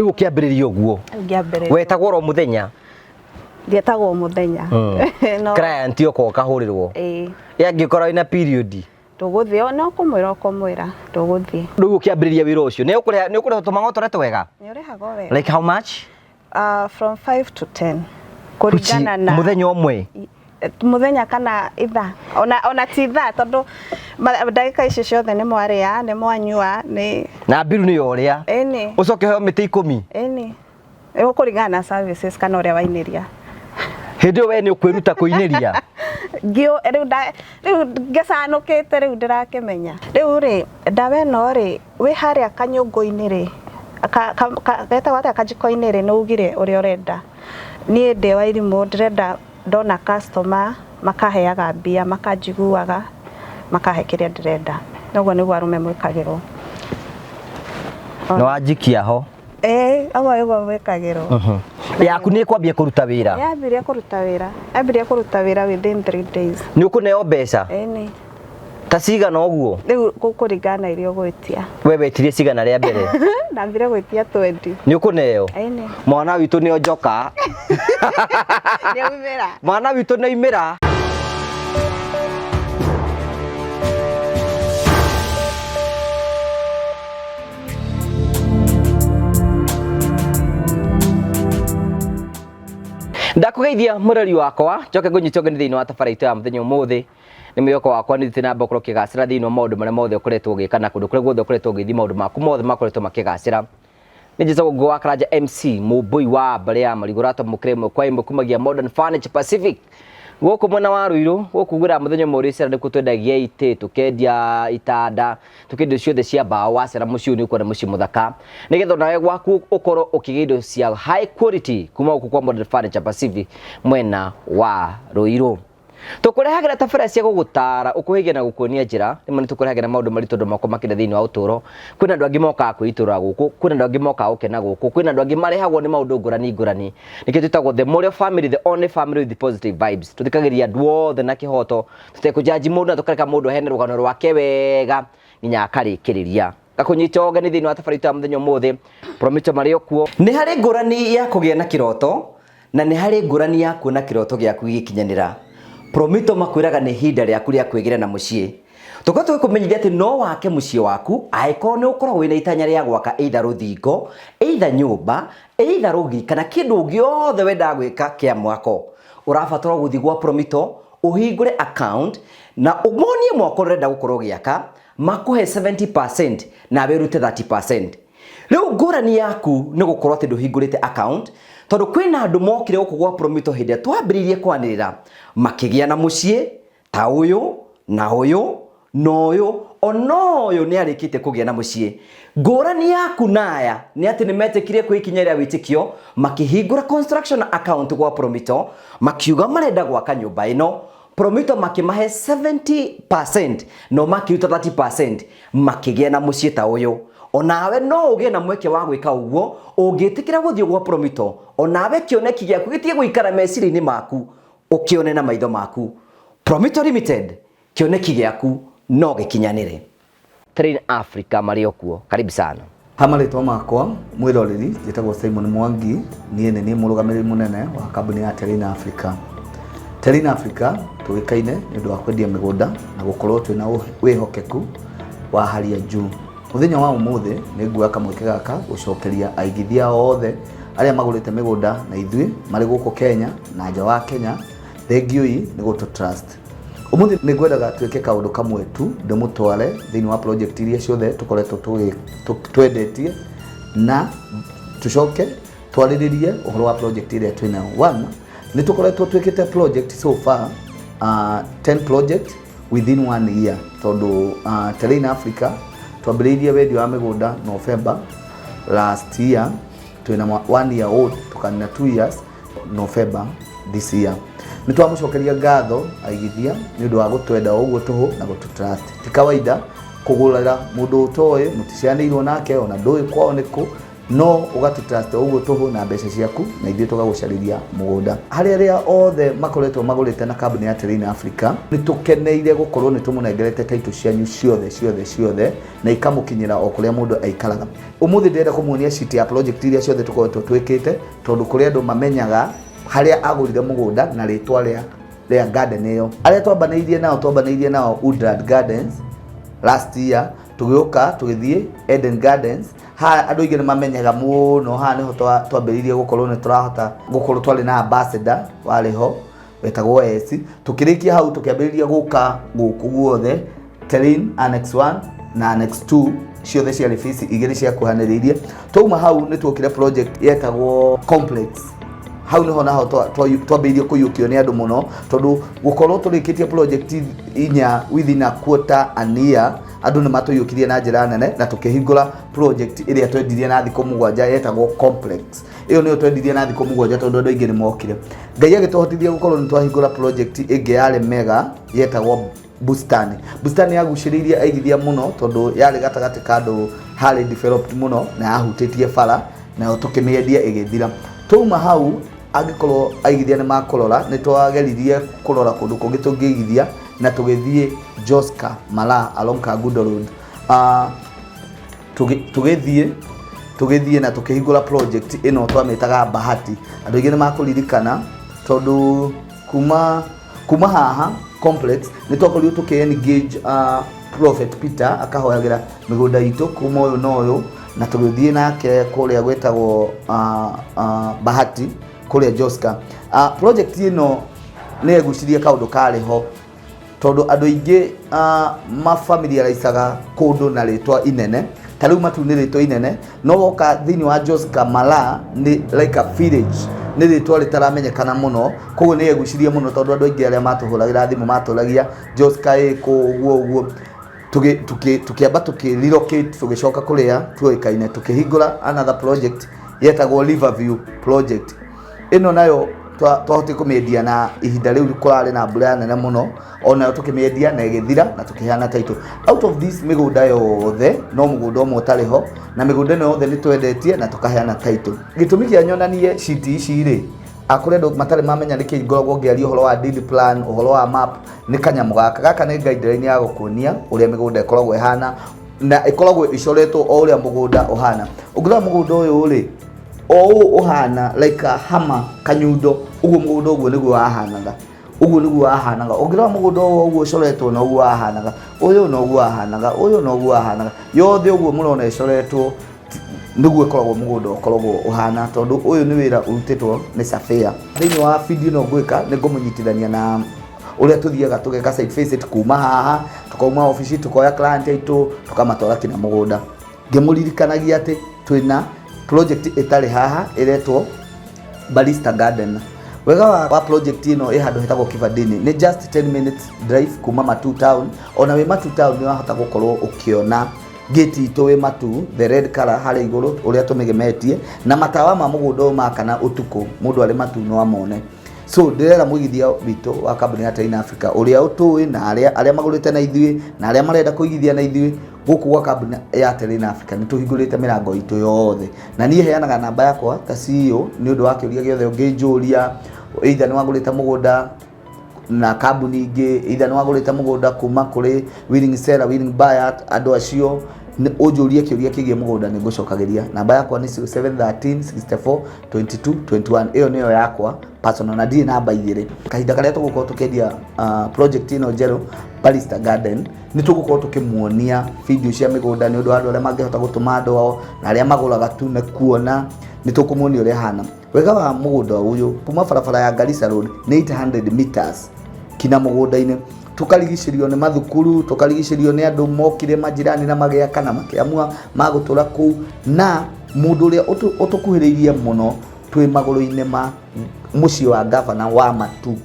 Rĩu ũkĩambĩrĩria ũguo. Ngĩambĩrĩria. Wetagwo oro mũthenya? Ndietagwo mũthenya. No. Client oka ũkahũrĩrwo? Ĩĩ. Angĩkorwo ina period? Ndũgũthiĩ, no kũmwĩra ũkũmwĩra ndũgũthiĩ. Rĩu ũkĩambĩrĩria wĩra ũcio nĩ ũkũrĩha, nĩ ũkũrĩha tũmang'otore twega? Nĩ ũrĩhagwo wega. Like how much? From 5 to 10 kũringana na mũthenya ũmwe? Mũthenya kana ithaa, ona ti ithaa, tondũ ndagĩka icio ciothe nĩ mwarĩa, nĩ mwanyua, nĩ na mbiru nĩ yorĩa. Ĩni. Ũcoke ũheo mĩtĩ 10. Ĩni, ĩgũkũringana na services kana ũrĩa wainĩria. Hĩndĩ ĩyo we nĩ ũkwĩruta kũinĩria? Rĩu rĩu ngĩcanũkĩte, rĩu ndĩrakĩmenya. Rĩu rĩ, ndawa ĩno rĩ, wĩ harĩa kanyũngũ-inĩ rĩ, getagwo atĩa, kajiko-inĩ rĩ, nĩ ugire ũrĩa ũrenda. Niĩ ndĩ wa irimũ, ndĩrenda ndona customer makaheaga mbia, makanjiguaga, makahe kĩrĩa ndĩrenda. Noguo nĩguo arũme mwĩkagĩrwo. Nĩ wanjikia ho. Ĩĩ, ũguo nĩguo mwĩkagĩrwo. Yaku nĩ ĩkwambia kũruta wĩra? Yambirie kũruta wĩra. Yambirie kũruta wĩra within 3 days. Nĩ ũkũneo mbeca? Ĩni. Ta cigana ũguo? Rĩu gũkũringana na iria ũgwĩtia. We wetirie cigana rĩa mbere? Ndambire gwĩtia 20. Nĩ ũkũneo? Ĩni. Mwana witũ nĩ onjoka. Nĩ aumĩra. Mwana witũ nĩ aumĩra. Ndakũgeithia mũrori wakwa, njoke ngũnyite ũgeni thĩinĩ wa tabarĩra itũ ya mũthenya ũmũthĩ. Nĩ mwĩhoko wakwa nĩ thiĩte na mbere gũkorwo ũkĩgacĩra thĩinĩ wa maũndũ marĩa mothe ũkoretwo ũgĩka na kũndũ kũrĩa guothe ũkoretwo ũgĩthiĩ, maũndũ maku mothe makoretwo makĩgacĩra. Nĩ njĩtagwo Ngũgĩ wa Karanja MC, mũmbũi wa mbarĩ ya Marigũ, ũratwamũkĩra ĩmwe kwa ĩmwe kumagia Modern Furniture Pacific gũkũ mwena wa Ruiru. Gũkũ gwĩra mũthenya ũmwe ũrĩcera, nĩkuo twendagia itĩ, tũkendia itanda, tũkendia indo ciothe cia mbaũ. Wacera mũciĩ ũyũ nĩ ũkuona mũciĩ mũthaka, nĩgetha onawe gwaku ũkorwo ũkĩgĩa indo cia high quality kuma gũkũ kwa Modern Furniture Pacific mwena wa Ruiru. Tũkũrehagĩra tabarĩra cia gũgũtaara, ũkũhĩgia na gũkuonia njĩra. Rĩmwe nĩ tũkũrehagĩra maũndũ maritũ andũ makwa makĩria thĩinĩ wa ũtũũro. Kwĩna andũ angĩ mokaga kwĩitũrũra gũkũ, kwĩna andũ angĩ mokaga gũkena gũkũ, kwĩna andũ angĩ marehagwo nĩ maũndũ ngũrani ngũrani. Nĩkĩo twĩtagwo The Morio Family, the only family with positive vibes. Tũthikagĩrĩria andũ othe na kĩhoto, tũtekũjanji mũndũ na tũkareka mũndũ aheane rũgano rwake wega nginya akarĩkĩrĩria. Ngakũnyita ũgeni thĩinĩ wa tabarĩra itũ ya mũthenya ũmũthĩ, Promito marĩ o kuo. Nĩ harĩ ngũrani ya kũgĩa na kĩroto na nĩ harĩ ngũrani ya kuona kĩroto gĩaku gĩgĩkinyanĩra. Promito makwĩraga nĩ ihinda rĩaku rĩa kwĩgĩra na mũciĩ. Tũkoretwo tũgĩkũmenyithia atĩ no wake mũciĩ waku angĩkorwo nĩ ũkoragwo wĩna itanya rĩa gwaka either rũthingo, either nyũmba, either rũgiri kana kĩndũ gĩothe wendaga gwĩka kĩa mwako. Ũrabatara gũthiĩ gwa Promito ũhingũre account na ũmonie mwako ũrĩa ũrenda gũkorwo ũgĩaka, makũhe 70% nawe ũrute 30%. Rĩu ngũrani yaku nĩ gũkorwo atĩ ndũhingũrĩte account, tondũ kwĩna andũ mokire gũkũ gwa Promito hĩndĩ ĩrĩa twambĩrĩirie kwanĩrĩra, makĩgĩa na mũciĩ ta ũyũ na ũyũ na ũyũ, ona ũyũ nĩ arĩkĩtie kũgĩa na mũciĩ. Ngũrani yaku na aya nĩ atĩ nĩ metĩkire kwĩ ikinya rĩa wĩtĩkio, makĩhingũra construction account gwa Promito, makiuga marenda gwaka nyũmba ĩno. Promito makĩmahe 70% no makĩruta 30%, makĩgĩa na mũciĩ ta ũyũ. Onawe no ũgĩe na mweke wa gwĩka ũguo ũngĩtĩkĩra gũthiĩ gwa Promito, onawe kĩoneki gĩaku gĩtige gũikara meciria-inĩ maku, ũkĩone na maitho maku. Promito Limited, kĩoneki gĩaku no gĩkinyanĩre. Train Africa marĩ o kuo. Karibu sana. Ha marĩtwa makwa mwĩroreri, njĩtagwo Simon Mwangi, niĩ nĩ niĩ mũrũgamĩrĩri mũnene wa kambuni ya Terrain Africa. Terrain Africa tũĩkaine nĩ ũndũ wa kwendia mĩgũnda na gũkorwo twĩna wĩhokeku wa hali ya juu. Mũthenya wa ũmũthĩ nĩ nguoya kamweke gaka gũcokeria aigithia othe arĩa magũrĩte mĩgũnda na ithuĩ marĩ gũkũ Kenya na nja wa Kenya, thengiũi nĩ gũtũ trust. Ũmũthĩ nĩ ngwendaga twĩke kaũndũ kamwe tu, ndĩmũtware thĩinĩ wa project iria ciothe tũkoretwo twendetie na tũcoke twarĩrĩrie ũhoro wa project ĩrĩa twĩnayo. One, nĩ tũkoretwo twĩkĩte project so far, 10 project within one year, tondũ Terrain Africa twambĩrĩirie wendia wa mĩgũnda November last year, twĩna 1 year old, tũkanina 2 years November this year. Nĩ twamũcokeria ngatho aigithia nĩ ũndũ wa gũtwenda o ũguo tũhũ na gũtũ trust. Ti kawaida kũgũrĩra mũndũ ũtoĩ, mũticeanĩirwo nake, ona ndũĩ kwao nĩ kũ, No ũgatũ trust ũguo tũhũ na mbeca ciaku, na ithuĩ tũgagũcarĩria mũgũnda. Harĩ arĩa othe makoretwo magũrĩte na kambuni ya Terrain Africa, nĩ tũkeneire gũkorwo nĩ tũmũnengerete title cianyu ciothe ciothe ciothe, na ikamũkinyĩra o kũrĩa mũndũ aikaraga. Ũmũthĩ ndĩrenda kũmuonia sheet ya project iria ciothe tũkoretwo twĩkĩte, tondũ kũrĩ andũ mamenyaga harĩa agũrire mũgũnda na rĩtwa rĩa garden ĩyo. Arĩa twambanĩirie nao Woodland Gardens last year, tũgĩũka tũgĩthiĩ Eden Gardens. Haha andũ aingĩ nĩ mamenyaga mũno, haha nĩho twambĩrĩirie gũkorwo nĩ tũrahota gũkorwo twarĩ na ambassador warĩ ho wetagwo S. Tũkĩrĩkia hau, tũkĩambĩrĩria gũka gũkũ guothe Terrain Annex 1 na Annex 2, ciothe ciarĩ phase igĩrĩ ciakuhanĩrĩirie. Twauma hau, nĩ tuokire project yetagwo Complex. Hau niho naho twambĩrĩirie kũiyũkio nĩ andũ mũno, tondũ gũkorwo tũrĩkĩtie project inya within a quarter an year, andũ nĩ matũiyũkirie na njĩra nene, na tũkĩhingũra project ĩrĩa twendirie na thikũ 7 yetagwo Complex. Ĩyo nĩyo twendirie na thikũ 7, tondũ andũ aingĩ nĩ mokire. Ngai agĩtũhotithia gũkorwo nĩ twahingũra project ĩngĩ yarĩ mega yetagwo Bustani. Bustani yagucĩrĩirie aigithia mũno, tondũ yarĩ gatagatĩ ka andũ harĩ developed mũno na yahutĩtie bara, nayo tũkĩmĩendia ĩgĩthira. Twauma hau, angĩkorwo aigithia nĩ makũrora, nĩ twageririe kũrora kũndũ kũngĩ tũngĩigithia, na tũgĩthiĩ Joska Mala along Kangundo Road. Tũgĩthiĩ na tũkĩhingũra project ĩno twamĩtaga Bahati. Andũ aingĩ nĩ makũririkana, tondũ kuma haha Complex nĩ twakorirwo tũkĩ engage Prophet Peter akahoyagĩra mĩgũnda itũ kuma ũyũ na ũyũ, na tũgĩthiĩ nake kũrĩa gwĩtagwo Bahati kũrĩa Joska. Project ĩno nĩ yegucirie kaũndũ karĩ ho, tondũ andũ aingĩ mafamiliaricaga kũndũ na rĩtwa inene. Ta rĩu Matu nĩ rĩtwa inene, no woka thĩinĩ wa Joska Mala nĩ like a village, nĩ rĩtwa rĩtaramenyekana mũno. Koguo nĩ yegucirie mũno, tondũ andũ aingĩ arĩa matũhũragĩra thimũ matũragia Joska ĩkũ, ũguo ũguo. Tũkĩamba tũkĩ relocate, tũgĩcoka kũrĩa tuoĩkaine, tũkĩhingũra another project yetagwo Riverview project. Ĩno nayo twahotire kũmĩendia na ihinda rĩu kũrarĩ na mbura nene mũno, onayo tũkĩmĩendia na ĩgĩthira na tũkĩheana title. Out of this mĩgũnda yothe, no mũgũnda ũmwe ũtarĩ ho, na mĩgũnda ĩno yothe nĩ twendetie na tũkaheana title. Gĩtũmi kĩa nyonanie sheet ici rĩ, akũrĩ andũ matarĩ mamenya nĩkĩ ngoragwo ngĩaria ũhoro wa deed plan, ũhoro wa map, nĩ kanyamũ gaka. Gaka nĩ guideline ya gũkuonia ũrĩa mĩgũnda ĩkoragwo ĩhana, na ĩkoragwo ĩcoretwo o ũrĩa mũgũnda ũhana. Ũngĩrora mũgũnda ũyũ rĩ, o ũũ ũhana like a hammer, kanyundo ũguo. Mũgũnda ũguo nĩguo wahanaga, ũguo nĩguo wahanaga. Ũngĩrora mũgũnda ũyũ ũguo ũcoretwo, noguo wahanaga. Ũyũ noguo wahanaga, ũyũ noguo wahanaga. Yothe ũguo mũrona ĩcoretwo, nĩguo ĩkoragwo mũgũnda ũkoragwo ũhana, tondũ ũyũ nĩ wĩra ũrutĩtwo nĩ surveyor. Thĩinĩ wa video ĩno ngwĩka, nĩ ngũmũnyitithania na ũrĩa tũthiaga tũgeka site visit, kuma haha tukauma obici, tukoya client aitũ, tukamatwara kinya mũgũnda, ngĩmũririkanagia atĩ twĩna project ĩtarĩ haha ĩretwo Barista Garden. Wega wa project ĩno, ĩ handũ hetagwo Kibandini, nĩ just 10 minutes drive kuma Matu town. Ona wĩ Matu town nĩ wahota gũkorwo ũkĩona gate itũ wĩ Matu, the red color harĩa igũrũ ũrĩa tũmĩgemetie, na matawa ma mũgũnda ũyũ makana ũtukũ, mũndũ arĩ Matu no amone. So ndĩrera mũigithia witũ wa kambuni ya Terrain Africa ũrĩa ũtũĩ, na arĩa magũrĩte na ithuĩ, na arĩa marenda kũigithia na ithuĩ gũkũ gwa kambuni ya Terrain Africa, nĩ tũhingũrĩte mĩrango itũ yothe. Na niĩ heanaga namba yakwa ta CEO nĩ ũndũ wa kĩũria gĩothe ũngĩnjũria, either nĩ wagũrĩte mũgũnda na kambuni ingĩ, either nĩ wagũrĩte mũgũnda kuma kũrĩ willing seller, willing buyer, andũ acio, ũnjũrie kĩũria kĩgiĩ mũgũnda, nĩ ngũcokagĩria. Namba yakwa nĩ 0713 64 22 21. Ĩyo nĩyo yakwa personal, na ndirĩ namba igĩrĩ. Kahinda karĩa tũgũkorwo tũkĩendia project ĩno njerũ Barista Garden, nĩ tũgũkorwo tũkĩmuonia video cia mĩgũnda, nĩ ũndũ wa andũ arĩa mangĩhota gũtũma andũ ao na arĩa magũraga tu nĩ kuona, nĩ tũkũmuonia ũrĩa hana. Wega wa mũgũnda ũyũ, kuma barabara ya Garissa Road nĩ 800 meters kinya mũgũnda-inĩ. Tũkarigicĩrio nĩ mathukuru, tũkarigicĩrio nĩ andũ mokire majirani na magĩaka na makĩamua magũtũra kũu, na mũndũ ũrĩa ũtũkuhĩrĩirie mũno, twĩ magũrũ-inĩ ma mũciĩ wa gavana wa Matu.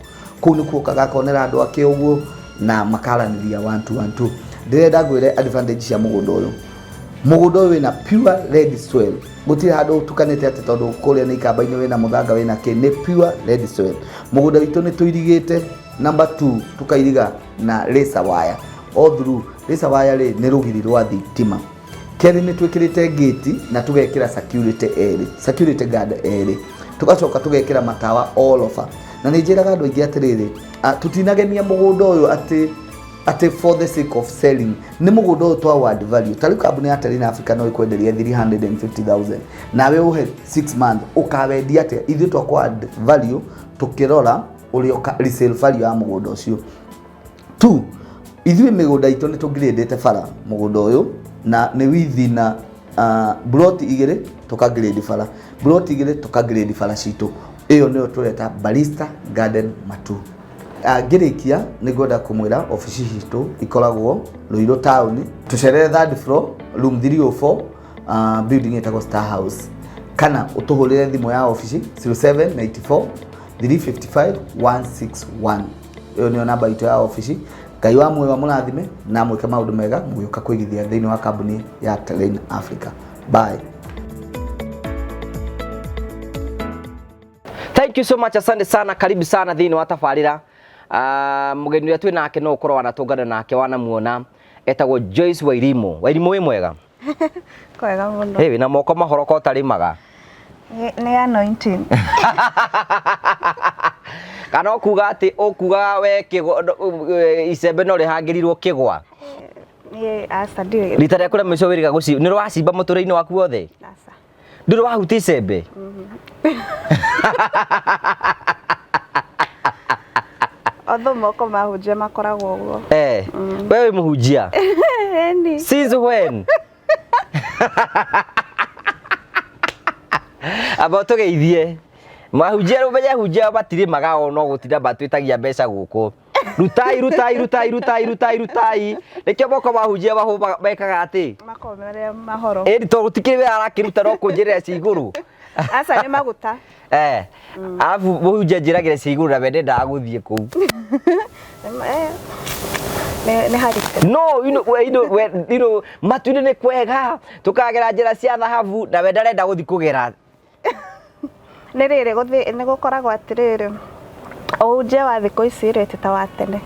Kũu nĩkuo okaga akonera andũ ake ũguo na makaranĩria one two one two. Ndĩrenda ngwĩre advantage cia mũgũnda ũyũ. Mũgũnda ũyũ wĩna pure red soil, gũtirĩ handũ ũtukanĩte atĩ tondũ kũrĩa nĩ ikamba-inĩ wĩna mũthanga wĩna kĩ, nĩ pure red soil. Mũgũnda witũ nĩ tũirigĩte, number 2, tũkairiga na laser wire all through. Laser wire rĩ, nĩ rũgiri rwa thitima. Kerĩ nĩ twĩkĩrĩte gate na tũgekĩra security erĩ, security guard erĩ, tũgacoka tũgekĩra matawa all over. Na nĩ njĩraga andũ aingĩ atĩrĩrĩ, tũtinagenia mũgũnda ũyũ atĩ for the sake of selling, nĩ mũgũnda ũyũ twa add value. Ta rĩu kambuni ya Terrain Africa no ĩkwenderie 350,000 nawe ũhe 6 months, ũkawendia atĩa? Ithuĩ twa add value tũkĩrora ũrĩa resale value ya mũgũnda ũcio. Two, ithuĩ mĩgũnda itũ nĩ tũngirĩndĩte bara mũgũnda ũyũ na nĩ withi na plot igĩrĩ tũka grade bara, plot igĩrĩ tũka grade bara citũ. Ĩyo nĩyo tũreta Barista Garden Matu. Ngĩrĩkia nĩ ngwenda kũmwĩra obici citũ ikoragwo Ruiru town, tũcerere third floor room 304, building ĩtagwo Star House, kana ũtũhũrĩre thimũ ya obici 0794 355 161. Ĩyo nĩyo namba itũ ya obici. Ngai wa muoyo amũrathime na mwĩke maũndũ mega mũgĩũka kũigithia thĩinĩ wa kambuni ya Terrain Africa. Bye. Thank you so much, asante sana, karibu sana thĩinĩ wa tabarĩra. Mũgeni ũrĩa twĩ nake no ũkorwo wanatũngana nake wanamuona, etagwo Joyce Wairimu. Wairimu, wĩ mwega? Kwega mũno. Hey, wĩna moko mahoroko ũtarĩmaga. Nĩ anointing. Kana ũkuga atĩ ũkuga we kĩgwa icembe no rĩhangĩrirwo kĩgwa? Niĩ aca, ndirĩ. Rita rĩaku rĩa mũico wĩrĩga gũci nĩ rwacimba mũtũrĩre-inĩ waku wothe? Aca. Ndũrĩ wahutia icembe? Although moko mahunjia makoragwo ũguo. Eh, we wĩ mũhunjia? Ĩni. Since when? Amba ũtũgeithie. Mahunjia rĩu menye hunjia matirĩmaga o no gũtinda matwĩtagia mbeca gũkũ. Rutai, rutai, rutai, rutai, rutai, rutai. Nĩkĩo moko mahunjia mekaga atĩ. Makoragwo marĩa mahoro. Ĩni to gũtikĩrĩ wĩra arakĩruta no kũnjĩrĩra ci igũrũ. Aca, nĩ maguta. Eh. Arabu mũhunjia njĩragĩra ci igũrũ na we ndendaga gũthiĩ kũu. Nĩ haritũ. No, you know, we, you know, we, you know, matu-inĩ nĩ kwega, tũkagera njĩra cia thahabu na we ndarenda gũthiĩ kũgera. Nĩ rĩrĩ gũthiĩ nĩ gũkoragwo atĩrĩrĩ, ũhunjia wa thikũ ici rĩ ti ta wa tene.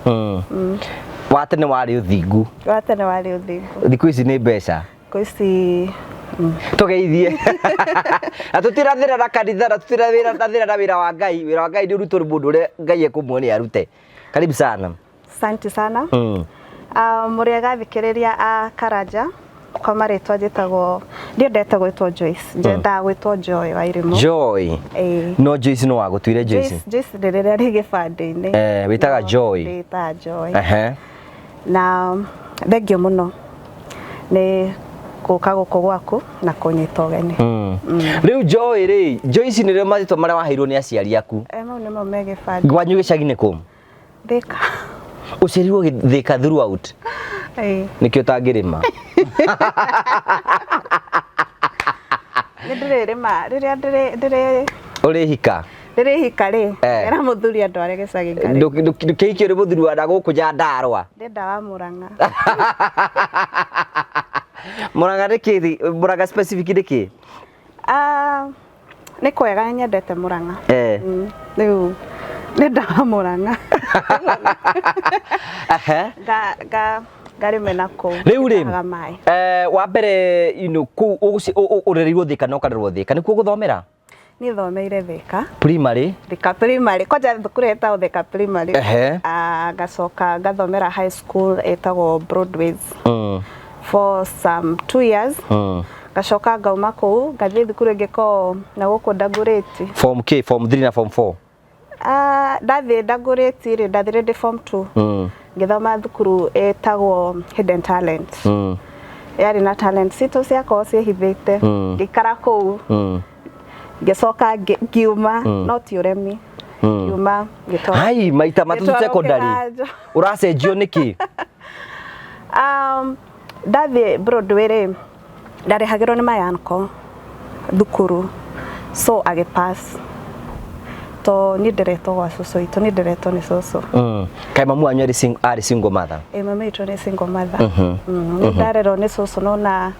Wa tene warĩ ũthingu. Wa tene warĩ ũthingu. Thikũ ici nĩ mbeca. Thikũ ici. Tũgeithie. Na tũtirathĩra na kanitha na tũtirathĩra na wĩra wa Ngai. Wĩra wa Ngai nĩ ũrutwo nĩ mũndũ ũrĩa Ngai ekũmuonia arute. Karibu sana. Asante sana. Mũrĩega athikĩrĩria a Karanja. Kwa marĩtwa njĩtagwo, ndiendete gwĩtwo Joyce, nyendaga gwĩtwo Joy Wairimu. Joy. Ĩĩ. No Joyce no wagũtuire Joyce? Joyce nĩ rĩrĩa rĩ gĩbandĩ-inĩ. Eh, wĩtaga Joy. Ndĩtaga Joy. Ehe. Na thengio mũno nĩ gũka gũkũ gwaku na kũnyita ũgeni. Rĩu Joy rĩ, Joyce nĩrĩo marĩtwa marĩa waheirwo nĩ aciari aku? Eh, mau nĩmo me gĩbandĩ. Gwanyu gĩcagi nĩ kũ? Thika. Ũciarirwo Thika throughout? Ĩĩ. Nĩkĩo ũtangĩrĩma? Nĩ ndĩrĩrĩma rĩrĩa ndĩrĩ Ũrĩhika? Ndĩrĩhika rĩ, Eh. era mũthuri andware gĩcagi ngarĩ. Ndũkĩhikio nĩ mũthuri wa nagũkũ Nyandarũa? Ndĩrenda wa Mũrang'a. Mũrang'a nĩ kĩ? Mũrang'a specific nĩ kĩ? Ah, nĩ kwega, nyendete Mũrang'a. Eh. Rĩu ndĩrenda wa Mũrang'a. Ehe. Nga ngarĩme na kũu. Rĩu rĩ, Ngĩtahaga maĩ. Wa mbere, you know, kũu ũrereirwo Thika na ũkarerwo Thika, nĩkuo gũthomera? Niĩ thomeire Thika. Primary? Thika primary. Kwanja thukuru ĩtagwo Thika primary. Ehe. Ah, ngacoka ngathomera high school ĩtagwo Broadways. For some 2 years. Ngacoka ngauma kũu ngathiĩ thukuru ĩngĩ ko na gũkũ Dagoretti. Form K, form 3 na form 4? Ah, ndathiĩ Dagoretti rĩ, ndathire ndĩ form 2. Ngĩthoma thukuru ĩtagwo Hidden Talent. Yarĩ na talent citũ ciakorwo ciĩhithĩte. Ngĩikara kũu. Ngĩcoka ngiuma, no ti ũremi. Ngiuma ngĩtwarwo. Hai, maita matatũ Ngĩtwarwo secondary. kĩganjo. Ũracenjio nĩkĩ? Ndathiĩ Broadway rĩ, ndarĩhagĩrwo nĩ my uncle thukuru, so agĩpass. To niĩ ndĩretwo gwa cũcũ witũ, niĩ ndĩretwo nĩ cũcũ. Kaĩ mamu wanyu arĩ single mother? Ĩĩ, mami witũ nĩ single mother. Nĩ ndarerwo nĩ cũcũ, no na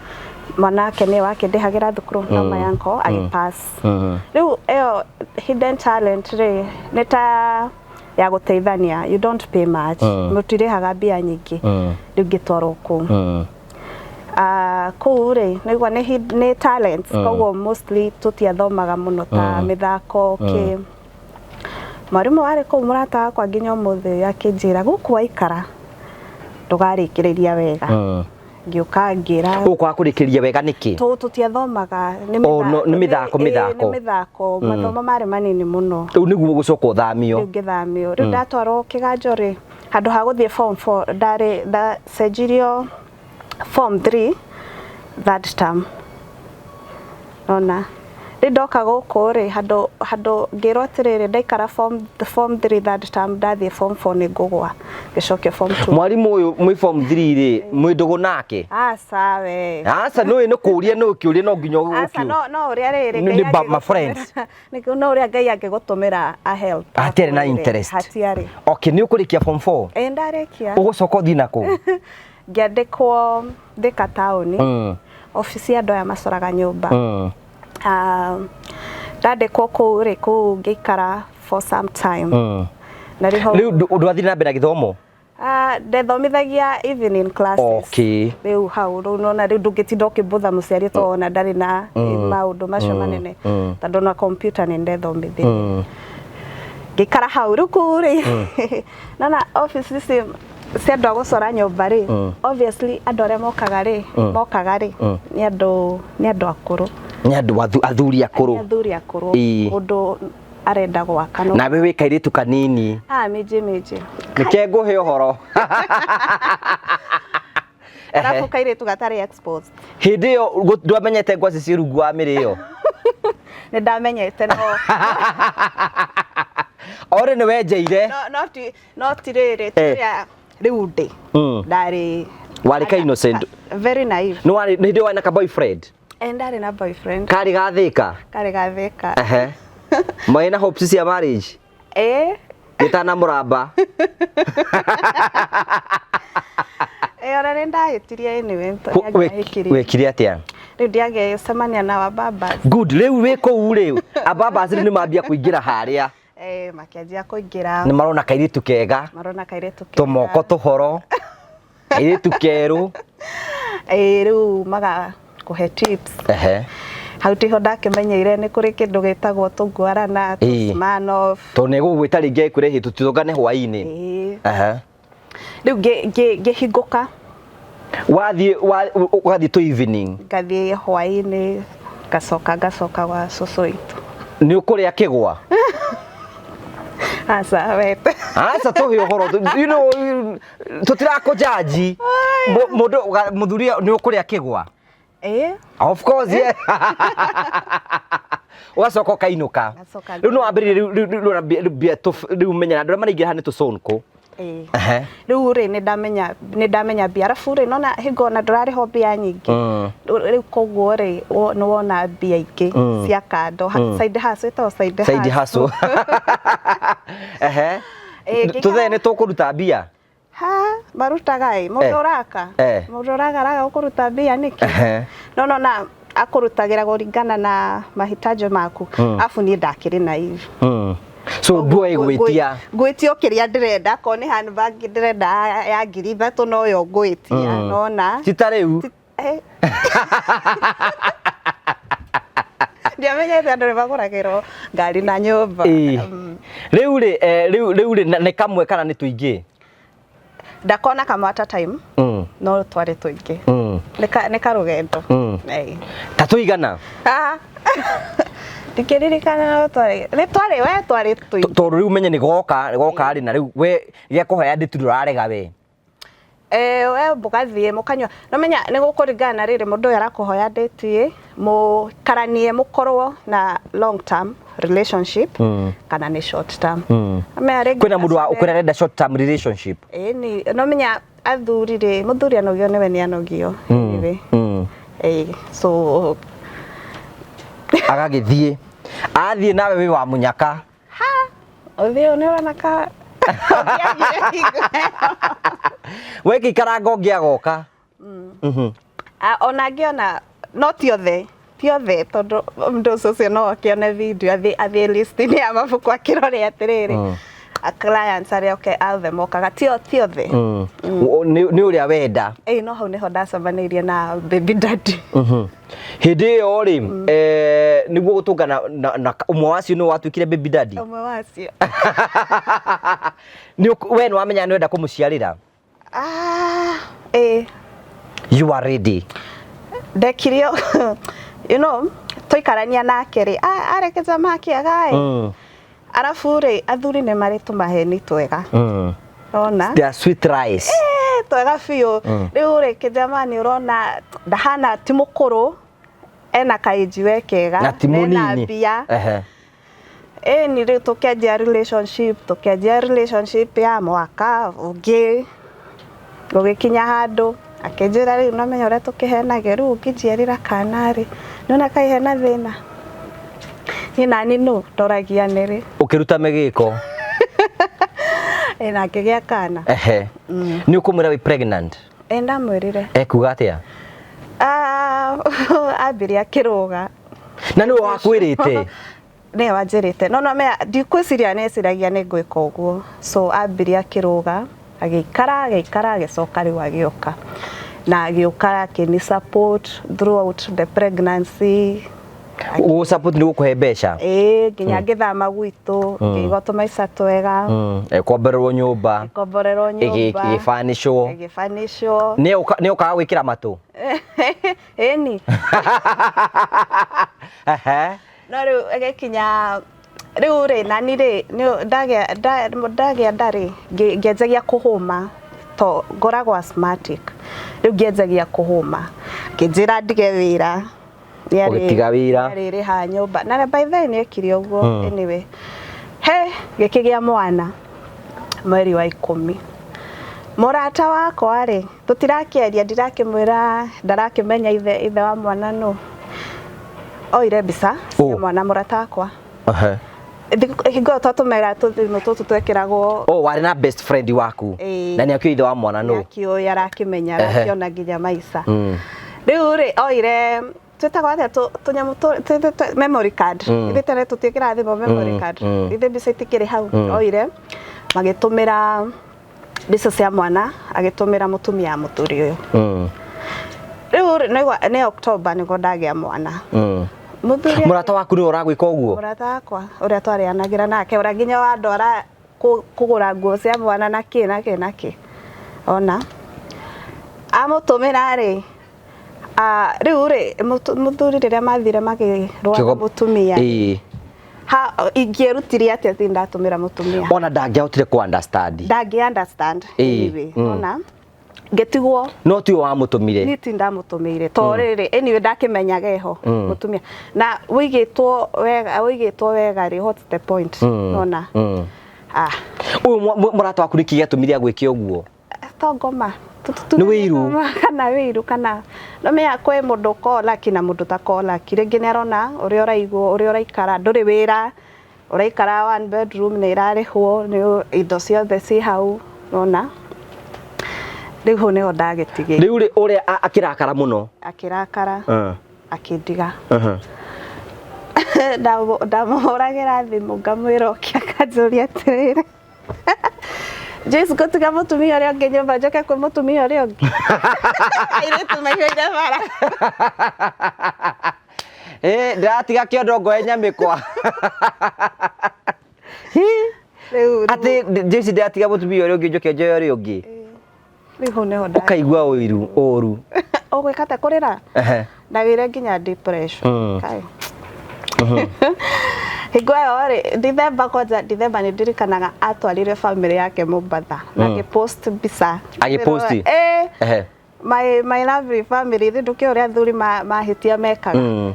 mwanake nĩwe wakĩndĩhagĩra thukuru, no my uncle agĩpass. Rĩu ĩyo hidden talent rĩ, nĩ ta ya gũteithania, you don't pay much. Mũtirĩhaga mbia nyingĩ. Rĩu ngĩtwarwo kũu. Kũu rĩ nĩguo nĩ talents, koguo mostly tũtiathomaga mũno ta mĩthako kĩ. Mwarimũ warĩ kũu, mũrata wakwa nginya ũmũthĩ ũyũ, akĩnjĩra, "Gũkũ waikara ndũgarĩkĩrĩria wega." Ngĩũka ngĩra Ũkwaga kũrĩkĩria wega nĩkĩ? Tũtiathomaga nĩ Oh, no, nĩ mĩthako, mĩthako. Nĩ mĩthako, mathomo marĩ manini mũno. Rĩu nĩguo gũcoka ũthamio? Rĩu ngĩthamio. Rĩu ndatwarwo Kĩganjo rĩ, handũ ha gũthiĩ form 4, ndarĩ ndacenjirio form 3 third term. Nona rĩu ndoka gũkũ rĩ, handũ ngĩrwo atĩrĩrĩ, ndaikara form 3 third term, ndathiĩ form 4 nĩ ngũgwa, ngĩcokio form 2. Mwarimũ ũyũ mwĩ form 3 rĩ, mwĩ ndũgũ nake? Aca we. Aca, nĩ nĩ kũria, nĩ ũkĩũria, no nginya Aca, ũkĩũria. no ũrĩa rĩrĩ Nĩ Ngai ma friends. No ũrĩa Ngai angĩgũtũmĩra a help. Hatiarĩ na akwĩre. interest? Hatiarĩ. Okay, nĩ ũkũrĩkia form 4? Ĩ, ndarĩkia. Ũgũcoka ũthiĩ nakũ? Ngĩandĩkwo Thika taũni, obici ya andũ aya macoraga nyũmba. Ah, ndandĩkwo kũu rĩ, kũu ngĩikara for some time. Na rĩho Rĩu ndwathire na mbere na gĩthomo? Ah, ndethomithagia evening classes. Rĩu hau rĩu nona rĩu ndũngĩtinda ũkĩmbũtha mũciari tondũ ona ndarĩ na maũndũ macio manene, tondũ na computer nĩ ndethomithirie. Ngĩikara hau. Rĩu kũu rĩ, nona office ici cia andũ a gũcora nyũmba rĩ, obviously andũ arĩa mokaga rĩ nĩ andũ akũrũ. Nĩ andũ athuri Nĩ akũrũ. Athuri akũrũ. Mũndũ arenda gwaka no Nawe wĩ kairĩtu kanini. Ah, mĩnjĩ mĩnjĩ. Nĩke ngũhe ũhoro. Arabu kairĩtu gatarĩ exposed. Hĩndĩ ĩyo ndwamenyete ngwacĩ ciĩ rungu wa mĩrĩo? Nĩ ndamenyete, no Ore nĩ wenjeire. No ti rĩrĩ tũrĩa rĩu ndĩ ndarĩ Warĩ ka innocent. Very naive. Nĩ warĩ hĩndĩ ĩyo warĩ na ka boyfriend? Eh, ndarĩ na boyfriend. Karĩ gathĩka? Karĩ gathĩka. Ehe, marĩ na hopes cia marriage? Ĩ. Gĩtana mũramba. Ĩ, ona nĩ ndahĩtirie anyway, nĩangĩahĩkirie. Wekire atĩa? Rĩu ndiagĩcemania na wababas. Good. Rĩu wĩ kũu rĩ, ababas rĩu nĩ mambia kũingĩra harĩa? Eh, makĩanjia kũingĩra. Nĩ marona kairĩtu kega. Marona kairĩtu kega. Tũmoko tũhoro, kairĩtu kerũ. Ĩ, rĩu maga kũhe tips. Hau tiho ndakĩmenyeire nĩ kũrĩ kĩndũ gĩtagwo tũngwarana, tũsmanoff. Tondũ nĩ egũgwĩta rĩngĩ ekwĩre hĩ tũtũngane hwaĩ-inĩ. Ĩ. Rĩu ngĩhingũka. Wathiĩ ũgathiĩ tũ evening? Ngathiĩ hwaĩ-inĩ, ngacoka gwa cũcũ witũ. Nĩ ũkũrĩa kĩgwa? Aca wete. Aca, tũhe ũhoro, tũtirakũjaji mũndũ mũthuri, nĩ ũkũrĩa kĩgwa? Ĩ. Of course, yeah. Ũgacoka ũkainũka. Ngacoka. Rĩu no wambĩrĩrie rĩu menya andũ arĩa maraingĩra haha nĩ tũconko. Ĩ. Ehe. Rĩu rĩ, nĩ ndamenya mbia, arabu rĩ, nona hingo ona ndũrarĩhwo mbia nyingĩ. Rĩu koguo rĩ, nĩ wona mbia ingĩ cia kando. Side hustle, ĩtagwo side Side hustle. Ehe. Ĩ, ngĩikara- Tũthee nĩ tũkũruta mbia? Ha, marutaga ĩ, mũndũ ũraka. Mũndũ ũraka araga gũkũruta mbia nĩkĩ? No nona akũrutagĩra kũringana na mahitaji maku, afu niĩ ndakĩrĩ naive. So ndwoĩ gwĩtia. Ngwĩtia o kĩrĩa ndĩrenda, akorwo nĩ handbag ndĩrenda ya 3000 noyo ngwĩtia, nona. Ti ta rĩu. Eh. Ndiamenyete andũ nĩ magũragĩrwo ngari na nyũmba. Rĩu rĩ, rĩu rĩ, nĩ kamwe kana nĩ tũingĩ? Ndakona kamwe at a time, no twarĩ tũingĩ. Nĩ karũgendo. Ta tũigana? Ah. Ndikĩririkana, no twarĩ nĩ twarĩ we twarĩ tũingĩ. Tondũ rĩu menye nĩ goka goka rĩ, na rĩu we gĩakũhoya ndĩtu ndũrarega we. Eh, we mũgathiĩ mũkanyua, no menya nĩ gũkũringana na rĩrĩ, mũndũ ũyũ arakũhoya date ĩ, mũkaranie, mũkorwo na long term relationship kana nĩ short term. Amenya rĩngĩ Kwĩna mũndũ wa acemanie- kwĩna arenda short term relationship? Ĩ, ni no menya athuri rĩ, mũthuri anogio nĩwe, nĩ anogio anyway. Ĩ, so Agagĩthiĩ, athiĩ nawe wĩ wa mũnyaka. Ũthiĩ nĩ ũrona ka ũngĩagire hingo ĩyo. Wekĩikaranga ũngĩ agoka. Ah, ona ngĩona no ti othe, ti othe, tondũ mũndũ ũcio no akĩone video, athiĩ list-inĩ ya mabuku akĩrore atĩrĩrĩ. Clients arĩa oke othe mokaga ti othe. Nĩ ũrĩa wenda. Ĩĩ, no hau nĩho ndacemanĩirie na baby daddy. Hĩndĩ ĩyo rĩ, nĩguo gũtũngana na ũmwe wacio nĩ watuĩkire baby daddy? Ũmwe wacio. We nĩ wamenya nĩ wenda kũmũciarĩra? Ah, ĩĩ. You are ready? Ndekire twaikarania nake rĩ, arĩ kĩjama kĩega ĩ. Arabu rĩ, athuri nĩ marĩ tũmaheni twega. Ona They are sweet lies. Eh, twega biũ. Rĩu rĩ, kĩjama nĩ ũrona ndahana, ti mũkũrũ, ena kaĩnji we kega na ti ena mũnini. Mbia. Ĩni rĩu tũkĩanjia relationship ya mwaka ũngĩ, gũgĩkinya handũ akĩnjĩra, rĩu nomenya ũrĩa tũkĩhenagia, rĩu ũngĩnjiarĩra kana rĩ, nĩona kaĩ hena thĩna, niĩ nani nũ ndoragia nĩrĩ. Ũkĩruta mĩgĩko. Ĩ, na ngĩgĩa kana. Ehe, nĩ ũkũmwĩra wĩ pregnant? Ĩ, ndamwĩrire. Ekuga atĩa? Ah, ambirie akĩrũga. Na nĩwe wakwĩrĩte? Nĩwe wanjĩrĩte, no mea ndikwĩciria nĩeciragia nĩ ngwĩka ũguo, so ambirie akĩrũga, agĩikara, agĩikara, agĩcoka rĩu agĩũka na agĩũka akĩni support throughout the pregnancy. Gũ support nĩ gũkũhe mbeca? Ĩĩ, nginya ngĩthama gwitũ, ngĩigua tũmaica twega. Ĩkomborerwo nyũmba. Ngomborerwo nyũmba. Ĩgĩbanicwo. Ĩgĩbanicwo. Nĩ ũkaga gwĩkĩra matũ? Ĩni. No rĩu ĩgĩkinya rĩu rĩ, nani rĩ, nĩ ndagĩa nda rĩ, ngĩanjagia kũhũma to ngoragwo asthmatic, rĩu ngĩanjagia kũhũma, ngĩnjĩra ndige wĩra. Ũgĩtiga wĩra? Nĩarĩrĩhaga nyũmba na by the way nĩekire ũguo. Anyway, he gĩkĩgĩa mwana mweri wa 10. Mũrata wakwa rĩ, tũtirakĩaria, ndirakĩmwĩra, ndarakĩmenya ithe wa mwana nũ. Oire mbica cia mwana, mũrata wakwa. Hingo ĩyo twatũmĩra tũthimũ tũtũ twekĩragwo. Oh, warĩ na best friend waku? Ĩĩ. Na nĩ akĩũĩ ithe wa mwana nũ? Nĩakĩũĩ, arakĩmenya, arakĩona nginya maica. Rĩu rĩ, oire twĩtagwo atĩa tũnyamũ memory card. Ithuĩ tene tũtiĩkĩraga thimũ memory card? Ithuĩ mbica itikĩrĩ hau? Oire magĩtũmĩra mbica cia mwana, agĩtũmĩra mũtumia wa mũthuri ũyũ. Rĩu rĩ, nĩ October nĩguo ndagĩa mwana. Mũthuri Mũrata waku nĩwe ũragwĩka ũguo? Mũrata wakwa ũrĩa twarĩanagĩra nake, ũrĩa nginya wandwara kũgũra nguo cia mwana na kĩ na kĩ na kĩ, ona amũtũmĩra rĩ, rĩu rĩ, mũthuri rĩrĩa mathire makĩrũa na mũtumia, ha ingĩerutire atĩa ti ndatũmĩra mũtumia? Ona ndangĩahotire ku understand. Ndangĩ understand. Anyway, ona ngĩtigwo. No tiwe wamũtũmire? Niĩ ti ndamũtũmĩire to rĩrĩ, anyway, ndakĩmenyaga ĩho mũtumia na wĩigĩtwo wega, wĩigĩtwo wega rĩ, what's the point? Ona ah. Ũyũ mũrata waku nĩkĩ gĩatũmire agwĩke ũguo? To ngoma. Nĩ wĩiru? Kana wĩiru, kana no menya kwĩ mũndũ ũkoragwo lucky na mũndũ ũtakoragwo lucky. Rĩngĩ nĩ arona ũrĩa ũraigwo, ũrĩa ũraikara, ndũrĩ wĩra, ũraikara one bedroom, nĩ ĩrarĩhwo, nĩ indo ciothe ci hau, nona rĩu hau nĩho ndagĩtigĩire. Rĩu rĩ, ũrĩa akĩrakara mũno? Akĩrakara, akĩndiga. Ndamũhũragĩra thimũ ngamwĩra oke, akanjũria atĩrĩrĩ, "Joyce, ngũtiga mũtumia ũrĩa ũngĩ nyũmba njoke kwĩ mũtumia ũrĩa ũngĩ?" Airĩtu maihũire bara. Eh, ndĩratiga kĩondo ngoe nyamĩkwa. Rĩu Atĩ Joyce, ndĩratiga mũtumia ũrĩa ũngĩ njoke njoe ũrĩa ũngĩ? Rĩu hau nĩho Ũkaigua ũiru ũru. Ũgwĩka ta kũrĩra. Ndagĩire nginya depression. Kai. Hingo ĩyo rĩ, December, kwanja December, nĩ ndirikanaga atwarire family yake Mombatha na agĩpost mbica. Agĩposti? Eh. My lovely family, ithe ndũkĩũĩ ũrĩa athuri mahĩtia mekaga.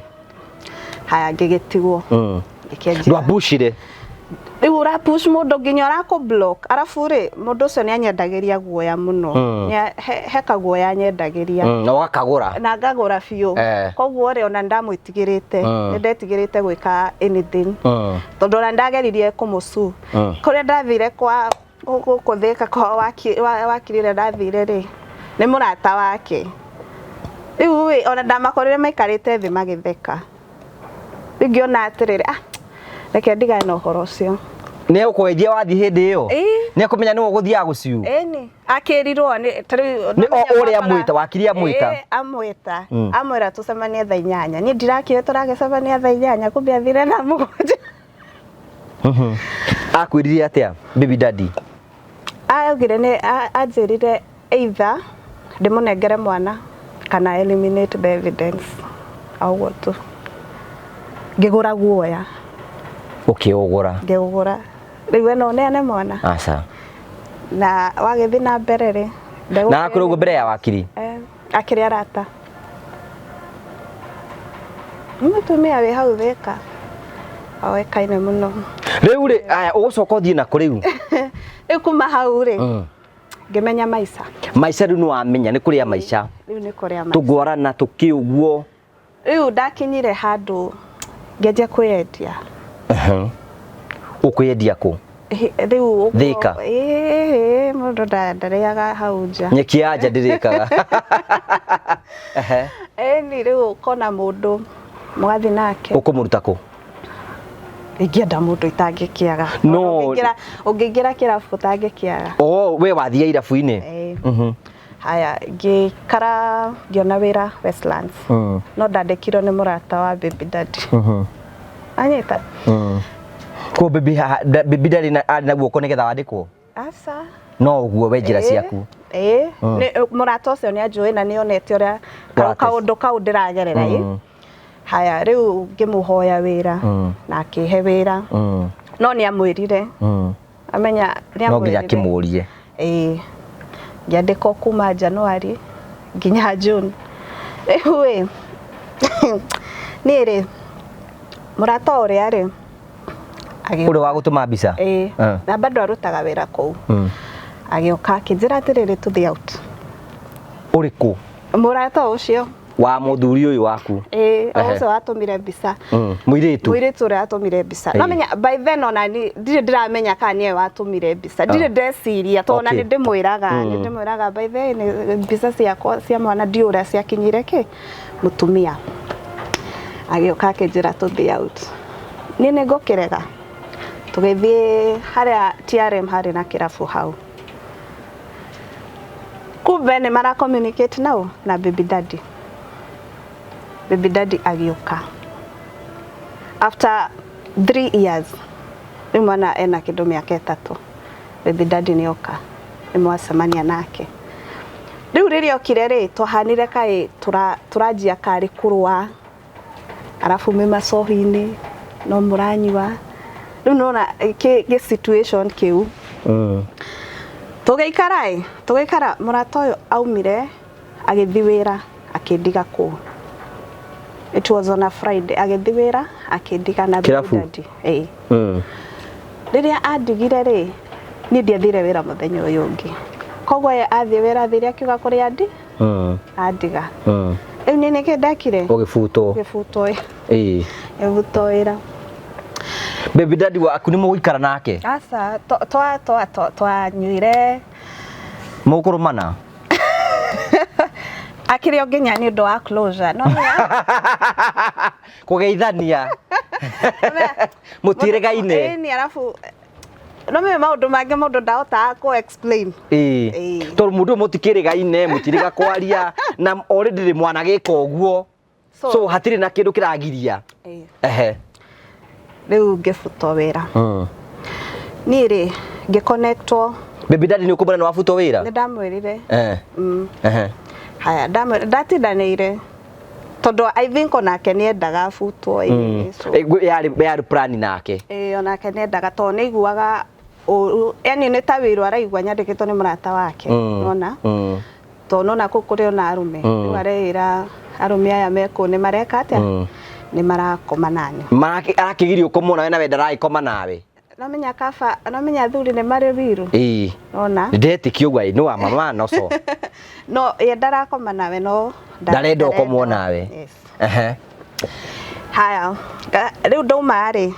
Haya, ngĩgĩtigwo. Ngĩkĩanjia Ndwabucire? Rĩu ũrapush mũndũ nginya ũrakũ block, arabu rĩ, mũndũ ũcio nĩ anyendagĩria guoya mũno. He kaguoya anyendagĩria. Na ũgakagũra. Na ngagũra biũ. Koguo rĩ, ona ndamwĩtigĩrĩte, nĩ ndetigĩrĩte gwĩka anything, tondũ ona ndageririe kũmũsue. Kũrĩa ndathire kwa gũkũ Thĩka kwa wakiri ũrĩa ndathire rĩ, nĩ mũrata wake. Rĩu rĩ, ona ndamakorire maikarĩte thĩ magĩtheka. Rĩu ngĩona atĩrĩrĩ, ah, reke ndigane na ũhoro ũcio. Nĩ egũkũgeithia wathiĩ hĩndĩ ĩyo? Ĩĩ. Nĩ ekũmenya nĩwe ũgũthiaga gũciu? Ĩni akĩrirwo nĩ ta rĩu Nĩ o ndamenya ũrĩa barabara- amwĩta, wakiri amwĩta. Ĩĩ, amwĩta. Mm. Amwĩra tũcemanie thaa 8. Niĩ ndirakĩũĩ tũragĩcemania thaa 8, kumbe athire na 7. Akwĩrire atĩa baby daddy? Augire nĩ anjĩrire either ndĩmũnengere mwana kana eliminate the evidence. O ũguo tu. Ngĩgũra guoya. Ũkĩũgũra? Ngĩũgũra. Rĩu we no ũneane mwana? Aca. Na wagĩthiĩ na mbere rĩ, Na akwĩra ũguo mbere ya wakiri? Eh, akĩrĩ arata. Nĩ mũtumia wĩ hau Thĩka. Oĩkaine mũno. Rĩu rĩ, aya ũgũcoka ũthiĩ nakũ rĩu? Rĩu kuma hau rĩ, ngĩmenya maica. Maica rĩu nĩ wamenya nĩ kũrĩa maica. Rĩu nĩ kũrĩa maica. Tũngwarana tũkĩ ũguo. Rĩu ndakinyire handũ ngĩanjia kwĩyendia. Ũkwĩyendia kũ? Rĩu ũguo- Thĩka? Ĩĩ, mũndũ ndarĩaga hau nja. Nyeki ya nja ndĩrĩkaga. Ehe. Ĩni rĩu ũkona mũndũ mũgathiĩ nake. Ũkũmũruta kũ? Ingĩenda mũndũ itangĩkĩaga. No. Ũngĩingĩra kĩrabu ũtangĩkĩaga. Oh, we wathiĩ irabu-inĩ? Ĩĩ. Haya, ngĩikara ngĩona wĩra Westlands. No ndandĩkirwo nĩ mũrata wa baby daddy. Anyita? Ko baby baby daddy na arĩ na guoko nĩgetha wandĩkwo? Aca. No ũguo we njĩra ciaku. Ĩĩ, mũrata ũcio nĩ anjũĩ na nĩ onete ũrĩa kaũndũ kau ndĩragerera ĩ. Haya, rĩu ngĩmũhoya wĩra na akĩhe wĩra. No nĩ amwĩrire. Amenya nĩ No nginya amwĩrire. akĩmũrie. Ĩĩ. Ngĩandĩkwo kuma January nginya June. Rĩu ĩ, niĩ rĩ, mũrata ũrĩa rĩ, Ũrĩa wa gũtũma mbica? Ĩĩ. Na bado arutaga wĩra kũu. Agĩũka akĩnjĩra atĩrĩrĩ, tũthiĩ out. Ũrĩkũ? Mũrata ũcio. Wa mũthuri ũyũ waku? Ĩĩ, o ũcio watũmire mbica. Mũirĩtu? Mũirĩtu ũrĩa watũmire mbica. No menya by then ona ni ndirĩ ndĩramenya kana nĩwe watũmire mbica. Ndirĩ ndeciria tondũ ona nĩ ndĩmwĩraga, nĩ ndĩmwĩraga by the way nĩ mbica ciakwa cia mwana ndiũĩ ũrĩa ciakinyire kĩ mũtumia. Agĩũka akĩnjĩra tũthiĩ out. Niĩ nĩ ngũkĩrega. Tũgĩthiĩ harĩa TRM harĩ na kĩrabu hau. Kumbe nĩ mara communicate nao na baby daddy. Baby daddy agĩũka. After 3 years, rĩu mwana ena kĩndũ mĩaka 3. Baby daddy nĩ oka. Nĩ mwacemania nake. Rĩu rĩrĩa okire rĩ, twahanire kaĩ tũranjia karĩ kũrũa. Arabu mwĩ macohi-inĩ, no mũranyua. Rĩu nĩwona gĩ situation kĩu. Tũgĩikara ĩ, tũgĩikara mũrata ũyũ aumire agĩthiĩ wĩra akĩndiga kũu. It was on a Friday, agĩthiĩ wĩra akĩndiga na baby Kĩrabu? daddy. Ĩĩ. Rĩrĩa andigire rĩ, niĩ ndiathire wĩra mũthenya ũyũ ũngĩ. Koguo ye athiĩ wĩra athire akiuga kũrĩa andi? Andiga. Rĩu niĩ nĩkĩ ndekire? Ũgĩbutwo. Ngĩbutwo. Ĩĩ. Ngĩbutwo wĩra. Baby daddy waku nĩ mũgũikara nake? Aca, twanyuire. Mũkũrũmana? Akĩrĩ o nginya nĩ ũndũ wa closure. No nĩ Kũgeithania. Mũtiĩrĩgaine. Ĩni, arabu no me maũndũ mangĩ mũndũ ndahotaga kũ explain. Ĩĩ. Ĩĩ. Tondũ mũndũ ũyũ mũtikĩrĩgaine, mũtirĩga kwaria na already ndĩrĩ mwanagĩka ũguo. So hatirĩ na kĩndũ kĩragiria. Ĩĩ. Ehe. Rĩu ngĩbutwo wĩra. Niĩ rĩ, ngĩconnectwo. Baby daddy nĩ ũkũmwĩra nĩ wabutwo wĩra? Nĩ ndamwĩrire. Ehe. Haya, ndatindanĩire. Tondũ I think onake nĩ endaga abutwo, ĩĩ, so. Yarĩ plan nake. Ĩĩ, onake nĩ endaga tondũ nĩ aiguaga ũru, yani nĩ ta wĩra araigua nyandĩkĩtwo nĩ mũrata wake, nĩwona? Tondũ nĩwona kũu kũrĩ ona arũme, rĩu areĩra arũme aya me kũu nĩ mareka atĩa? Nĩ marakoma nani. Arakĩgirio ũkomwo nawe na we ndaragĩkoma nawe. Nomenya kaba, nomenya athuri nĩ marĩ wiru. Ĩĩ. Nona? Ndetĩkia ũguo, nĩ wa mama no so. No, ye ndarakoma nawe no Ndarenda ũkomwo nawe. Yes. Ehe. Haya, rĩu ndauma rĩ,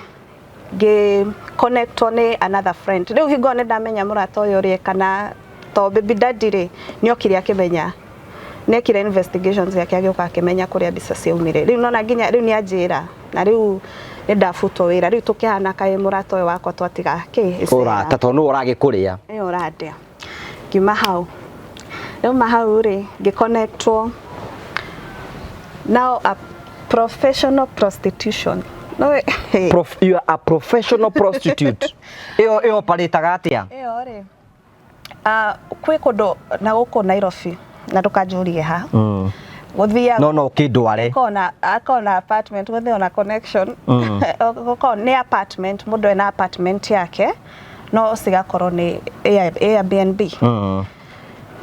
ngĩ connectwo nĩ another friend. Rĩu hingo nĩ ndamenya mũrata ũyũ ũrĩa kana to baby daddy rĩ, nĩ okire akĩmenya. Nĩ ekire investigations yake agĩũka akĩmenya kũrĩa mbica ciaumire. Rĩu nona nginya rĩu nĩ anjĩra. Na rĩu Nĩ ndabutwo wĩra rĩu tũkĩhana kaĩ mũrata ũyũ wakwa twatiga kĩ icera. Ũrata tondũ nĩwe ũragĩkũrĩa. Nĩwe ũrandĩa. Ngiuma hau, ndauma hau rĩ, ngĩ-connectwo now a professional prostitution. No, You are a professional prostitute. Ĩyo ĩyo operate-aga atĩa? Ĩyo rĩ, kwĩ kũndũ na gũkũ Nairobi na ndũkanjũrie ha. Gũthiaga No no ũkĩndware. Akoragwo na apartment, gũthiaga na connection. Gũkoragwo nĩ apartment, mũndũ ena apartment yake no cigakorwo nĩ Airbnb.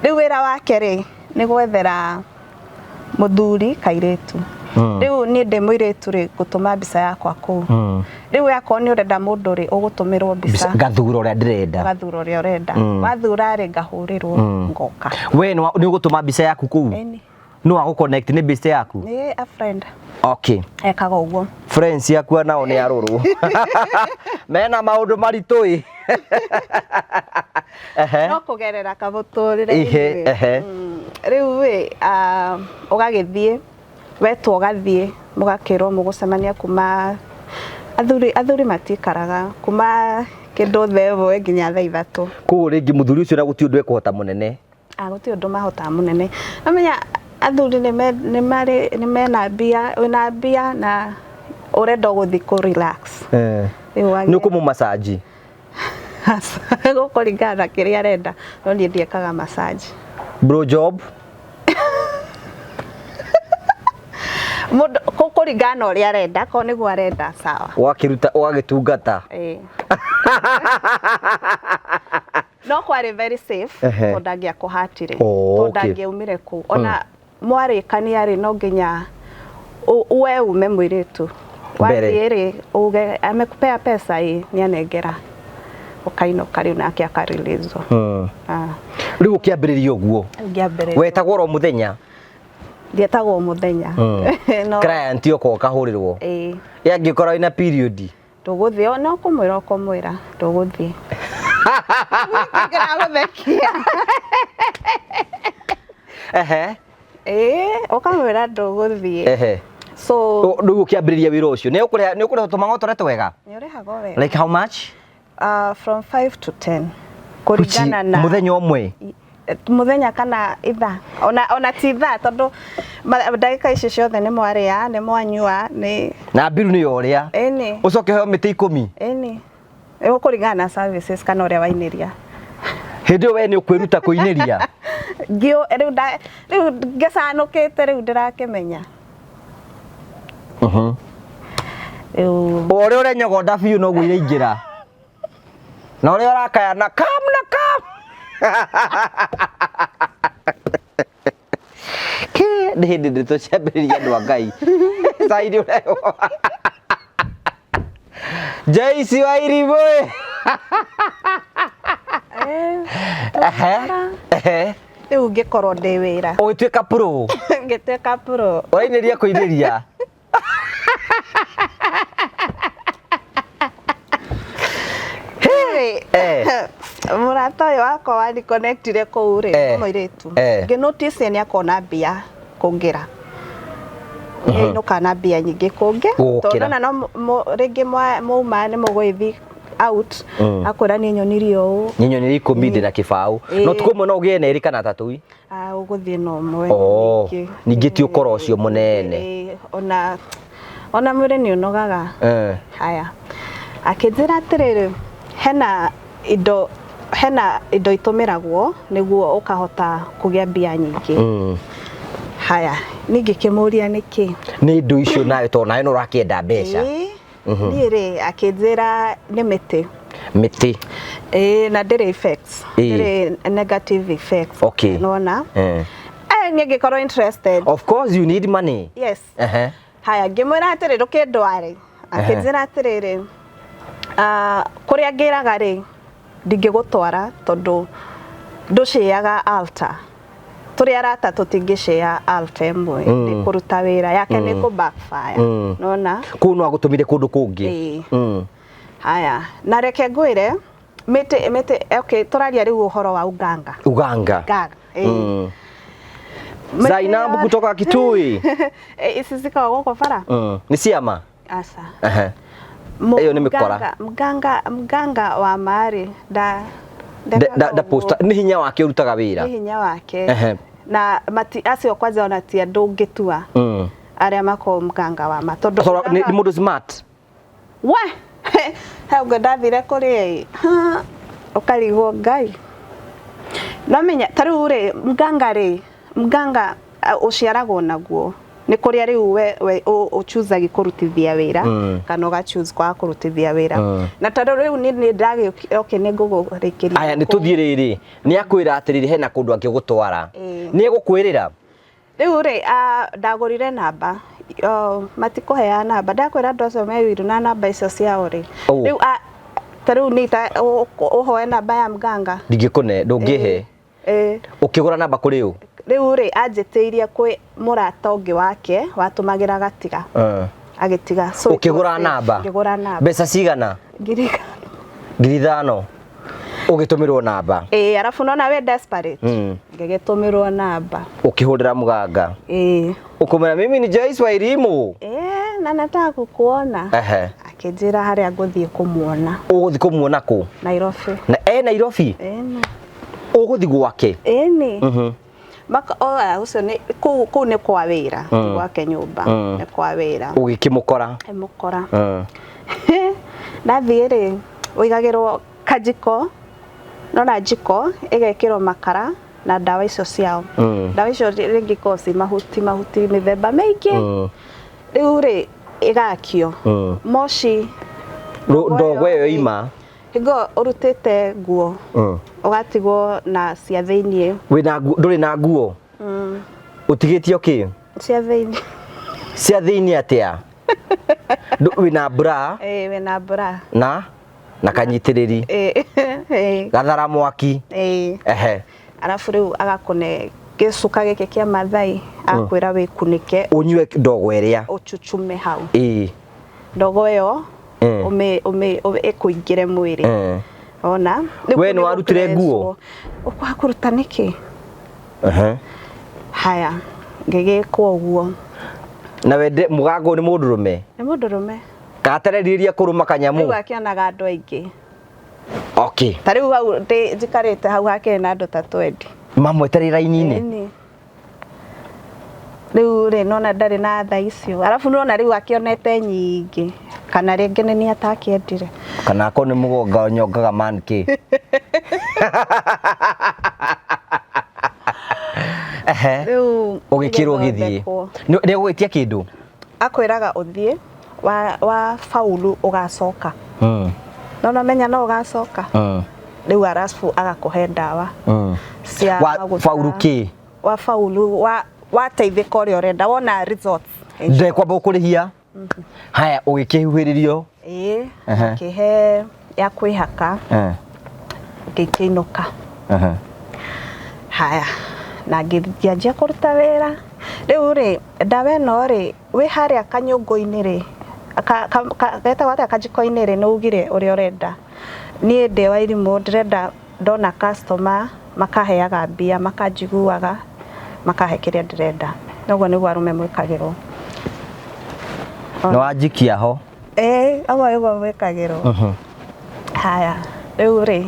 Rĩu wĩra wake rĩ nĩ gwethera mũthuri kairĩtu. Rĩu niĩ ndĩ mũirĩtu rĩ ngũtũma mbica yakwa kũu. Rĩu we akorwo nĩ ũrenda mũndũ rĩ ũgũtũmĩrwo mbica. Ngathura ũrĩa ndĩrenda. Ũgathura ũrĩa ũrenda. Wathura rĩ ngahũrĩrwo ngoka. We nĩ ũgũtũma mbica yaku kũu? Ĩni. Nũ agũ connect nĩ best yaku? Nĩ a friend. Okay. Ekaga ũguo. Friends yaku nao nĩ arũrũ. Mena maũndũ maritũ ĩ. Ehe. No kũgerera kamũtũrĩre. Ihe, ehe. Rĩu ĩ ũgagĩthiĩ wetwo ũgathiĩ mũgakĩrwo mũgũcemania kuma athuri athuri matikaraga kuma kĩndũ thaa 1 nginya thaa 3. Koguo rĩngĩ mũthuri ũcio na gũtirĩ ũndũ ekũhota mũnene. Gũtirĩ ũndũ mahotaga mũnene. Amenya athuri nĩ marĩ nĩ mena mbia, wĩna mbia na ũrenda gũthiĩ kũ relax. Rĩu Nĩ ũkũmũ massage? Gũkũringana na kĩrĩa arenda, no niĩ ndiĩkaga massage. Blow job? Mũndũ gũkũringana na ũrĩa arenda, korwo nĩguo arenda sawa. Ũgakĩruta ũgagĩtungata. Ĩĩ. No kwarĩ very safe tondũ ndangĩakũhatire, tondũ ndangĩaumire kũu. Ona mwarĩkania rĩ no nginya we ume mũirĩtu. Wathiĩ rĩ uge amekupea pesa ĩ nĩanengera. Ũkainũka rĩu nake akareleaswo. Rĩu ũkĩambĩrĩria ũguo? Ngĩambĩrĩria. Wetagwo oro mũthenya? Ndietagwo mũthenya. No. Client yoka ũkahũrĩrwo? Ĩĩ. Ĩ angĩkorwo ĩna period? Ndũgũthiĩ, no kũmwĩra ũkũmwĩra ndũgũthiĩ. Ngĩragũthekia. Ehe. Ĩĩ, ũkamwĩra ndũgũthiĩ. Ehe. So Rĩu ũkĩambĩrĩria wĩra ũcio, nĩ ũkũrĩha nĩ ũkũrĩha tũmang'otore twega? Nĩ ũrĩhagwo wega. Like how much? From 5 to 10. Kũringana na mũthenya ũmwe? Mũthenya kana ithaa. Ona ti ithaa tondũ ndagĩka ici ciothe nĩ mwarĩa, nĩ mwanyua, nĩ Na mbiru nĩyo ũrĩa. Ĩni. Ũcoke ũheo mĩtĩ 10. Ĩni. Ĩgũkũringana na services kana ũrĩa wainĩria. Hĩndĩ ĩyo we nĩ ũkwĩruta kũinĩria? Rĩu ngĩcanũkĩte rĩu ndĩrakĩmenya. Rĩu O ũrĩa ũrenyogonda biũ noguo iraingĩra. Na ũrĩa ũrakaya na kam na kam. Kĩ nĩ hĩndĩ ndĩ tũciambĩrĩria andũ a Ngai. Cairi ũrehwo. Joyce wa Irimũ. Ehe. Ehe. Rĩu ngĩkorwo ndĩ wĩra. Ũgĩtuĩka pro. Ngĩtuĩka pro. Ũrainĩria kũinĩria. Mũrata ũyũ wakwa wani connectire kũu rĩ, mũirĩtu. Ngĩ notice nĩ akona mbia kũngĩra. Nĩ na mbia nyingĩ kũngĩ. Tondũ ona no rĩngĩ mwauma nĩ mũgũgĩthiĩ out akwĩra niĩ nyonirie ũũ. Niĩ nyonirie 10 ndĩna kĩbaũ. No tukũ ũmwe no ũgĩe na 2 kana 3. Ũgũthiĩ na ũmwe. Ningĩ ti ũkora ũcio mũnene. Ona mwĩrĩ nĩ ũnogaga. Haya. Akĩnjĩra atĩrĩrĩ, hena indo itũmĩragwo nĩguo ũkahota kũgĩa mbia nyingĩ. Haya, niĩ ngĩkĩmũria nĩkĩ? Nĩ indo icio nawe tondũ nawe nĩ ũrakĩenda mbeca. Niĩ rĩ akĩnjĩra nĩ mĩtĩ. Mĩtĩ. Ĩĩ, na ndĩrĩ effects. Ndĩrĩ negative effects. Okay. Nĩwona? Niĩ ngĩkorwo interested. Of course you need money. Yes. Haya, ngĩmwĩra atĩrĩ ndũkĩndware. Akĩnjĩra atĩrĩrĩ, kũrĩa ngĩraga rĩ, ndingĩgũtwara tondũ ndũcĩaga altar. Tũrĩ arata tũtingĩcĩa altar ĩmwe. Nĩ kũruta wĩra yake nĩ kũ backfire. Nĩwona? Kũu no agũtũmire kũndũ kũngĩ. Haya, na reke ngwĩre mĩtĩ, okay, tũraria rĩu ũhoro wa uganga. Uganga. Uganga. Zainabu kutoka Kitui. Ici cikoragwo gũkũ bara? Nĩ ciama? Aca. Ĩyo nĩ mĩkora. Mganga mganga wa maarĩ nda nda nda posta nĩ hinya wake ũrutaga wĩra. Nĩ hinya wake. Ehe. Na mati acio kwanza ona ti andũ ũngĩtua arĩa makoragwo mganga wa ma tondũ Tondũ nĩ nĩ mũndũ smart. We he ũngĩ ndathire kũrĩ ĩ ũkarigwo Ngai no menya ta rĩu rĩ mganga rĩ mganga ũciaragwo naguo nĩ kũrĩa rĩu we, we ũchusagi kũrutithia wĩra kana ũga choose kwaga kũrutithia wĩra na tondũ rĩu nĩ nĩ ndagĩũki okay nĩ ngũgũrĩkĩria Aya nĩ tũthiĩ rĩrĩ nĩ akwĩra atĩrĩrĩ hena kũndũ angĩgũtwara. Ĩĩ. Nĩ egũkwĩrĩra. Rĩu rĩ ndagũrire namba matikũheaga namba ndakwĩra andũ acio me wiru na namba icio ciao rĩ Oh. rĩu ta rĩu nĩ ta ũhoe namba ya mganga. Ndingĩkũne ndũngĩhe. Ĩĩ. Ũkĩgũra namba kũrĩ ũ? Rĩu rĩ anjĩtĩirie kwĩ mũrata ũngĩ wake watũmagĩra gatiga agĩtiga. So it Ũkĩgũra was safe. namba? Ngĩgũra namba. Mbeca cigana? 5,000. 5,000. Ũgĩtũmĩrwo namba. Ĩĩ arabu nona wĩ desperate. Ngĩgĩtũmĩrwo namba. Ũkĩhũrĩra mũganga. Ĩĩ. Ũkũmwĩra mimi ni Joyce Wairimu. Ĩĩ na nataka kukuona. Ehe. Akĩnjĩra harĩa ngũthiĩ kũmuona. Ũgũthiĩ kũmuona kũ? Nairobi. Na e Nairobi? Ĩni. Ũgũthiĩ gwake? Ĩni. Maka o ũcio nĩ kũu kũu nĩ kwa wĩra ti gwake nyũmba nĩ kwa wĩra. Ũgĩkĩmũkora? Ngĩmũkora. Ndathiĩ rĩ ũigagĩrwo kajiko nona njiko ĩgekĩrwo makara na ndawa icio ciao. Ndawa icio rĩngĩ ikoragwo ci mahuti mahuti mĩthemba mĩingĩ. Rĩu rĩ ĩgakio moci Ndogo ĩyo ima. Hingo ũrutĩte nguo ũgatigwo na cia thĩiniĩ. Wĩna nguo ndũrĩ na nguo? Ũtigĩtio kĩ? Cia thĩiniĩ. Cia thĩiniĩ atĩa? Wĩna bra? Ĩĩ wĩna bra. Na na kanyitĩrĩri. Ĩĩ. Gathara mwaki. Ĩĩ. Ehe. Arabu rĩu agakũne gĩcuka gĩkĩ kĩa Mathai akwĩra wĩkunĩke. Ũnyue ndogo ĩrĩa. Ũchuchume hau. Ĩĩ. Ndogo ĩyo ũmĩ ĩkũingĩre mwĩrĩ. Ona. We nĩ warutire nguo? Ũkwaga kũruta nĩkĩ? Haya, ngĩgĩkwo ũguo. Na wende mũgango nĩ mũndũrũme? Nĩ mũndũrũme. Katareririria kũrũma kanyamũ? Rĩu akĩonaga andũ aingĩ. Okay. Ta rĩu hau njikarĩte hau hakĩrĩ na andũ ta 20. Mamwetereire raini-inĩ? Rĩu rĩ nona ndarĩ na tha icio. Arabu nona rĩu akĩonete nyingĩ. Kana rĩngĩ nĩ niĩ atakĩendire. Kana akorwo nĩ mũgonga nyongaga man kĩ. Ehe. Rĩu ũgĩkĩrwo gĩthiĩ. Nĩ egũgwĩtia kĩndũ? Akwĩraga ũthiĩ wa faulu ũgacoka. No menya no ũgacoka. Rĩu arabu agakũhe ndawa. Cia maguta. Faulu kĩ? Wa faulu wateithĩka ũrĩa ũrenda wona results. Ndekwamba gũkũrĩhia. Haya ũgĩkĩhuhĩrĩrio. Ĩĩ, akĩhe ya kwĩhaka. Ngĩkĩinũka. Haya, na ngĩanjia kũruta wĩra. Rĩu rĩ ndawa ĩno rĩ wĩ harĩa kanyũngũ-inĩ rĩ getagwo atĩa kajiko-inĩ rĩ nĩ ugire ũrĩa ũrenda. Niĩ ndĩ wa irimũ ndĩrenda ndona customer makaheaga mbia makanjiguaga makahe kĩrĩa ndĩrenda. Noguo nĩguo arũme mwĩkagĩrwo. Nĩ wanjikia ho. Ĩĩ ũguo nĩguo mwĩkagĩrwo. Haya, rĩu rĩ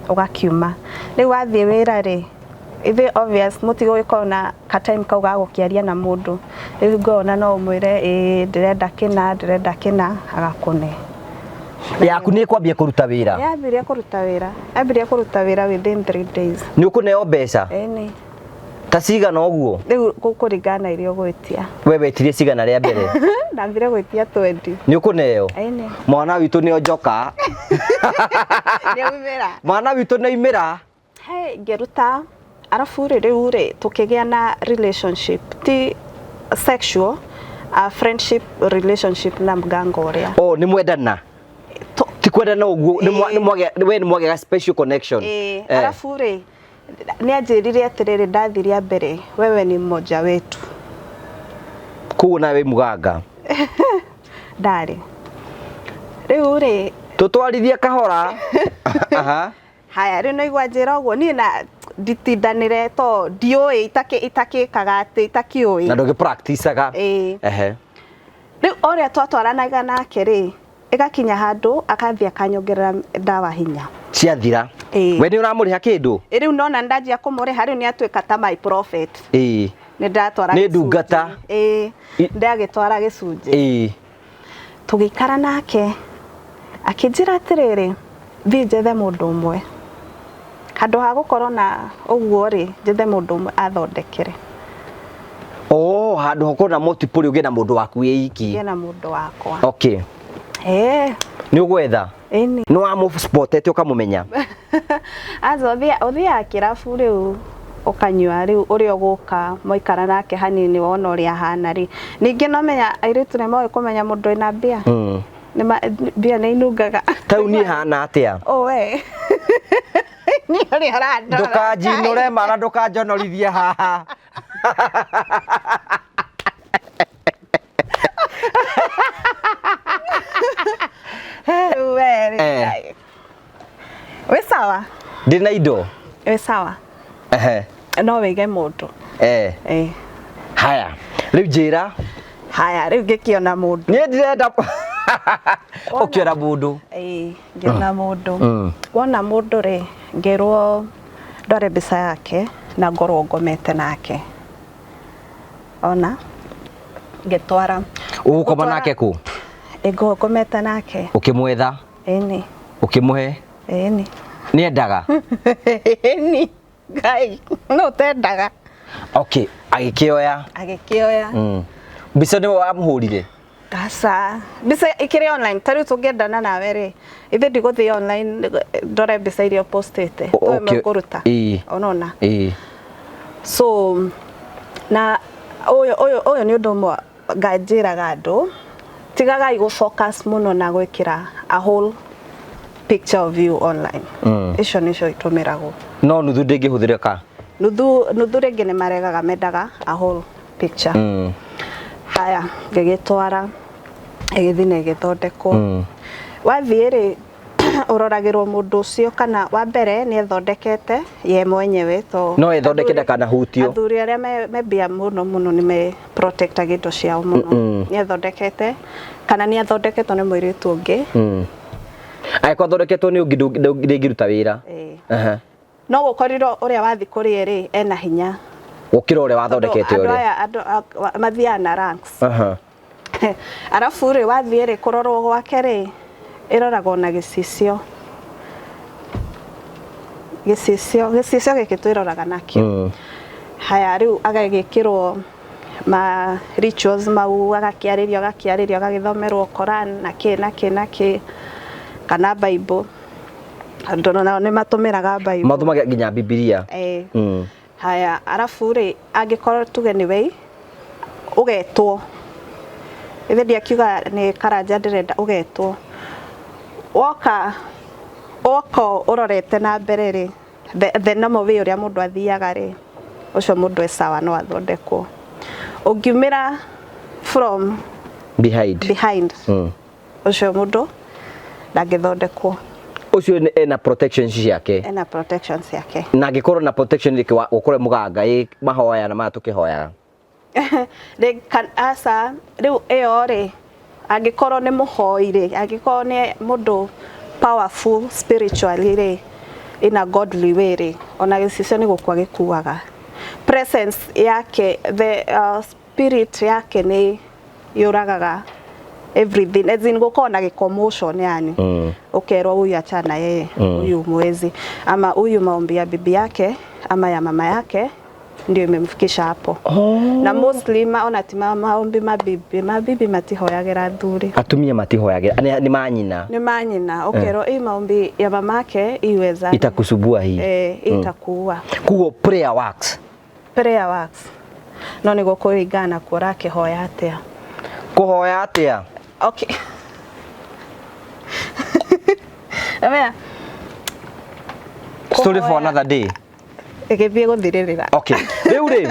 ũgakiuma. Rĩu wathiĩ wĩra rĩ ithuĩ obvious mũtigũgĩkorwo na ka time kau ga gũkĩaria na mũndũ. Rĩu ngona no ũmwĩre ĩĩ ndĩrenda kĩna ndĩrenda kĩna agakũne. Yaku nĩ ĩkwambia kũruta wĩra? Yambirie kũruta wĩra. Yambirie kũruta wĩra within 3 days. Nĩ ũkũneo mbeca? Ĩni. Ta cigana ũguo? Rĩu gũkũringana na iria ũgwĩtia. We wetirie cigana rĩa mbere? Ndambire gwĩtia 20. Nĩ ũkũneo? Ĩni. Mwana witũ nĩ onjoka. Nĩ aumĩra. Mwana witũ nĩ aumĩra. Hey, ngĩruta arabu rĩ rĩu rĩ tũkĩgĩa na relationship ti sexual friendship relationship na mganga ũrĩa. Oh, nĩ mwendana? Ti kwendana ũguo, we nĩ mwagĩa special connection. Ĩĩ, arabu rĩ nĩ anjĩrire atĩrĩrĩ ndathiĩ rĩa mbere wewe ni mmoja wetu. Koguo nawe wĩ mũganga? Ndarĩ. Rĩu rĩ tũtwarithie kahora. Aha. Haya, rĩu naigua njĩra ũguo niĩ na nditindanĩre to ndiũĩ itakĩkaga atĩ itakĩũĩ. Na ndũgĩ practice-aga. Ĩĩ. Ehe. Rĩu ũrĩa twatwaranaga nake rĩ Ĩgakinya handũ akathiĩ akanyongerera ndawa hinya. Ciathira. Ĩĩ. We nĩ ũramũrĩha kĩndũ? Ĩ rĩu nona ndanjia kũmũrĩha rĩu nĩ atuĩka ta my prophet. Ĩĩ. Nĩ ndatwara Nĩ gĩcunjĩ. ndungata. Ĩĩ. Ndagĩtwara gĩcunjĩ. Ĩĩ. Tũgĩikara nake akĩnjĩra atĩrĩrĩ, thiĩ njethe mũndũ ũmwe. Handũ ha gũkorwo na ũguo rĩ, njethe mũndũ ũmwe athondekere. Oh, handũ ha gũkorwo na multiple ũgĩe na mũndũ waku wĩ iki. Ngĩe na mũndũ wakwa. Okay. Eh, Nĩ ũgwetha? Ĩni. Nĩ wamũ-spotete ũkamũmenya? Aca ũthiaga kĩrabu rĩu ũkanyua rĩu ũrĩa ũgũka mwaikara nake hanini wona ũrĩa ahana rĩ. Ningĩ no menya airĩtu nĩ moĩ kũmenya mũndũ wĩna mbia. Mbia nĩ inungaga. Ta rĩu niĩ hana atĩa? O we. Nĩ ũrĩa ũrandora. Ndũkanjinũre mara ndũkanjonorithie haha. Rĩu we rĩ. Eh. Wĩ sawa? Ndĩ na indo. Wĩ sawa. Ehe. No wĩige mũndũ. Eh. Eh. Haya. Rĩu njĩra. Haya, rĩu ngĩkĩona mũndũ. Niĩ ndirenda ũkĩona mũndũ. Ĩĩ, ngĩona mũndũ. Mm. Wona mũndũ rĩ, ngĩrwo ndore mbica yake na ngorwo ngomete nake. Ona ngĩtwara. Ũgũkoma Gũtwara- nake kũ? Ĩ, ngomete nake. Ũkĩmwetha? Ĩni. Ũkĩmũhe? Ĩni. Nĩendaga? Ĩni. Ngai, no ũtendaga. Okay, agĩkĩoya. Agĩkĩoya. Mbica nĩwe wamũhũrire? Aca, mbica ĩkĩrĩ online, ta rĩu tũngĩendana nawe rĩ, ithe ndigũthiĩ online ndore mbica iria ũpostĩte, towe mekũruta. Ĩĩ. Ũnona? Ĩĩ. So, na ũyũ ũyũ ũyũ nĩ ũndũ ũmwe nganjĩraga andũ, tigagai gũ focus mũno na gwĩkĩra a whole picture of you online. Icio nĩcio itũmĩragwo. No nuthu ndĩngĩhũthĩrĩka. Nuthu nuthu rĩngĩ nĩ maregaga mendaga a whole picture. Haya, ngĩgĩtwara ĩgĩthiĩ na ĩgĩthondekwo. Wathiĩ rĩ ũroragĩrwo mũndũ ũcio kana wa mbere nĩ ethondekete ye mwenyewe to No ethondeke ndakanahutio. Athuri arĩa me mbia mũno mũno nĩ me protectaga indo ciao mũno. Nĩ ethondekete kana nĩ athondeketwo nĩ mũirĩtu ũngĩ. Angĩkorwo athondeketwo nĩ ũngĩ ndĩngĩruta wĩra. Ĩĩ. Aha. No gũkorirwo ũrĩa wathiĩ kũrĩ rĩ ena hinya. Gũkĩra ũrĩa wathondekete Andũ ũrĩa. aya andũ mathiaga na ranks. Aha. Arabu rĩ wathiĩ rĩ kũrorwo gwake rĩ ĩroragwo na gĩcicio. Gĩcicio gĩcicio gĩkĩ twĩroraga nakĩo. Haya rĩu agagĩkĩrwo ma rituals mau agakĩarĩrio agakĩarĩrio agagĩthomerwo Koran na kĩ na kĩ na kĩ kana Bible. Andũ nao nĩ matũmĩraga Bible. Mathomaga nginya Bibilia. Eh. Haya arabu rĩ angĩkorwo tuge nĩ wei ũgetwo. Ithe ndiakiuga nĩ Karanja ndĩrenda ũgetwo. Woka woka ũrorete na mbere rĩ the normal way ũrĩa mũndũ athiaga rĩ ũcio mũndũ e sawa no athondekwo. Ũngiumĩra from Behind. behind ũcio mũndũ ndangĩthondekwo. Ũcio ena protection ciake. Ena protection ciake. Na angĩkorwo na protection rĩngĩ ũkorwo mũganga ĩ mahoya na maya tũkĩhoyaga. Aca rĩu ĩyo rĩ angĩkorwo nĩ mũhoi rĩ angĩkorwo nĩ mũndũ powerful spiritually rĩ in a godly way rĩ ona gĩcicio nĩ gũkua gĩkuaga. Presence yake the spirit yake nĩ yũragaga everything as in gũkorwo na gĩcommotion yani. Ũkerwo huyu achana yeye huyu mwezi ama huyu maombi ya bibi yake ama ya mama yake ndio imemfikisha hapo. Na mostly ona ti maombi mabibi mabibi matihoyagĩra athuri. Atumia matihoyagĩra nĩ manyina. Nĩ manyina ũkerwo hii maombi ya mamake iweza itakusubua hii. Itakuua. Kuo prayer works. Prayer works. No nĩ gũkũringana na kuo ũrakĩhoya atĩa. Kũhoya atĩa? Okay. Amea. Story for another day. Ĩgĩthiĩ gũthirĩrĩra. Okay. Rĩu rĩ,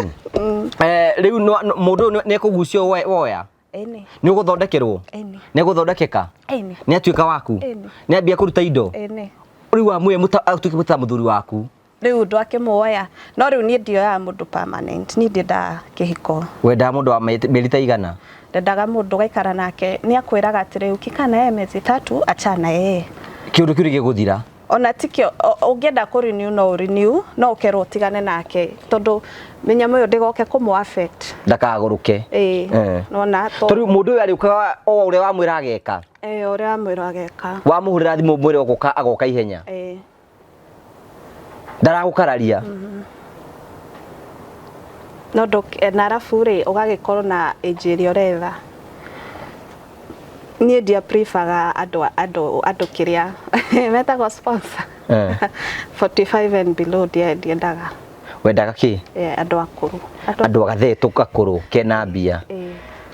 rĩu mũndũ ũyũ nĩ ekũgucio woya? Ĩni. Nĩ ũgũthondekerwo? Ĩni. Nĩ egũthondekeka? Ĩni. Nĩ atuĩka waku? Ĩni. Nĩ ambia kũruta indo? Ĩni. Rĩu wamwĩra atuĩke ta mũthuri waku? Rĩu ndwakĩmuoya. No rĩu niĩ ndioyaga mũndũ permanent. Niĩ ndiendaga kĩhiko. Wendaga mũndũ wa mĩeri ta igana? Ndendaga mũndũ ũgaikara nake nĩ akwĩraga atĩrĩ ukikaa na yeye miezi 3 achana yeye. Kĩũndũ kĩu gĩgũthira. Ona tikio ũngĩenda kũ renew no renew, no ũkerwo ũtigane nake tondũ mĩnyamũ ĩyo ndĩgoke kũmũ affect. Ndakagũrũke. Ĩĩ. Nona to Tondũ mũndũ ũyũ arĩũkaga o ũrĩa wamwĩra ageka. Ĩĩ, ũrĩa wamwĩra ageka. Wamũhũrĩra thimũ mwĩre ũgũka agoka ihenya. Ĩĩ. Ndaragũkararia. No ndũ na arabu rĩ ũgagĩkorwo na age ĩrĩa ũretha. Niĩ ndia prefer andũ andũ andũ kĩrĩa metagwo sponsor. 45 and below ndiendaga. Wendaga kĩ? Andũ akũrũ. Andũ agathetũ gakũrũ kena mbia.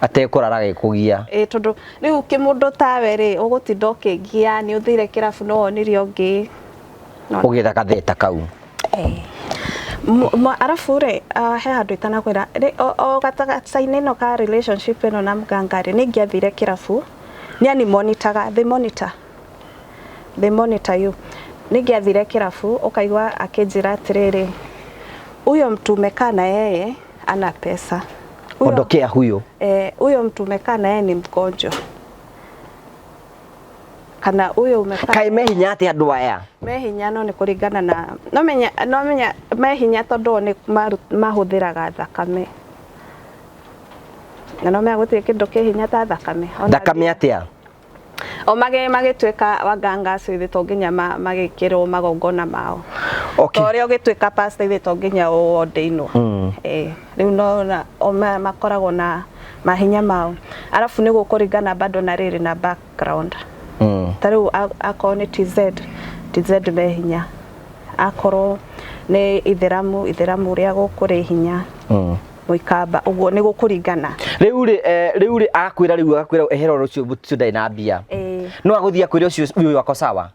Atekũrara agĩkũgia. Ĩĩ tondũ rĩu kĩmũndũ tawe rĩ ũgũtinda ũkĩngia nĩ ũthire kĩrabu no wonire ũngĩ. Ũgĩetha gatheta kau. Arabu rĩ he handũ itanakwĩra o gatagatĩ-inĩ ĩno ka relationship ĩno na mganga rĩ nĩ ingĩathire kĩrabu nĩ ani monitoraga, they monitor. They monitor you. Nĩ ingĩathire kĩrabu ũkaigua akĩnjĩra atĩrĩrĩ, huyo mtu umekaa na yeye ana pesa. Ondokea huyo. Huyo mtu umekaa na yeye ni mgonjwa. Kana huyo umekaa Kaĩ me hinya atĩa andũ aya? Me hinya no nĩ kũringana na no menya, no menya me hinya tondũ o nĩ mahũthĩraga thakame. Na no menya gũtirĩ kĩndũ kĩ hinya ta thakame. Ona Thakame atĩa? O magĩtuĩka waganga acio ithe to nginya magĩkĩrwo magongona mao. Okay. Ta ũrĩa ũgĩtuĩka pastor ithe to nginya ũordainwo. Rĩu no na, o makoragwo na mahinya mao. Arabu nĩ gũkũringana bado na rĩrĩ na background. Ta rĩu akorwo nĩ TZ, TZ me hinya. Akorwo nĩ Ithĩramu, Ithĩramu ũrĩa gũkũ rĩ hinya. Mũikamba, ũguo nĩ gũkũringana. Rĩu rĩ, rĩu rĩ, akwĩra rĩu, akwĩra ehera ũcio, ũcio ndarĩ na mbia. No agũthiĩ akwĩre ũcio, ũyũ wako sawa?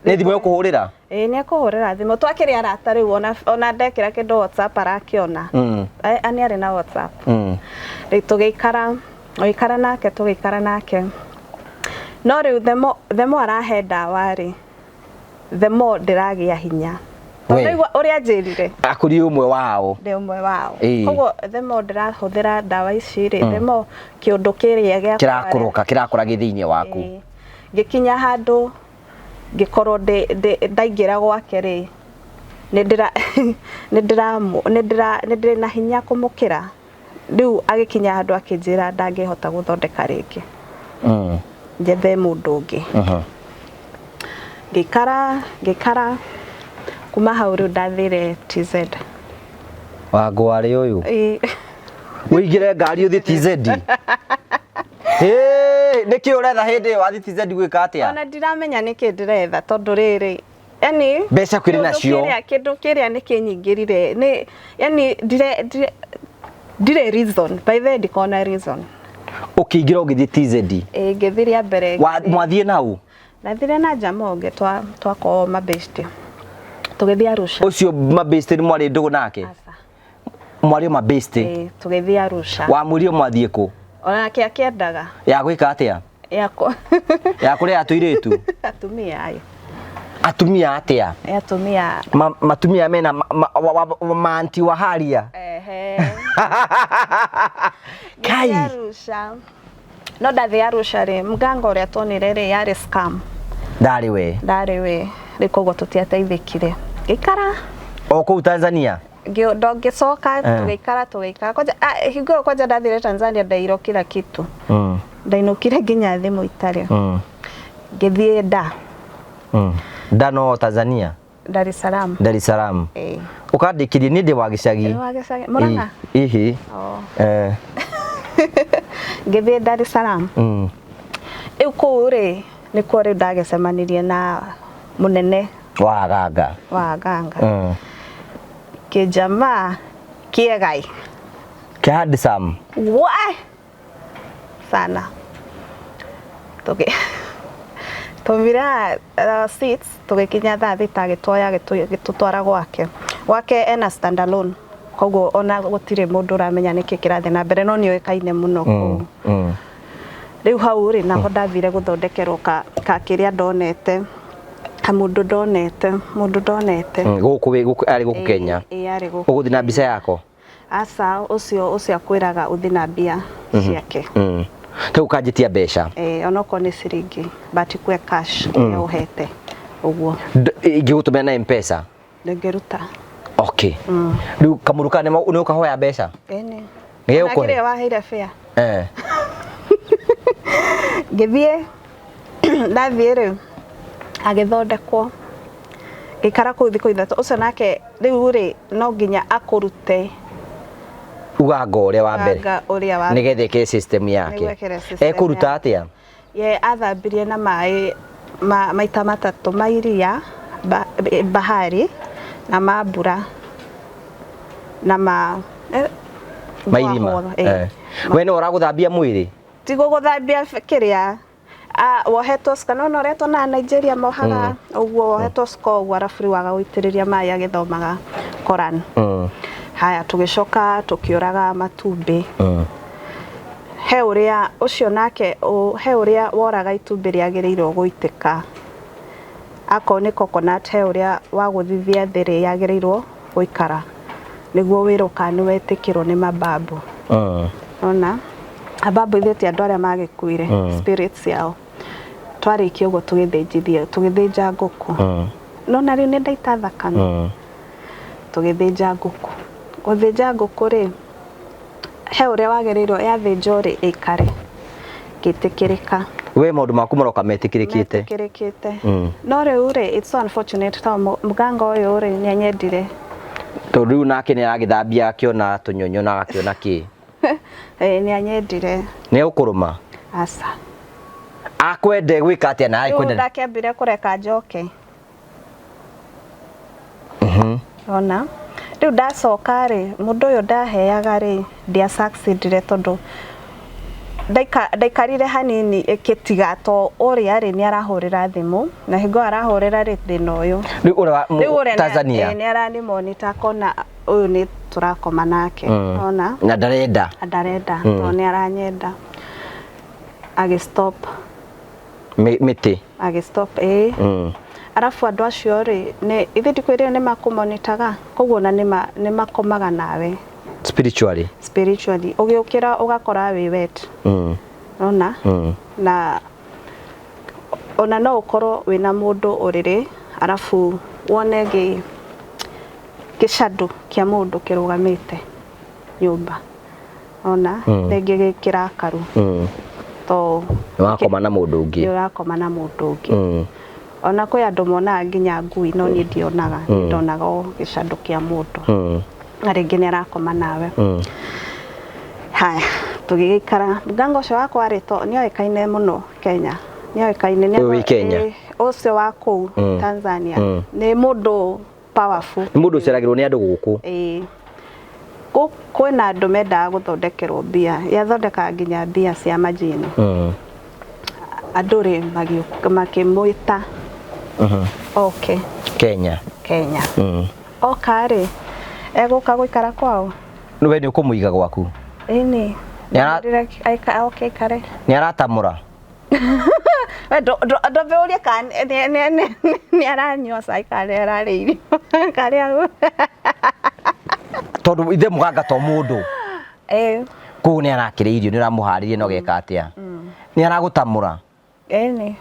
Nĩ thimũ ĩkũhũrĩra? Ĩĩ, nĩ ekũhũrĩra thimũ. Twakĩrĩ arata rĩu, ona ndekĩra kĩndũ WhatsApp arakĩona. Nĩ arĩ na WhatsApp. Rĩu tũgĩikara nake, tũgĩikara nake. No rĩu the more arahe ndawa rĩ, the more ndĩragĩa hinya. We. Tondũ igua ũrĩa anjĩrire. Akũri ũmwe wao. Ndĩ ũmwe wao. Koguo the more ndĩrahũthĩra ndawa ici rĩ, the more kĩũndũ kĩrĩa gĩakwa Kĩrakũrũka, kĩrakũra gĩ thĩinĩ waku. Ngĩkinya handũ ngĩkorwo ndaingĩra gwake rĩ, nĩ ndĩrĩ na hinya kũmũkĩra. Rĩu agĩkinya handũ akĩnjĩra ndangĩhota gũthondeka rĩngĩ. Njethe mũndũ ũngĩ. Ngĩikara, ngĩikara kuma hau rĩu ndathire TZ. Wangwarĩ ũyũ. Ĩĩ. Ũingĩre ngari ũthiĩ TZ. Hĩ, nĩkĩ ũretha hĩndĩ ĩyo wathiĩ TZ gwĩka atĩa? Ona ndiramenya nĩkĩ ndĩretha tondũ rĩrĩ, yani mbeca kwĩrĩ nacio. Kĩndũ kĩrĩa nĩ kĩnyingĩrire. Nĩ, yani ndire reason. By the way, ndikona reason. Ũkĩingĩra ũgĩthiĩ TZ? Ĩĩ, ngĩthiĩ rĩa mbere. Mwathiĩ nau? Nathire na jamaa ũngĩ twakorwo mabeshte. Tũgĩthiĩ Arusha. Ũcio mabeshte nĩ mwarĩ ndũgũ nake? Aca. Mwarĩ o mabeshte? Ĩĩ, tũgĩthiĩ Arusha. Wamwĩrire mwathiĩ kũ? Onake akĩendaga. Ya gwĩka atĩa? Ya Ya kũrĩa tũirĩtu? Atumia ayo. Atumia atĩa? Atumia. Matumia mena manti wa haria. Ehe. Kai. Ngĩthiĩ Arusha. No ndathiĩ Arusha rĩ, mganga ũrĩa tuonire rĩ, yarĩ scam. Ndarĩ we. Ndarĩ we. Rĩu koguo tũtiateithĩkire. Ngĩikara. O kũu Tanzania? Ndongĩcoka, tũgĩikara, tũgĩikara. Kwanja, hingo ĩyo kwanja ndathire Tanzania ndairwo kila kitu. Ndainũkire nginya thimũ itarĩ. Ngĩthiĩ Dar. Dar no Tanzania? Dar es Salaam. Dar es Salaam. Ĩĩ. Ũkandĩkĩrie niĩ ndĩ wa gĩcagi. Ndĩ wa gĩcagi. Mũrang'a? Ĩhĩ. Ngĩthiĩ Dar es Salaam. Rĩu kũu rĩ, nĩkuo rĩu ndagĩcemanirie na mũnene wa aganga. Wa aganga. Kĩjamaa kĩegai. Kĩ handsome. Why? Sana. Tũmira seats tũgĩkinya thaa thita agĩtuoya agĩtũtwara gwake. Gwake ena stand alone. Koguo ona gũtirĩ mũndũ ũramenya nĩkĩ kĩrathiĩ na mbere no nĩoĩkaine mũno kũu. Rĩu hau rĩ naho ndathire gũthondekerwo ka kĩrĩa ndonete. Ka mũndũ ndonete, mũndũ ndonete. Gũkũ wĩ, gũkũ, arĩ gũkũ Kenya. Ĩĩ, arĩ gũkũ. Ũgũthiĩ na mbica yako? Aca, ũcio ũcio akwĩraga ũthiĩ na mbia ciake. Rĩu ũkanjĩtia mbeca. Eh, onokorwo nĩ ciringi, but kwe cash ĩrĩa ũhete ũguo. Ingĩgũtũmĩra na Mpesa? Ndĩngĩruta. Okay. Rĩu kamũru kana nĩ ũkahoya mbeca? Ĩni. Nĩ Ona ũkũhe? kĩrĩa waheire fare. Eh. Ngĩthiĩ, ndathiĩ rĩ, agĩthondekwo, ngĩikara kũu thikũ 3. Ũcio nake rĩu rĩ, no nginya akũrute Uganga ũrĩa wa mbere. Uganga ũrĩa wa Nĩgetha ĩkĩre system yake. Nĩguo ĩkĩre system Ekũruta yake. atĩa? Ye athambirie na maĩ maita matatũ ma iria, bahari, na ma mbura, na ma Ma irima. borehole. Eh. We nĩ ũragũthambia mwĩrĩ? Ti gũgũthambia kĩrĩa. Wohetwo cuka, no ũrĩa tuonaga Nigeria mohaga ũguo, wohetwo cuka ũguo, arabu rĩu agagũitĩrĩria maĩ agĩthomaga Koran. Haya, tũgĩcoka tũkĩũraga matumbĩ. He ũrĩa ũcio nake, he ũrĩa woraga itumbĩ rĩagĩrĩirwo gũitĩka. Akorwo nĩ coconut, he ũrĩa wagũthithia thĩ rĩ yagĩrĩirwo gũikara nĩguo wĩrwo kana nĩ wetĩkĩrwo nĩ mababu. Ona ababu ithuĩ ti andũ arĩa magĩkuire, spirits ciao. Twarĩkia ũguo tũgĩthĩnjithia, tũgĩthĩnja ngũkũ. No na rĩu nĩ ndaita thakame. Tũgĩthĩnja ngũkũ. Gũthĩnja ngũkũ rĩ, he ũrĩa wagĩrĩirwo yathĩnjwo rĩ ĩikare ngĩtĩkĩrĩka. We maũndũ maku maroka metĩkĩrĩkĩte. Metĩkĩrĩkĩte. No rĩu rĩ, it's so unfortunate tondũ mũganga ũyũ rĩ nĩ anyendire. Tondũ rĩu nake nĩ aragĩthambia akĩona tũnyonyo na agakĩona kĩ. Nĩ anyendire. Nĩ egũkũrũma? Aca. Akwende gwĩka atĩa na Rĩu akwende? ndakĩambire kũreka njoke. Ona rĩu ndacoka rĩ, mũndũ ũyũ ndaheaga rĩ, ndia succeedire tondũ ndaikarire hanini ĩkĩtiga to ũrĩa rĩ nĩ arahũrĩra thimũ na hingo arahũrĩra rĩ thĩna ũyũ. Rĩu ũrĩa wa Rĩu ũrĩa Tanzania. Nĩ arani monitor akona ũyũ nĩ tũrakoma nake. Ona Na ndarenda. Ndarenda to nĩ aranyenda. Agĩ stop. Mĩtĩ. Agĩ stop ĩĩ. Arabu andũ acio rĩ, nĩ ithuĩ ndikwĩrire nĩ makũmonitaga, koguo ona nĩ makomaga nawe. Spiritually. Spiritually. Ũgĩũkĩra ũgakora wĩ wet. Ona? Na ona no ũkorwo wĩna mũndũ ũrĩrĩ, arabu wone gĩcandũ kĩa mũndũ kĩrũgamĩte nyũmba. Ona? Rĩngĩ gĩkĩrakaru. To Nĩ wakoma na mũndũ ũngĩ. Nĩ ũrakoma na mũndũ ũngĩ. Ona kwĩ andũ monaga nginya ngui, no niĩ ndionaga, ndonaga o gĩcandũ kĩa mũndũ. Na rĩngĩ nĩ arakoma nawe. Haya, tũgĩgĩikara. Mũganga ũcio wakwa rĩ, to nĩ oĩkaine mũno Kenya. Nĩ oĩkaine. Ũyũ wĩ Kenya? Ũcio wa kũu Tanzania. Nĩ mũndũ powerful. Nĩ mũndũ ũceragĩrwo nĩ andũ gũkũ. Ĩĩ. Kwĩna andũ mendaga gũthondekerwo mbia. Yathondekaga nginya mbia cia majini. Andũ rĩ makĩmwĩta. Oke. Kenya. Kenya. Oka rĩ, egũka gũikara kwao? We nĩ ũkũmũiga gwaku? Ĩni. Oke aikare. Nĩ aratamũra? We ndũmĩũrie kana nĩ aranyua cai kana nĩ ararĩa irio. Karĩa Tondũ ithe mũganga to mũndũ. Ĩĩ. Kũu nĩ arakĩrĩa irio, nĩ ũramũharĩria na ũgeka atĩa? Nĩ aragũtamũra? Ĩni.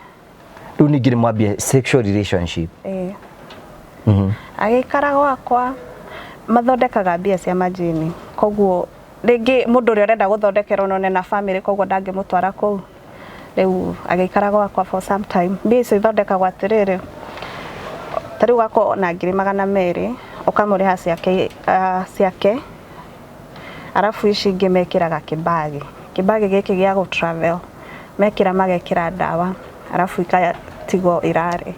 Rĩu ningĩ nĩ mwambie sexual relationship. Ĩĩ. Agĩikara gwakwa, mathondekaga mbia cia majini. Koguo rĩngĩ mũndũ ũrĩa ũrenda gũthondekerwo no nena family, koguo ndangĩmũtwara kũu. Rĩu agĩikara gwakwa for some time. Mbia icio ithondekagwo atĩrĩrĩ, ta rĩu ũgakorwo na 200,000, ũkamũrĩha ciake, arabu ici ingĩ mekĩraga kĩbagi. Kĩbagi gĩkĩ gĩa gũ travel, mekĩra magekĩra ndawa, arabu ikatigwo irare.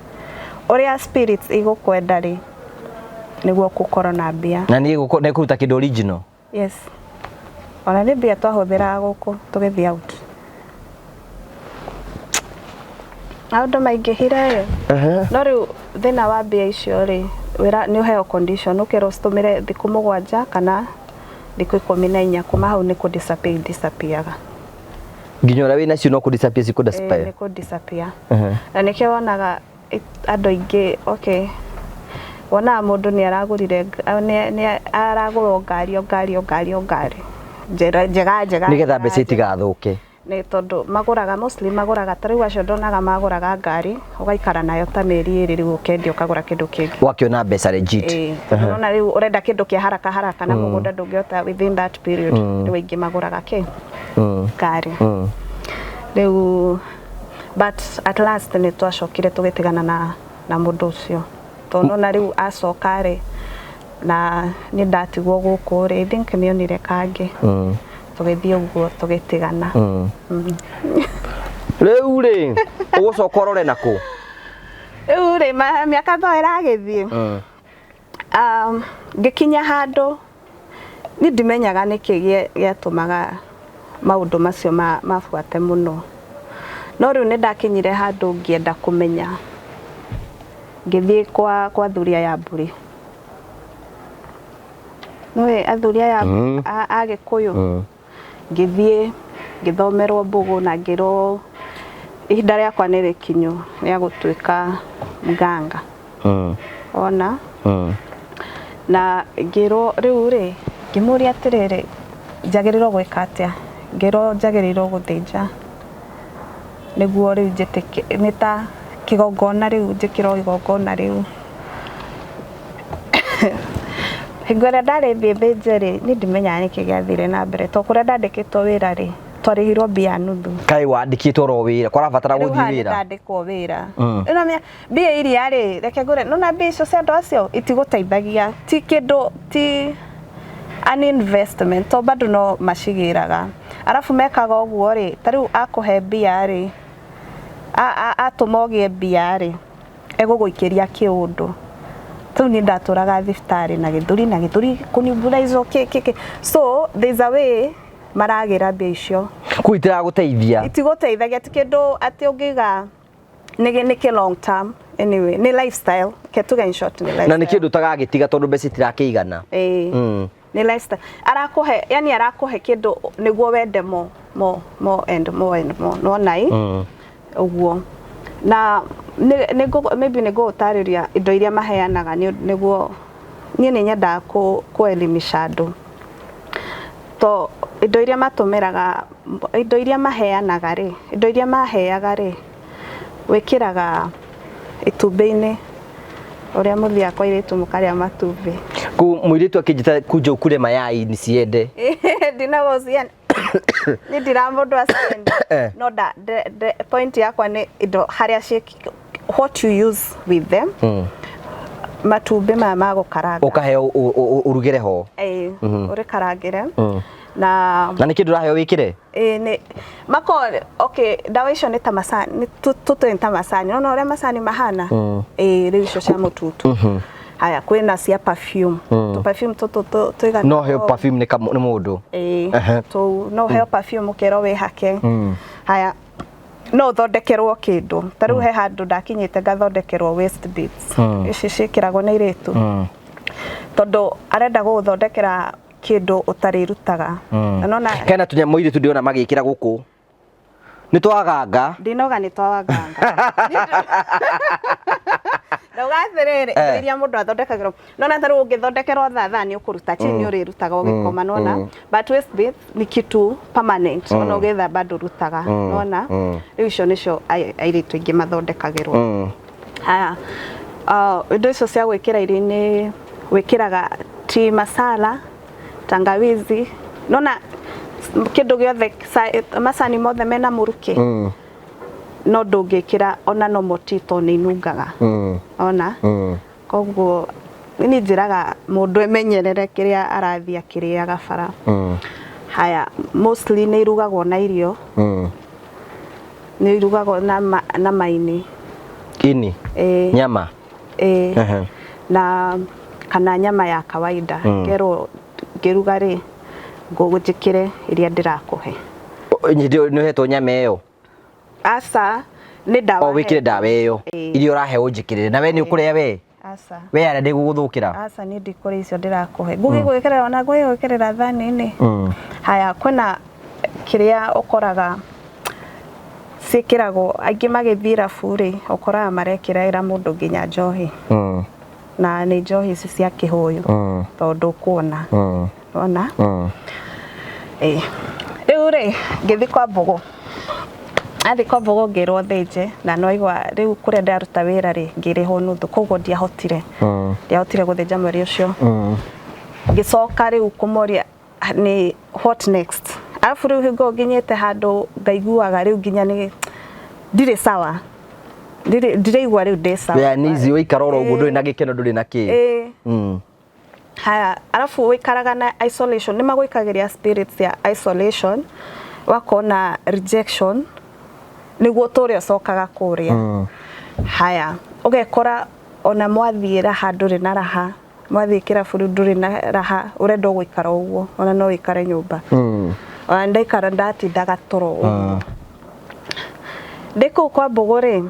Ũrĩa spirits igũkwenda rĩ, nĩguo gũkorwo na mbia. Na nĩ kũruta kĩndũ original? Yes. Ona nĩ mbia twahũthĩraga gũkũ tũgĩthiĩ out. Maũndũ maingĩhire rĩ. No rĩu thĩna wa mbia icio rĩ, wĩra nĩ ũheo condition, ũkerwo ũcitũmĩre thikũ 7 kana thikũ 14, kuma hau nĩ kũ disappear disappear-ga. Nginya ũrĩa wĩnacio no kũ disappear cikũ disappear? Nĩ kũ disappear. Na nĩkĩo wonaga andũ aingĩ, okay, Wonaga mũndũ nĩ aragũrire nĩ aragũra ngari o ngari o ngari o ngari njega njega njega, Nĩgetha mbeca njega. itigathũke. Nĩ tondũ magũraga, mostly magũraga, ta rĩu acio ndonaga magũraga ngari, ũgaikara nayo ta mĩeri 2, rĩu ũkendia ũkagũra kĩndũ kĩngĩ. Wakĩona mbeca legit. Ĩĩ, tondũ nona rĩu ũrenda kĩndũ kĩa haraka haraka na mũgũnda ndũngĩhota within that period. Rĩu aingĩ magũraga kĩ? Ngari. Rĩu but at last nĩ twacokire tũgĩtigana na mũndũ ũcio, tondũ nona rĩu acoka rĩ, na nĩ ndatigwo gũkũ rĩ, I think nĩ onire kangĩ. Tũgĩthiĩ ũguo tũgĩtigana. Rĩu rĩ, ũgũcoka ũrore nakũ? Rĩu rĩ, mĩaka to ĩragĩthiĩ, ngĩkinya handũ niĩ ndimenyaga nĩkĩ gĩatũmaga maũndũ macio mabuate mũno, no rĩu nĩ ndakinyire handũ ngĩenda kũmenya, ngĩthiĩ kwa athuri aya mbũri. Nĩũĩ athuri aya a Gĩkũyũ. Ngĩthiĩ ngĩthomerwo mbũgũ na ngĩrwo ihinda rĩakwa nĩ rĩkinyu rĩa gũtuĩka mganga. Ona na ngĩrwo rĩu rĩ, ngĩmũria atĩrĩrĩ, njagĩrĩirwo gwĩka atĩa? Ngĩrwo njagĩrĩirwo gũthĩnja nĩguo rĩu njĩtĩke nĩ ta kĩgongona, rĩu njĩkĩrwo igongona. Rĩu hingo ĩrĩa ndarĩ thiĩ thĩnje rĩ, niĩ ndimenyaga nĩkĩ gĩathire na mbere, to kũrĩa ndandĩkĩtwo wĩra rĩ, twarĩhirwo mbia nuthu. Kaĩ wandĩkĩtwo oro wĩra kwarabatara Rĩu gũthiĩ haha wĩra? Nĩndandĩkwo wĩra. Ĩno mbia iria rĩ, reke ngũre, nona mbia icio cia andũ acio itigũteithagia, ti kĩndũ, ti an investment, to bado no macigĩraga. Arabu mekaga ũguo rĩ, ta rĩu akũhe mbia rĩ, atũma ũgĩe mbia rĩ, egũgũikĩria kĩũndũ. Rĩu niĩ ndatũraga thibitarĩ na gĩthũri na gĩthũri kũnibulizwo kĩ kĩ kĩ, so there's a way maragĩra mbia icio. Kũu itiragũteithia. Itigũteithagia, ti kĩndũ atĩ ũngĩiga nĩ kĩ long term. Anyway, nĩ lifestyle, ke tuge in short nĩ lifestyle. Na nĩ kĩndũ ũtagagĩtiga tondũ mbeca itirakĩigana. Ĩĩ. Nĩ lifestyle arakũhe, yani arakũhe kĩndũ nĩguo wende more, more, more and more and more, nona ĩ ũguo. Na maybe nĩ ngũgũtarĩria indo iria maheanaga, nĩguo niĩ nĩ nyendaga kũelimisha andũ, to indo iria matũmĩraga, indo iria maheanaga rĩ, indo iria maheaga rĩ, wĩkĩraga itumbĩ-inĩ ũrĩa mũthiaga kwa airĩtu mũkarĩa matumbĩ. Kũ mũirĩtu akĩnjĩta kunja ukule mayai nisiende. Ndinagũcia nĩ ndira mũndũ aciende. No nda point yakwa nĩ indo harĩa ciĩ, what you use with them. Matumbĩ maya ma gũkaranga. Ũkaheo ũrugĩre ho. Ĩĩ, ũrĩkarangĩre na Na nĩ kĩndũ ũraheo wĩkĩre? Ĩĩ, nĩ mako. Okay, ndawa icio nĩ ta macani, nĩ tũtũ nĩ ta macani, nona ũrĩa macani mahana. Ĩĩ, rĩu icio cia mũtutu. Haya, kwĩna cia perfume, tũ perfume tũtũ tũigana No heo ũũ. Perfume nĩ mũndũ. Ĩĩ, tũu no ũheo perfume ũkerwo wĩhake. Haya, no ũthondekerwo kĩndũ, ta rĩu he handũ ndakinyĩte ngathondekerwo waist beads, ici ciĩkĩragwo nĩ airĩtu, tondũ arenda gũgũthondekera kĩndũ ũtarĩrutaga. Na nona Hena tũnyamũ irĩtu ndĩrona magĩkĩra gũkũ nĩ twaganga. Ndinoga nĩ twawanganga. Ndauga atĩrĩrĩ, indo iria mũndũ athondekagĩrwo, nona ta rĩu ũngĩthondekerwo thathaa nĩ ũkũruta chi, nĩ ũrĩrutaga ũgĩkoma, nona. But waist beads nĩ kitu permanent, ona ũgĩthamba ndũrutaga, nona. Rĩu icio nĩcio airĩtu aingĩ mathondekagĩrwo. Haya, indo icio cia gwĩkĩra irio-inĩ, wĩkĩraga tea masala, tangawizi, nona kĩndũ gĩothe, macani mothe mena mũrukĩ, no ndũngĩkĩra ona normal tea tondũ nĩ inungaga. Ona koguo niĩ njĩraga mũndũ emenyerere kĩrĩa arathiĩ akĩrĩaga bara. Haya, mostly nĩ irugagwo na irio, nĩ irugagwo na maini. Ini? Ĩĩ. Nyama? Ĩĩ. Na kana nyama ya kawaida. Ngerwo ngĩruga rĩ, ngũnjĩkĩre iria ndĩrakũhe. Nĩ ũhetwo nyama ĩyo? Aca, nĩ ndawa. O wĩkĩre ndawa ĩyo? Ĩĩ. Iria ũraheo ũnjĩkĩrĩre, na we nĩ ũkũrĩa we? Aca. We arĩa ndĩgũgũthũkĩra? Aca, niĩ ndikũrĩa icio ndĩrakũhe, ngũgĩgwĩkĩrĩra, ona ngũgĩgwĩkĩrĩra thani-inĩ. Haya, kwĩna kĩrĩa ũkoraga ciĩkĩragwo, aingĩ magĩthiĩ irabu rĩ, ũkoraga marekĩra ĩra mũndũ nginya njohi. Na nĩ njohi ici cia kĩhũyũ tondũ kuona ona. Ĩ rĩu rĩ, ngĩthiĩ kwa Mbũgũ, athiĩ kwa Mbũgũ ngĩrwo thĩnje, na nĩwaigua rĩu kũrĩa ndĩraruta wĩra rĩ, ngĩrĩhwo nuthu, koguo ndiahotire gũthĩnja mweri ũcio. Ngĩcoka rĩu kũmoria nĩ what next. Arabu rĩu hingo nginyĩte handũ ngaiguaga rĩu nginya nĩ ndirĩ sawa, ndiraigua rĩu ndĩ sawa. Yani ici waikara oro ũguo ndũrĩ na gĩkeno, ndũrĩ na kĩ. Ĩĩ. Haya, arabu wĩikaraga na isolation, nĩ magwĩkagĩria spirits ya isolation, wakona rejection nĩguo ũtũre ũcokaga kũrĩa. Haya, ũgekora ona mwathiĩ raha ndũrĩ na raha, mwathiĩ kĩrabu rĩu ndũrĩ na raha, ũrenda o gũikara ũguo, ona no wĩikare nyũmba. Ona ndaikara ndatindaga toro ũguo. Ndĩ kũu kwa Mbũgũ rĩ,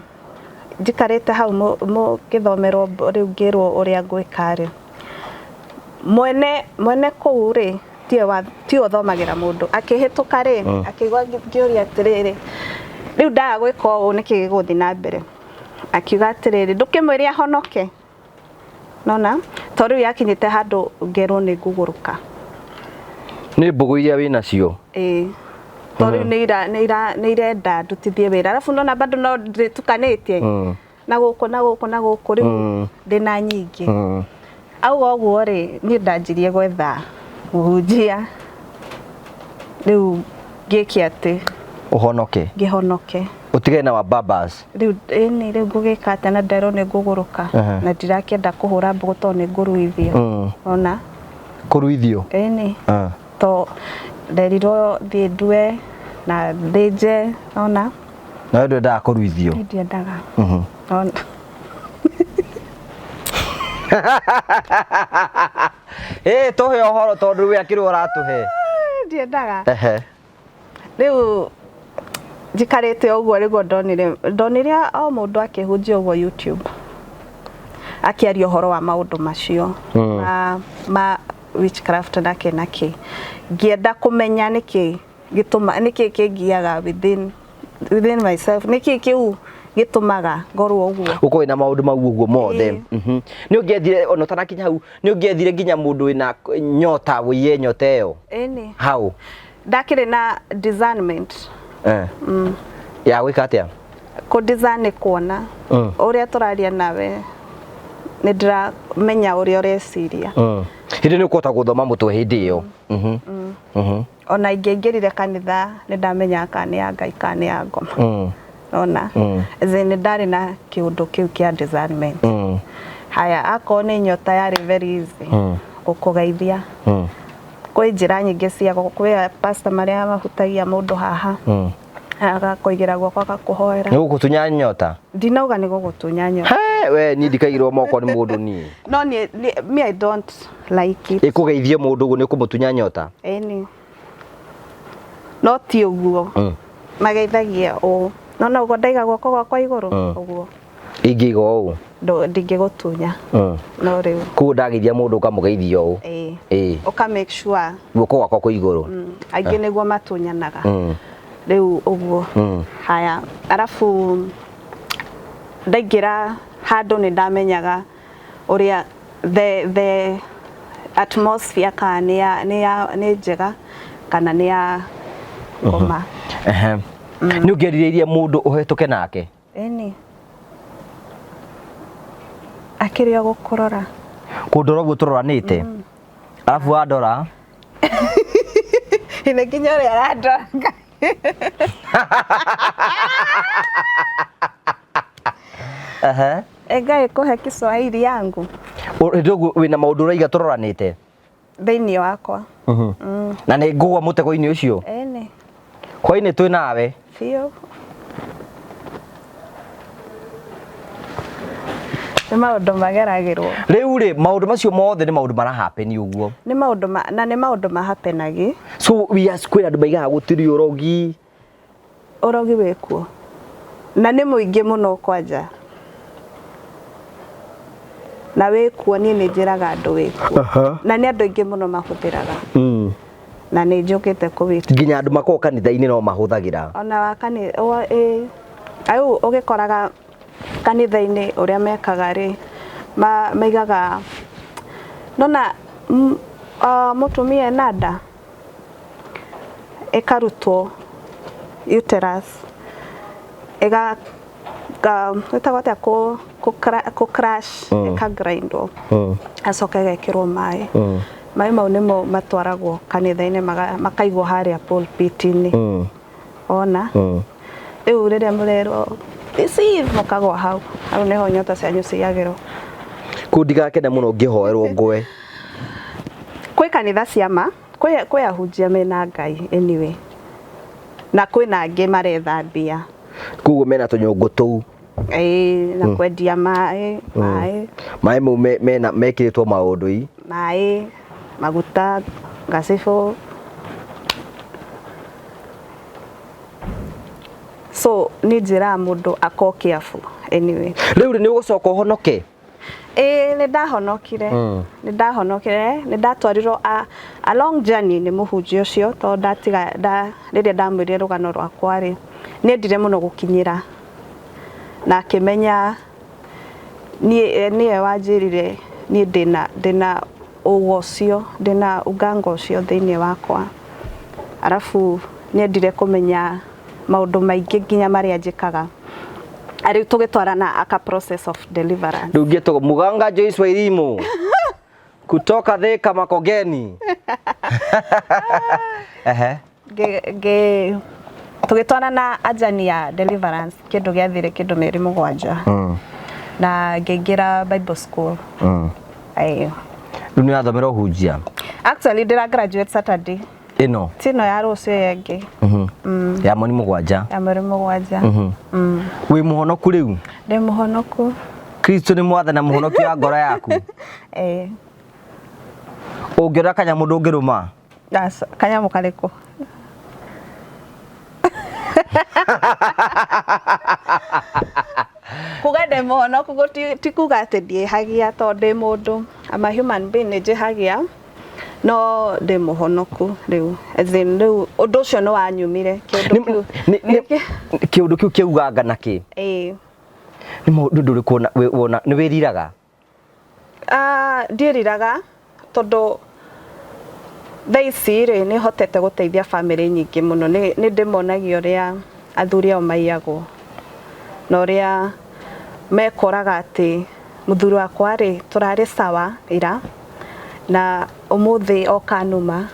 njikarĩte hau ngĩthomerwo rĩu ngĩrwo ũrĩa ngwĩka rĩ, mwene kũu rĩ, tiwe ũthomagĩra mũndũ, akĩhĩtũka rĩ, akĩigua ngĩũria atĩrĩrĩ, rĩu ndaga gwĩka ũũ nĩkĩ gĩgũthiĩ na mbere? Akiuga atĩrĩrĩ, ndũkĩmwĩre ahonoke. Nona to rĩu yakinyĩte handũ ngerwo nĩ ngũgũrũka. Nĩ mbũgũ iria wĩ nacio. Ĩĩ, to rĩu nĩ irenda ndutithie wĩra, arabu nona bado no ndĩtukanĩtie na gũkũ na gũkũ na gũkũ, rĩu ndĩna nyingĩ. Auga ũguo rĩ, niĩ ndanjirie gwetha mũhunjia rĩu ngĩke atĩ ũhonoke. Ngĩhonoke. Ũtigane na wa babas. Rĩu ĩni rĩu ngũgĩka atĩa na nderwo nĩ ngũgũrũka? Na ndirakĩenda kũhũra mbũgũ tondũ nĩ ngũruithio. Ona kũruithio? Ĩni. To nderirwo thiĩ ndue na thĩnje ona. Na we ndwendaga kũruithio? Niĩ ndiendaga. Ona. Ĩ tũhe ũhoro tondũ we akĩrĩ ũratũhe. Ndiendaga. Rĩu njikarĩte ũguo nĩguo ndonire o mũndũ akĩhunjia ũguo YouTube, akĩaria ũhoro wa maũndũ macio ma witchcraft na kĩ na kĩ. Ngĩenda kũmenya nĩkĩ gĩtũma, nĩkĩ kĩngiaga within myself, nĩkĩ kĩu gĩtũmaga ngorwo ũguo. Ũkorwo wĩna maũndũ mau ũguo mothe. Nĩ ũngĩethire ona ũtanakinya hau, nĩ ũngĩethire nginya mũndũ wĩna nyota wĩiye nyota ĩyo? Ĩni. Hau. Ndakĩrĩ na discernment. Ya gwĩka atĩa? Kũ discern nĩ kuona ũrĩa tũraria nawe, nĩ ndĩramenya ũrĩa ũreciria. Hĩndĩ nĩ ũkũhota gũthoma mũtwe hĩndĩ ĩyo. Ona ingĩaingĩrire kanitha nĩ ndamenyaga kana nĩ ya Ngai kana nĩ ya ngoma. Ona as in nĩ ndarĩ na kĩũndũ kĩu kĩa discernment. Haya, akorwo nĩ nyota yarĩ very easy gũkũgeithia. Kwĩ njĩra nyingĩ cia kwĩ pastor marĩa mahutagia mũndũ haha, agakũigĩra guoko agakũhoera. Nĩ gũgũtunya nyota? Ndinauga nĩ gũgũtunya nyota. He, we niĩ ndikaigĩrwo moko nĩ mũndũ niĩ. No niĩ me I don't like it. Ĩkũgeithie mũndũ ũguo nĩ ũkũmũtunya nyota? Ĩni. No ti ũguo. Mageithagia ũũ. No no ũguo ndaiga guoko gwakwa igũrũ ũguo. Ingĩiga ũũ? Ndingĩgũtunya. No rĩu. Koguo ndageithia mũndũ ũkamũgeithia ũũ? Ĩĩ. Ĩĩ. Ũka make sure guoko gwakwa kwĩ igũrũ. Aingĩ nĩguo matunyanaga. Rĩu ũguo. Haya, arabu ndaingĩra handũ nĩ ndamenyaga ũrĩa the atmosphere kana nĩ njega kana nĩ ya ngoma. Nĩ ũngĩerirĩirie mũndũ ũhetũke nake? Ĩni. Akĩrĩ o gũkũrora. Kũndora ũguo tũroranĩte? Arabu wandora? Ĩnĩ nginya ũrĩa arandora. Ngai kũhe Kiswahili yangu. Hĩndĩ ũguo wĩna maũndũ ũraiga tũroranĩte? Thĩinĩ wakwa. Na nĩ ngũgwa mũtego-inĩ ũcio? Ĩni. Hwainĩ twĩ nawe? Biũ. Nĩ maũndũ mageragĩrwo. Rĩu rĩ, maũndũ macio mothe nĩ maũndũ mara happen ũguo. Nĩ maũndũ ma, na nĩ maũndũ ma happenagi. So we are kwĩna andũ maigaga gũtirĩ ũrogi. Ũrogi wĩkuo. Na nĩ mũingĩ mũno kwanja. Na wĩkuo, niĩ nĩ njĩraga andũ wĩkuo. Na nĩ andũ aingĩ mũno mahũthĩraga. Na nĩ njũkĩte kũwĩtua. Nginya andũ makoragwo kanitha-inĩ no mahũthagĩra. Ona wa ĩĩ. Rĩu ũgĩkoraga kanitha-inĩ ũrĩa mekaga rĩ, Maigaga nona mũtumia ena nda ĩkarutwo uterus ĩga ĩtagwo atĩa kũ crash ĩkagrindwo acoka ĩgekĩrwo maĩ. Maĩ mau nĩmo matwaragwo kanitha-inĩ makaigwo harĩa pulpit-inĩ. Ona rĩu rĩrĩa mũrerwo receive mũkagwa hau hau nĩho nyota cianyu ciyagĩrwo. Kũu ndigakene mũno ngĩhoerwo ngwe. Kwĩ kanitha cia ma, kwĩ ahunjia mena Ngai anyway, na kwĩna angĩ maretha mbia. Koguo mena tũnyũngũ tũu. Ĩĩ, na kwendia maĩ, maĩ. Maĩ mau mena mekĩrĩtwo maũndũ i. Maĩ, maguta, ngacibũ. So nĩ njĩraga mũndũ ako careful anyway. Rĩu rĩ nĩ ũgũcoka ũhonoke? Ĩĩ nĩ ndahonokire. Nĩ ndahonokire, nĩ ndatwarirwo a long journey nĩ mũhunjia ũcio tondũ ndatiga rĩrĩa ndamwĩrire rũgano rwakwa rĩ, nĩ endire mũno gũkinyĩra na akĩmenya niĩ nĩwe wanjĩrire niĩ ndĩna ũgo ũcio, ndĩna uganga ũcio thĩinĩ wakwa. Arabu nĩ endire kũmenya maũndũ maingĩ nginya marĩa njĩkaga. Rĩu tũgĩtwarana aka process of deliverance. Rĩu ngĩtwo Muganga Joyce Wairimu kutoka Thika Makongeni. Ehe. Tũgĩtwarana a journey ya deliverance kĩndũ gĩathire kĩndũ mĩeri 7. Na ngĩingĩra Bible school. Ĩĩ. Rĩu nĩ ũrathomera ũhunjia? Actually ndĩra graduate Saturday. Ĩno? Ti ĩno ya rũciũ, ĩyo ĩngĩ. Ya mweri 7. Ya mweri 7. Wĩ mũhonoku rĩu? Ndĩ mũhonoku. Kristo nĩ mwathani na mũhonokia wa ngoro yaku? Ĩĩ. Ũngĩona kanyamũ ndũngĩrũma? Aca, kanyamũ karĩkũ? Kuga ndĩ mũhonoku ti kuga atĩ ndiĩhagia tondũ ndĩ mũndũ. I'm a human being, nĩ njĩhagia no ndĩ mũhonoku rĩu. As in rĩu ũndũ ũcio nĩ wanyumire kĩũndũ kĩu. Kĩũndũ kĩu kĩa uganga na kĩ? Ĩĩ. Nĩ maũndũ ndũrĩkũ wona nĩ wĩriraga? Ndiĩriraga tondũ thaa ici rĩ nĩ hotete gũteithia bamĩrĩ nyingĩ mũno. Nĩ ndĩmonagia ũrĩa athuri ao maiyagwo na ũrĩa mekoraga atĩ mũthuri wakwa rĩ tũrarĩ sawa ira na ũmũthĩ oka numa.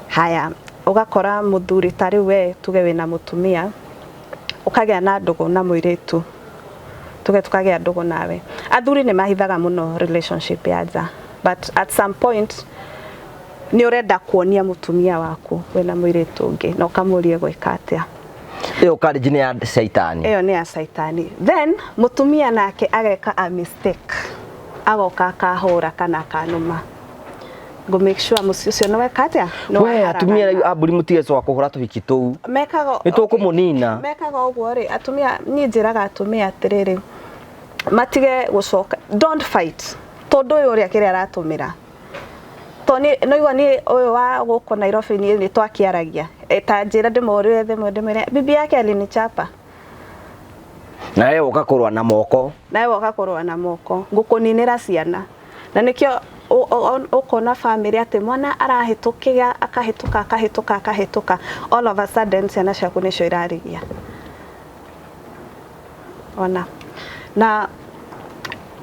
Haya, ũgakora mũthuri ta rĩu we tuge wĩna mũtumia ũkagĩa na ndũgũ na mũirĩtu, tuge tukagĩa ndũgũ nawe. Athuri nĩ mahithaga mũno relationship ya nja, but at some point nĩ ũrenda kuonia mũtumia waku wĩna mũirĩtu ũngĩ na ũkamũria gwĩka atĩa. Ĩyo courage nĩ ya caitani. Ĩyo nĩ ya caitani. Then mũtumia nake ageka a mistake, agoka akahũra kana akanuma. Ngũ make sure mũciĩ ũcio nĩ weka atĩa? Nĩ We atumia waharagana. rĩu a mbũri mũtige coka kũhũra tũhiki tũu. Mekaga Nĩ tũkũmũnina. Mekaga ũguo rĩ, atumia niĩ njĩraga atumia atĩrĩrĩ, matige gũcoka, don't fight. Tondũ ũyũ ũrĩa kĩrĩa aratũmĩra. To nĩ igua niĩ ũyũ wa gũkũ Nairobi niĩ nĩ twakĩaragia. Ta njĩra ndĩmũhũrĩre thimũ ndĩmwĩre bibi yake alinichapa. Na we woka kũrũa na moko. Nawe woka kũrũa na moko. Ngũkũninĩra ciana. Na nĩkĩo ũkona bamĩrĩ atĩ mwana arahĩtũkĩra akahĩtũka akahĩtũka akahĩtũka, all of a sudden ciana ciaku nĩcio irarigia. Ona na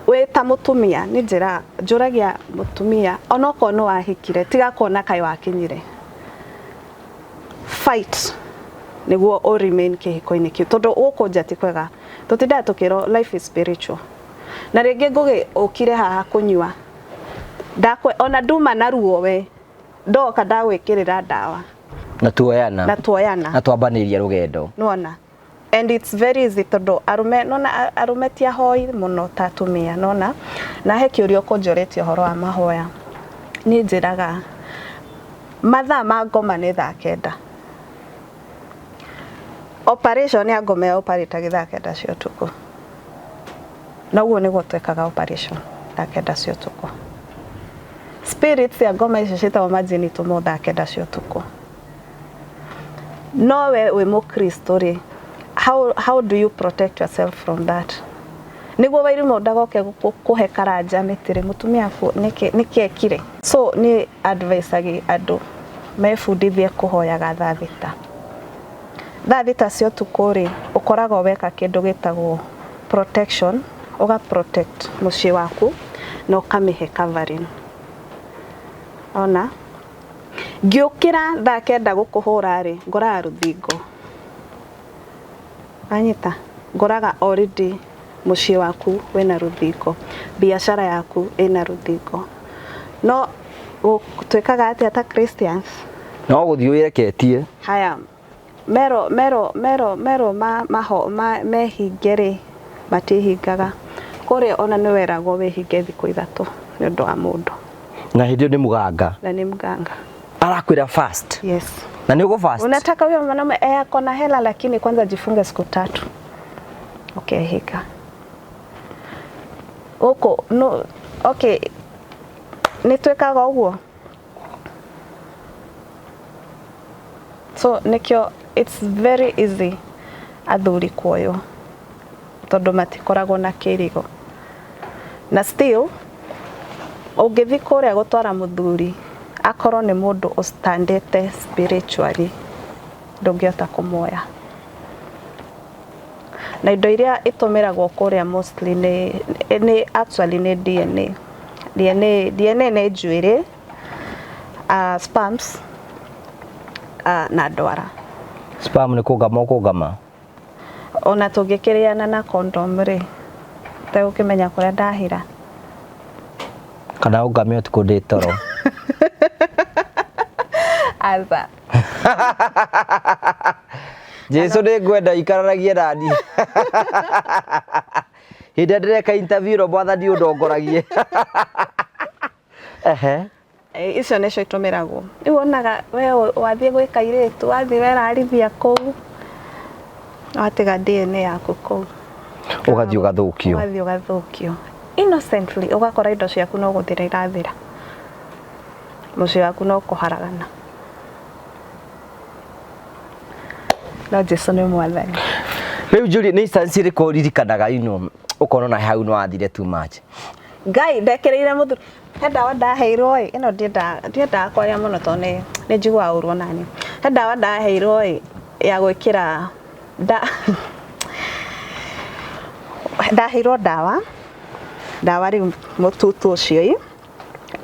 wĩ ta mũtumia nĩ njĩra njũragia mũtumia onokorwo nĩ wahikire tiga kuona kaĩ wakinyire, fight nĩguo ũ remain kĩhiko-inĩ kĩu tondũ gũkũ nja ti kwega. Tũtindaga tũkĩrwo life is spiritual. Na rĩngĩ ngũgĩ ũkire haha kũnyua ndakwe ona nduma na ruo we ndoka ndagwĩkĩrĩra ndawa na tuoyana na tuoyana na twambanĩria rũgendo. Nĩwona, and it's very easy tondũ arũme nona arũme ti ahoi mũno ta atumia nona. Na he kĩũria ũkũnjũrĩtie ũhoro wa mahoya, niĩ njĩraga mathaa ma ngoma nĩ thaa 9. Operation ya ngoma ya operate thaa 9 cia ũtukũ, na ũguo nĩguo twekaga operation thaa 9 cia ũtukũ. Spirits cia ngoma icio ciĩtagwo majini tũmwo thaa 9 cia ũtukũ. No we wĩ mũkristo rĩ, how do you protect yourself from that? Nĩguo Wairimũ ndagoke kũhe karanja mĩtĩrĩ mũtumia waku nĩkĩ ekire. So niĩ advice andũ mebundithie kũhoyaga thaa thita. Thaa thita cia ũtukũ rĩ, ũkoragwo weka kĩndũ gĩtagwo protection, ũga protect mũciĩ waku na ũkamĩhe covering. Ona ngĩũkĩra thaa kenda gũkũhũra rĩ, ngoraga rũthingo. Wanyita? Ngoraga already mũciĩ waku wĩna rũthingo, biacara yaku ĩna rũthingo. No twĩkaga atĩa ta Christians? No gũthiĩ wĩreketie. Haya, mero mero mero mero ma, maho, ma, mehinge rĩ, matihingaga. Kũrĩa ona nĩ weragwo wĩhinge thikũ ithatũ nĩ ũndũ wa mũndũ. Na hĩndĩ ĩyo nĩ mũganga. Na nĩ mganga. Arakwĩra fast. Yes. Na nĩ ũgũ fast. Unataka huyo mwanaume eh, ako na hela lakini kwanza jifunge siku tatu. Ukehinga. Gũkũ no okay nĩ twĩkaga ũguo. So nĩkĩo it's very easy athuri kuoywo tondũ matikoragwo na kĩrigo. Na still ũngĩthiĩ kũrĩa gũtwara mũthuri akorwo nĩ mũndũ ũstandĩte spiritually ndũngĩhota kũmuoya. Na indo iria itũmĩragwo kũrĩa mostly nĩ actually nĩ DNA. DNA, DNA nĩ njuĩrĩ, sperms na ndwara. Sperm nĩ kũngama ũkũngama? Ona tũngĩkĩrĩana na condom rĩ, ũtegũkĩmenya kũrĩa ndahĩra. Kana ũngame ũtukũ ndĩ toro. Aca. Jesu nĩ ngwenda ikaranagie nani. Hĩndĩ ĩrĩa ndĩreka interview no mwathani ũndongoragie. Ehe. Icio nĩcio itũmĩragwo. Rĩu wonaga we wathiĩ gwĩka airĩtu, wathiĩ werarithia kũu, watiga DNA yaku kũu. Ũgathiĩ ũgathũkio. Ũgathiĩ ũgathũkio. Innocently ũgakora indo ciaku no gũthira irathira. Mũciĩ waku no kũharagana. No Jesu nĩ mwathani. Rĩu Julie, nĩ instance ĩrĩkũ ũririkanaga you know, ũkona ona hau nĩ wathire too much? Ngai ndekĩrĩire mũthuri he ndawa ndaheirwo ĩ ĩno ndiendaga kwaria mũno tondũ nĩ njiguaga ũru onani. He ndawa ndaheirwo ĩ ya gwĩkĩra ndaheirwo ndawa ndawa rĩu mũtutu ũcio ĩ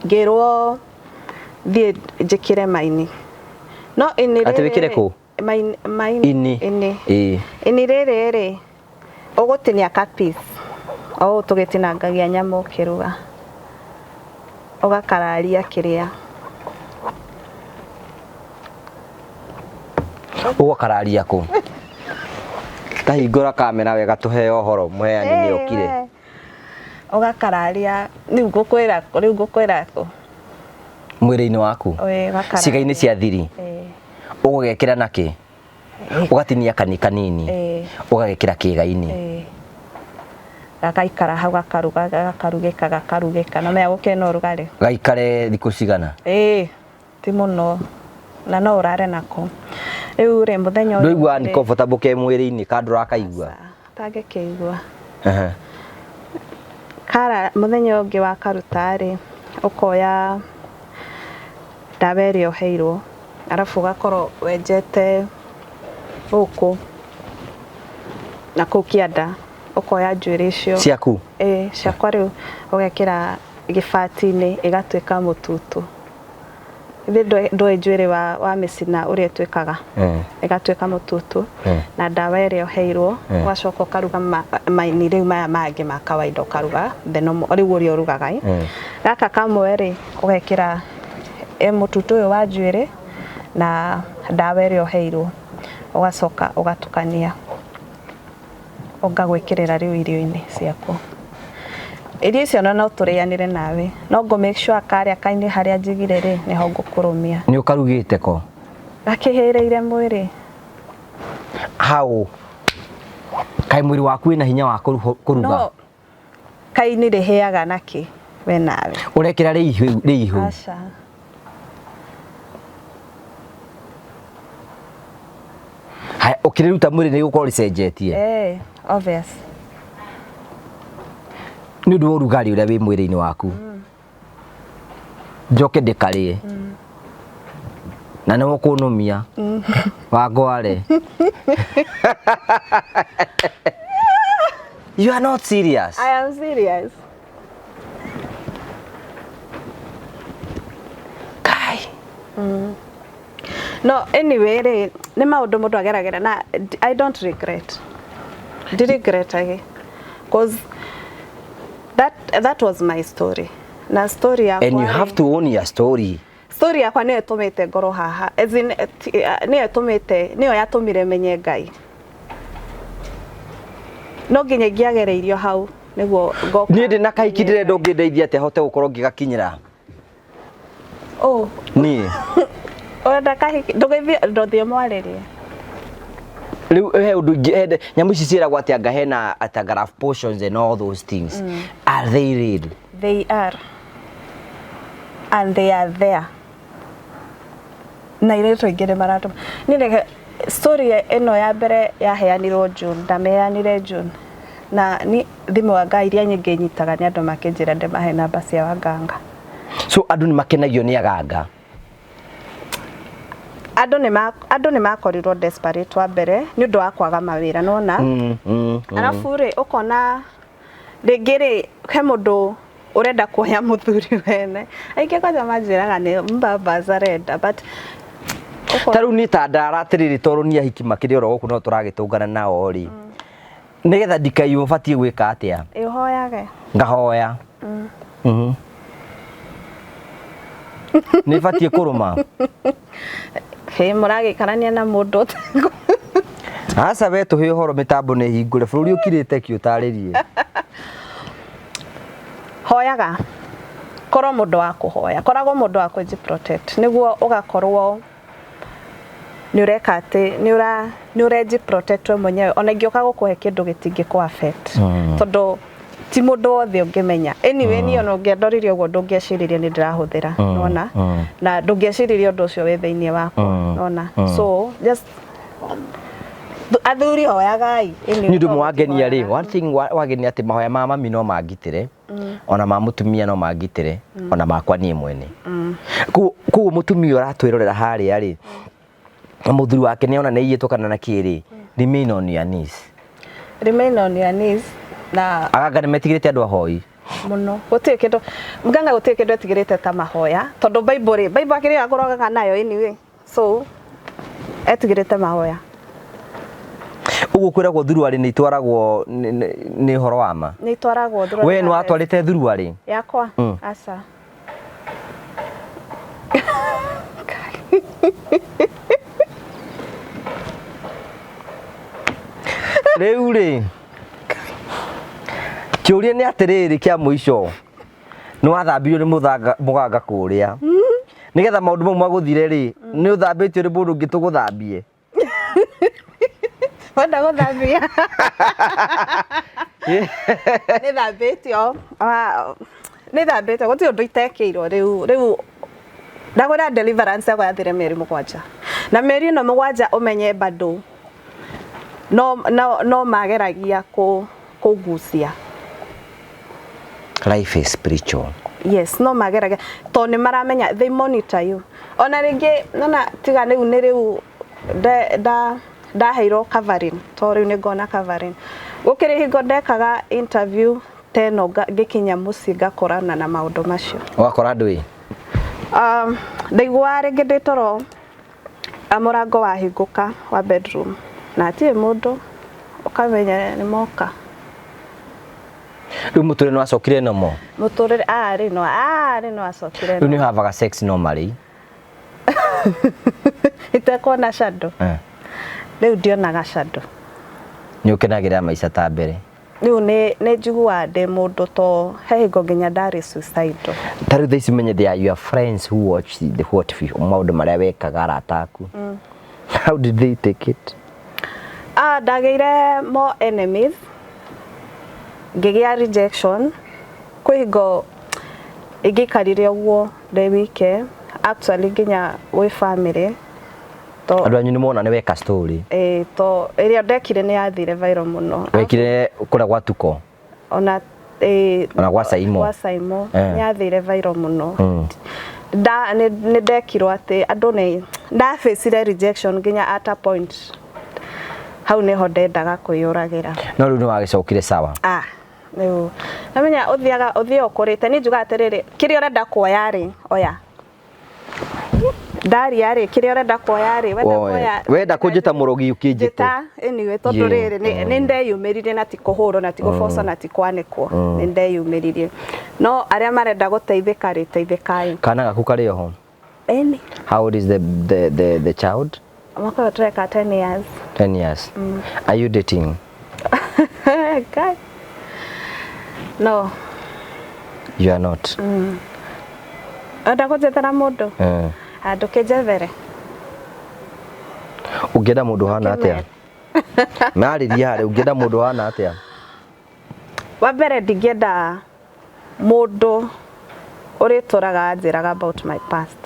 ngĩrwo thiĩ njĩkĩre maini no ini Atĩ wĩkĩre kũ? Maini, maini Ini. ini Ĩĩ. Ini rĩrĩ rĩ ũgũtinia ka piece o ũũ tũgĩtinangagia nyama ũkĩruga ũgakararia kĩrĩa Ũgakararia kũ? Tahingũra kamera wega tũheo ũhoro mũheani nĩ okire. Ũgakararia rĩu ngũkwĩra rĩu ngũkwĩra kũ Mwĩrĩ-inĩ waku. Ĩĩ, ũgakararia. Ciĩga-inĩ cia thiri. Ĩĩ. Ũgũgekĩra na kĩ? Ũgatinia kani kanini. Ĩĩ. Ũgagekĩra kĩĩga-inĩ. Ĩĩ. Gagaikara hau gakaruga gakarugĩka gakarugĩka na menya gũkĩrĩ na ũrugarĩ. Gaikare thikũ cigana? Ĩĩ ti mũno na no ũrare nako. Rĩu rĩ mũthenya ũyũ Ndũiguaga nĩ rĩ- comfortable ke mwĩrĩ-inĩ ka ndũrakaigua? Atangĩkĩigua. Ehe. Kara mũthenya ũngĩ wakaruta rĩ, ũkoya ndawa ĩrĩa ũheirwo, arabu ũgakorwo wenjete gũkũ na kũu kĩanda, ũkoya njuĩrĩ icio. Ciaku? Ĩĩ, ciakwa rĩu ũgekĩra gĩbati-inĩ ĩgatuĩka mũtutu. Ithe ndũĩ njuĩrĩ wa mĩcina ũrĩa ĩtuĩkaga. Ĩgatuĩka mũtutu na ndawa ĩrĩa ũheirwo, ũgacoka ũkaruga maini rĩu maya mangĩ ma kawaida ũkaruga the normal, rĩu ũrĩa ũrugaga ĩ. Gaka kamwe rĩ, ũgekĩra mũtutu ũyũ wa njuĩrĩ na ndawa ĩrĩa ũheirwo, ũgacoka ũgatukania ũgagwĩkĩrĩra rĩu irio-inĩ ciaku. Irio icio ona no tũrĩanĩre nawe, no ngũ make sure karĩa kainĩ harĩa njigire rĩ, nĩho ngũkũrũmia. Nĩ ũkarugĩte ko? Gakĩhĩrĩire mwĩrĩ. How? Kaĩ mwĩrĩ waku wĩna hinya wa kũruga? No, kaini rĩhĩaga nakĩ we nawe? Ũrekĩra rĩ ihu? Aca. Haya, ũkĩrĩruta mwĩrĩ nĩ gũkorwo rĩcenjetie? Obvious. Nĩ ũndũ wa ũrugarĩ ũrĩa wĩ mwĩrĩ-inĩ waku. Njoke ndĩkarĩe. Na nĩ ũkũnũmia. Wangware. You are not serious. I am serious. Kai. No anyway rĩ, nĩ maũndũ mũndũ ageragĩra na I don't regret. Ndiregretagi. Cause that was my story. Na story yakwa. And you have to own your story. Story yakwa nĩyo ĩtũmĩte ngorwo haha. As in, nĩyo ĩtũmĩte, nĩyo yatũmire menye Ngai. No nginya ingĩagereirio hau nĩguo ngoka. Niĩ ndĩ na kahiki ndĩrenda ũngĩndeithia atĩa hote gũkorwo ngĩgakinyĩra. Oh. Niĩ. Ũrenda kahiki, ndũgĩthiĩ, ndũthiĩ mwarĩrie. Rĩu he ũndũ ingĩ, he nyamũ ici ciĩragwo atĩ anga hena atĩ anga love potions and all those things. Are they real? They are. And they are there. Na airĩtu aingĩ nĩ maratũma. Niĩ reke story ĩno ya mbere yaheanirwo June, ndameanire June. Na ni thimũ anga iria nyingĩ nyitaga nĩ andũ makĩnjĩra ndĩmahe namba cia waganga. So andũ nĩ makenagio nĩ aganga. Andũ nĩ makorirwo desperate wa mbere nĩ ũndũ wa kwaga mawĩra nona. Arabu rĩ ũkona rĩngĩ rĩ he mũndũ ũrenda kuoya mũthuri wene. Aingĩ kwanja manjĩraga nĩ mbabas arenda but Ta rĩu niĩ ta ndara atĩrĩrĩ tondũ niĩ ahiki makĩrĩ oro gũkũ no tũragĩtũngana nao rĩ. Nĩgetha ndikaiywo batiĩ gwĩka atĩa? Ũhoyage. Ngahoya. Nĩ batiĩ kũrũma? Hĩ, mũragĩikarania na mũndũ ũtegũ. Aca we tũhe ũhoro mĩtambo nĩ hingũre bũrũri ũkirĩte ki ũtarĩrie. Hoyaga. Korwo mũndũ wa kũhoya. Koragwo mũndũ wa kwĩji protect. Nĩguo ũgakorwo nĩ ũreka atĩ, nĩ ũreji protect we mwenyewe. Ona ingĩũka gũkũhe kĩndũ gĩtingĩkũ affect. Tondũ ti mũndũ wothe ũngĩmenya. Anyway, niĩ ona ũngĩandoririe ũguo ndũngĩeciririe nĩ ndĩrahũthĩra, nĩwona? Na ndũngĩeciririe ũndũ ũcio wĩ thĩinĩ wakwa, nĩwona? So, just athuri hoyagai. Anyway, Nĩ ũndũ no wangenia rĩ, mũtihoyaga. one thing wangenia atĩ mahoya ma mami no mangitĩre, ona ma mũtumia no mangitĩre, ona makwa niĩ mwene. Koguo mũtumia ũratwĩrorera harĩa rĩ, na mũthuri wake nĩ ona nĩ aiyĩtwo kana na kĩ rĩ, remain on your knees. Remain on your knees. Na aganga nĩ metigĩrĩte andũ ahoi. Mũno. Gũtirĩ kĩndũ, nganga gũtirĩ kĩndũ etigĩrĩte ta mahoya, tondũ Bible rĩ, Bible akĩrĩ agũrogaga nayo anyway. So etigĩrĩte mahoya. Ũguo kwĩragwo thuruarĩ nĩ itwaragwo nĩ ũhoro wa ma? Nĩ itwaragwo thuruarĩ. We nĩ watwarĩte thuruarĩ? Yakwa? Aca. Rĩu rĩ, kĩũria nĩ atĩrĩrĩ kĩa mũico, nĩ wathambirio nĩ mũganga kũrĩa, nĩgetha maũndũ mau magũthire rĩ, nĩ ũthambĩtio nĩ mũndũ ũngĩ tũgũthambie? Wenda gũthambia? Nĩ thambĩtio. Nĩ thambĩtio, gũtirĩ ũndũ itekĩirwo rĩu, rĩu ndagwĩra deliverance yakwa yathire mĩeri mũgwanja. Na mĩeri ĩno mũgwanja ũmenye bado no mageragia kũngucia. Life is spiritual. Yes, no mageragia tondũ nĩ maramenya, they monitor you. Ona rĩngĩ nona tiga rĩu nĩ rĩu ndaheirwo covering, tondũ rĩu nĩ ngona covering. Gũkĩrĩ hingo ndekaga interview ta ĩno ngĩkinya mũciĩ ngakorana na maũndũ macio. Ũgakora andũ ĩ? Ndaiguaga rĩngĩ ndĩ toro, mũrango wahingũka wa bedroom na hatirĩ mũndũ, ũkamenya nĩ moka. Rĩu mũtũrĩre nĩ wacokire normal? Mũtũrĩre, rĩu nĩ wacokire Rĩu nĩ ũhavaga sex normally? Itekuona shadow. Rĩu ndionaga shadow. Nĩ ũkenagĩrĩra maica ta mbere? Rĩu nĩ njiguaga ndĩ mũndũ to he hingo nginya ndarĩ suicidal. Ta rĩu thaa ici menye they are your friends who watch the what maũndũ marĩa wekaga arata aku. How did they take it? Ndagĩire more enemies, ngĩgĩa rejection. Kwĩ hingo ingĩikarire ũguo ndĩ wike, actually nginya gwĩ family. Andũ anyu nĩ mona nĩ weka story. To ĩrĩa ndekire nĩ yathire viral mũno. Wekire kũrĩa gwa Tuko? Ona Ĩĩ, Ona gwa Saimo. Gwa Saimo. Eh. Nĩ yathire viral mũno. Nda nĩ nĩ ndekirwo atĩ andũ nĩ ndabĩcire rejection nginya at a point hau nĩho ndendaga kwĩyũragĩra. No rĩu nĩ wagĩcokire sawa. Ah, rĩu namenya ũthiaga ũthiĩ ũkũrĩte niĩ njugaga atĩrĩrĩ, kĩrĩa ũrenda kuoya rĩ, oya. Ndaria rĩ, kĩrĩa ũrenda kuoya rĩ, wenda Woe. kuoya Wenda kũnjĩta mũrogi ũkĩnjĩte. Njĩta, anyway, tondũ rĩrĩ nĩ ndeyumĩririe na ti kũhũrwo na ti gũbocwo na ti kwanĩkwo, nĩ ndeyumĩririe. No arĩa marenda gũteithĩka rĩ, teithĩkai. Kana gaku karĩ oho? Ĩni. How old is the child? Mwaka ũyũ tũreka 10 years. 10 years. Are you dating? Ngai. No. You are not. Ũrenda kũnjethera mũndũ? Eh. Ah, ndũkĩnjethere. Ũngĩenda mũndũ ũhana atĩa? Marĩria harĩa, ũngĩenda mũndũ ũhana atĩa? Wa mbere ndingĩenda mũndũ ũrĩtũraga anjĩraga about my past.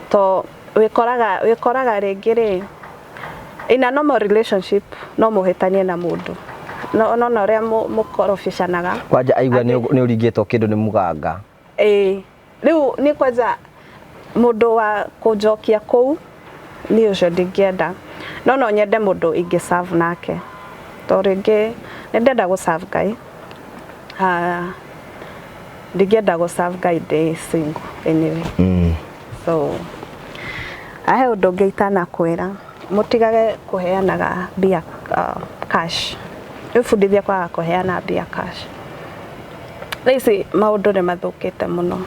To wĩkoraga rĩngĩ rĩ, in a normal relationship no mũhĩtanie na mũndũ. No no na ũrĩa mũkorobicanaga. Kwanja aigua nĩ ũringĩtwo kĩndũ nĩ mũganga. Ĩĩ, rĩu nĩ kwanja mũndũ wa kũnjokia kũu niĩ ũcio ndingĩenda. No no nyende mũndũ ingĩ serve nake. To rĩngĩ nĩ ndĩrenda gũ serve Ngai. Ah, ndingĩenda gũ serve Ngai ndĩ single anyway. So ahe ũndũ ũngĩ itanakwĩra, mũtigage kũheanaga mbia cash. Wĩbundithie kwaga kũheana mbia cash. Thaa ici maũndũ nĩ mathũkĩte mũno.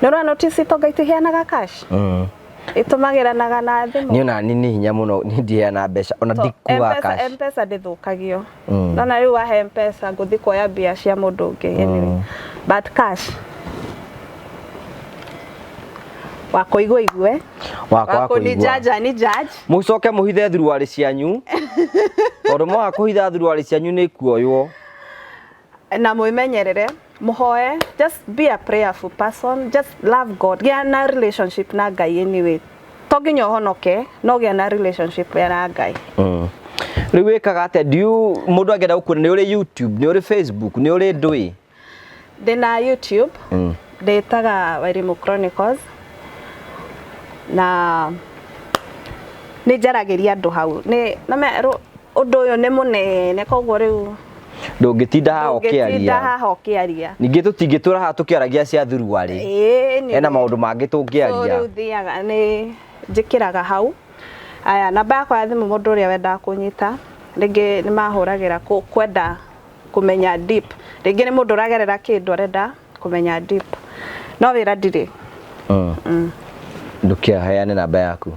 Nĩ ũra notice itonga itiheanaga cash? Itũmagĩranaga na thimũ. Niĩ ona niĩ nĩ hinya mũno, niĩ ndiheanaga mbeca ona ndikuaga cash. M-Pesa ndĩthũkagio. Nona rĩu wahe M-Pesa ngũthiĩ kuoya mbia cia mũndũ ũngĩ anyway. But cash wa kũigua igue, Wa kũni kũigua. judge ni judge. Mũcoke mũhithe thuruarĩ cianyu, tondũ mwaga kũhitha thuruarĩ cianyu nĩ ikuoywo. Na mwĩmenyerere, mũhoe, just be a prayerful person, just love God. Gĩa na relationship na Ngai anyway. To nginya ũhonoke, no gĩa na relationship na Ngai. Rĩu wĩkaga atĩa? Do you, mũndũ angĩenda gũkuona nĩ ũrĩ YouTube, nĩ ũrĩ Facebook, nĩ ũrĩ ndũĩ? Ndĩna YouTube, ndĩtaga Wairimu Chronicles, na nĩ njaragĩria andũ hau. Nĩ ũndũ ũyũ nĩ mũnene, koguo rĩu ndũngĩtinda haha ndũngĩtinda ũkĩaria. Haha ũkĩaria. Ningĩ tũtingĩtũra haha tũkĩaragia cia thuruarĩ. Ĩĩ, Hena maũndũ mangĩ tũngĩaria. Rĩu thiaga nĩ njĩkĩraga hau. Aya, namba yakwa ya thimũ mũndũ ũrĩa wendaga kũnyita, rĩngĩ nĩ mahũragĩra kwenda kũmenya deep. Rĩngĩ nĩ mũndũ ũragerera kĩndũ arenda kũmenya deep. No wĩra ndirĩ. Ndũkĩheane namba yaku.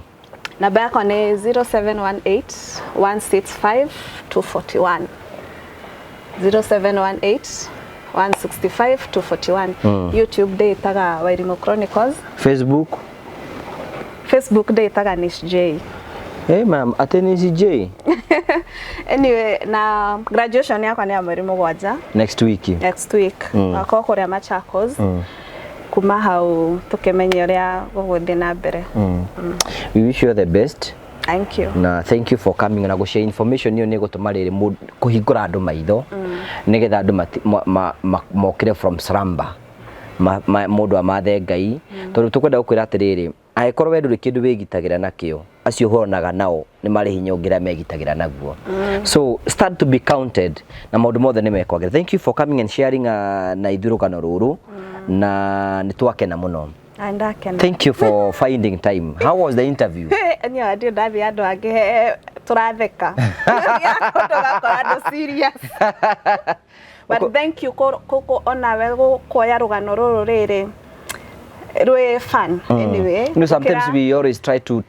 Namba yakwa nĩ 0718 165 241. 0718 165 241. YouTube ndĩĩtaga Wairimu Chronicles. Facebook? Facebook ndĩĩtaga Nish J. Hey ma'am, atĩ Nish J? Anyway, na graduation yakwa nĩ ya mweri 7. Next week. Next week. Gakorwo kũrĩa Machakos. Kuma hau tũkĩmenye ũrĩa gũgũthiĩ na mbere. We wish you all the best. Thank you. Na thank you for coming na gũshare information ĩyo nĩ gũtũma rĩrĩ kũhingũra andũ maitho nĩgetha andũ mokĩre from slumber, mũndũ amathe Ngai, tondũ tũkwenda gũkwĩra atĩrĩrĩ, angĩkorwo we ndũrĩ kĩndũ wĩgitagĩra nakĩo, acio ũhũranaga nao nĩ marĩ hinya ũngĩra megitagĩra naguo. So start to be counted na maũndũ mothe nĩ mekwagĩra. Thank you for coming and sharing na ithuĩ rũgano rũrũ, na nĩ twakena mũno. Ndakena. Thank you for finding time. How was the interview? Niĩ ndio ndathiĩ andũ angĩ tũratheka. Tũgakora andũ serious. But thank you onawe kuoya rũgano rũrũ rĩrĩ rwĩ fun anyway. You know, sometimes we always try to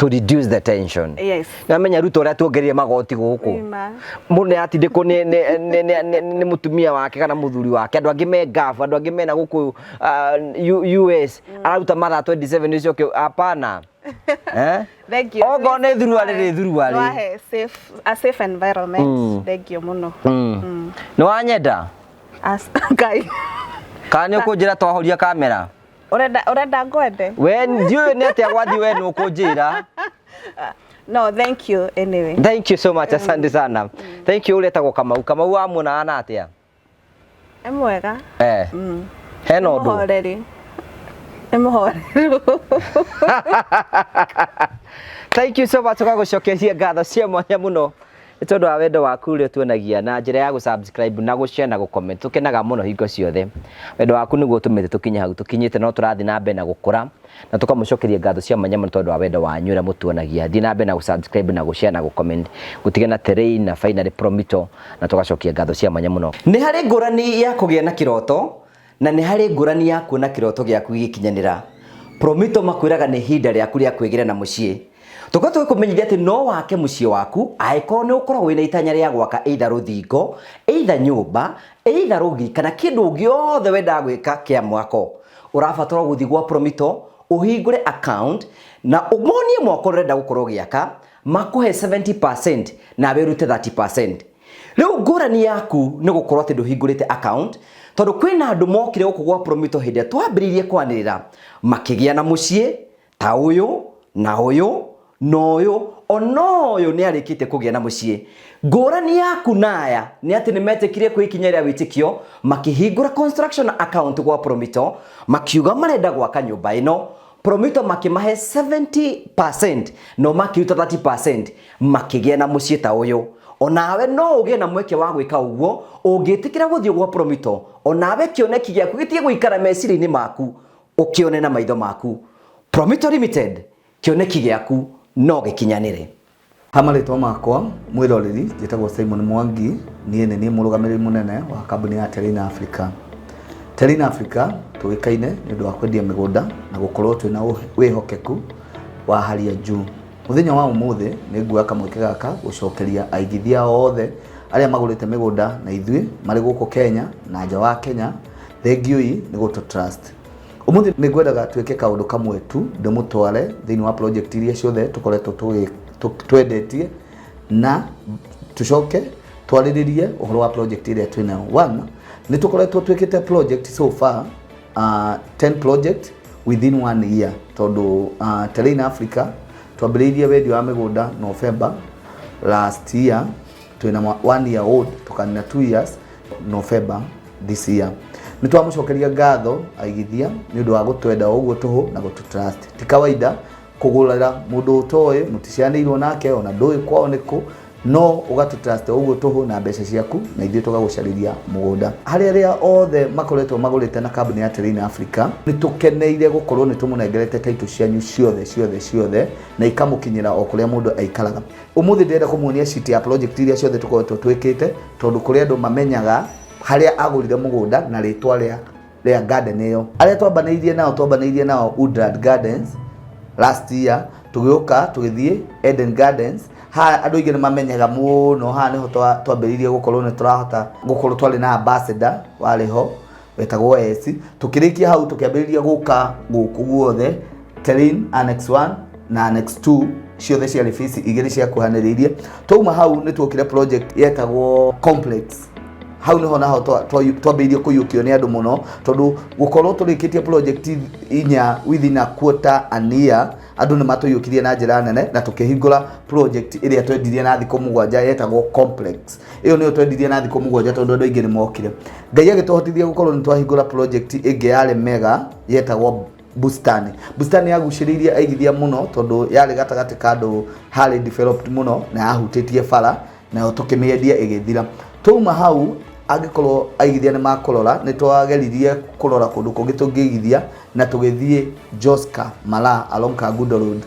reduce the tension. Yes. Namenya Ruto ũrĩa tuongereire magoti gũkũ. Mũndũ nĩ atindĩkwo nĩ mũtumia wake kana mũthuri wake. Andũ angĩ me Gulf, andũ angĩ mena gũkũ US, araruta mathaa 27 ũcio hapana. Eh? Thank you. Okorwo nĩ thuruarĩ rĩ thuruarĩ. Wahe a safe environment. Thank you mũno. Nĩ wanyenda? Ngai. Kana nĩ ũkũnjĩra twahoria kamera? Ũrenda ngwende? We ndiũĩ nĩ atĩa gwathiĩ, we nĩ ũkũnjĩra. No, thank you anyway. Thank you so much, asante sana. Thank you. Ũretagwo Kamau. Kamau wamuona ana atĩa? Nĩ mwega. Eh. Hena ũndũ. Mũhoreri. Nĩ mũhoreru. Thank you so much, tũgagũcokeria ngatho cia mwanya mũno nĩ tondũ wa wendo waku ũrĩa ũtuonagia na njĩra ya gũ-subscribe na gũ-share na gũ-comment. Tũkenaga mũno hingo ciothe. Wendo waku nĩguo ũtũmĩte tũkinye hau tũkinyĩte, no tũrathiĩ na mbere na gũkũra na tũkamũcokeria ngatho cia mwanya mũno tondũ wa wendo wanyu ũrĩa mũtuonagia. Thiĩ na mbere na gũ-subscribe na gũ-share na gũ-comment. Gũtige na Terrain na finally Promito, na tũgacokia ngatho cia mwanya mũno. Nĩ harĩ ngũrani ya kũgĩa na kĩroto na nĩ harĩ ngũrani ya kuona kĩroto gĩaku gĩgĩkinyanĩra. Promito makwĩraga nĩ ihinda rĩaku rĩa kwĩgĩra na mũciĩ. Tũkoretwo tũgĩkũmenyithia atĩ no wake mũciĩ waku angĩkorwo nĩ ũkoragwo wĩna itanya rĩa gwaka either rũthingo, either nyũmba, either rũgiri kana kĩndũ gĩothe wendaga gwĩka kĩa mwako. Ũrabatara gũthiĩ gwa Promito ũhingũre account na ũmonie mwako ũrenda gũkorwo ũgĩaka, makũhe 70% nawe ũrute 30%. Rĩu ngũrani yaku nĩ gũkorwo atĩ ndũhingũrĩte account, tondũ kwĩna andũ mokire gũkũ gwa Promito hĩndĩ ĩrĩa twambĩrĩirie kwanĩrĩra makĩgĩa na mũciĩ ta ũyũ na ũyũ na ũyũ, ona ũyũ nĩ arĩkĩtie kũgĩa na mũciĩ. Ngũrani yaku na aya nĩ atĩ nĩ metĩkire kwĩ ikinya rĩa wĩtĩkio, makĩhingũra construction account gwa Promito, makiuga marenda gwaka nyũmba ĩno. Promito makĩmahe 70% no makĩruta 30%, makĩgĩa na mũciĩ ta ũyũ. Onawe no ũgĩe na mweke wa gwĩka ũguo ũngĩtĩkĩra gũthiĩ gwa Promito, onawe kĩoneki gĩaku gĩtige gũikara meciria-inĩ maku, ũkĩone na maitho maku. Promito Limited, kĩoneki gĩaku no gĩkinyanĩre. Ha marĩtwa makwa mwĩroreri, njĩtagwo Simon Mwangi, niĩ nĩ niĩ mũrũgamĩrĩri mũnene wa kambuni ya Terrain Africa. Terrain Africa tũĩkaine nĩ ũndũ wa kwendia mĩgũnda na gũkorwo twĩna wĩhokeku wa hali ya juu. Mũthenya wa ũmũthĩ nĩ nguoya kamweke gaka gũcokeria aigithia othe arĩa magũrĩte mĩgũnda na ithuĩ marĩ gũkũ Kenya na nja wa Kenya, thengiũi nĩ gũtũ trust. Ũmũthĩ nĩ ngwendaga twĩke kaũndũ kamwe tu, ndĩmũtware thĩinĩ wa project iria ciothe tũkoretwo twendetie na tũcoke twarĩrĩrie ũhoro wa project ĩrĩa twĩnayo. One, nĩ tũkoretwo twĩkĩte project so far 10 project within 1 year, tondũ Terrain Africa twambĩrĩirie wendia wa mĩgũnda November last year, twĩna 1 year old, tũkanina 2 years November this year. Nĩ twamũcokeria ngatho aigithia nĩ ũndũ wa gũtwenda o ũguo tũhũ na gũtũ trust. Ti kawaida kũgũrĩra mũndũ ũtoĩ, mũticianĩirwo nake, ona ndũĩ kwao nĩkũ, no ũgatũ trust o ũguo tũhũ na mbeca ciaku na ithuĩ tũgagũcarĩria mũgũnda. Harĩ arĩa othe makoretwo magũrĩte na kambuni ya Terrain Africa, nĩ tũkeneire gũkorwo nĩ tũmũnengerete title cianyu ciothe ciothe ciothe na ikamũkinyĩra o kũrĩa mũndũ aikaraga. Ũmũthĩ ndĩrenda kũmuonia sheet ya project iria ciothe tũkoretwo twĩkĩte, tondũ kũrĩ andũ mamenyaga harĩa agũrire mũgũnda na rĩtwa rĩa garden ĩyo. Arĩa twambanĩirie nao Woodland Gardens last year, tũgĩũka tũgĩthiĩ Eden Gardens. Haha andũ aingĩ nĩ mamenyaga mũno, haha nĩho twambĩrĩirie gũkorwo nĩ tũrahota gũkorwo twarĩ na ambassador warĩ ho wetagwo S. Tũkĩrĩkia hau tũkĩambĩrĩria gũka gũkũ guothe Terrain Annex 1 na Annex 2, ciothe ciarĩ phase igĩrĩ ciakuhanĩrĩirie. Twauma hau nĩ tuokire project yetagwo Complex. Hau niho naho twambĩrĩirie kũiyũkio nĩ andũ mũno, tondũ gũkorwo tũrĩkĩtie project inya within a quarter an year, andũ nĩ matũiyũkirie na njĩra nene, na tũkĩhingũra project ĩrĩa twendirie na thikũ 7 yetagwo Complex. Ĩyo nĩyo twendirie na thikũ 7 tondũ andũ aingĩ nĩ mokire. Ngai agĩtũhotithia gũkorwo nĩ twahingũra project ĩngĩ yarĩ mega yetagwo Bustani. Bustani yagucĩrĩirie aigithia mũno tondũ yarĩ gatagatĩ ka andũ harĩ developed mũno na yahutĩtie bara, nayo tũkĩmĩendia ĩgĩthira. Twauma hau, angĩkorwo aigithia nĩ makũrora, nĩ twageririe kũrora kũndũ kũngĩ tũngĩigithia na tũgĩthiĩ Joska Mara along Kangundo Road.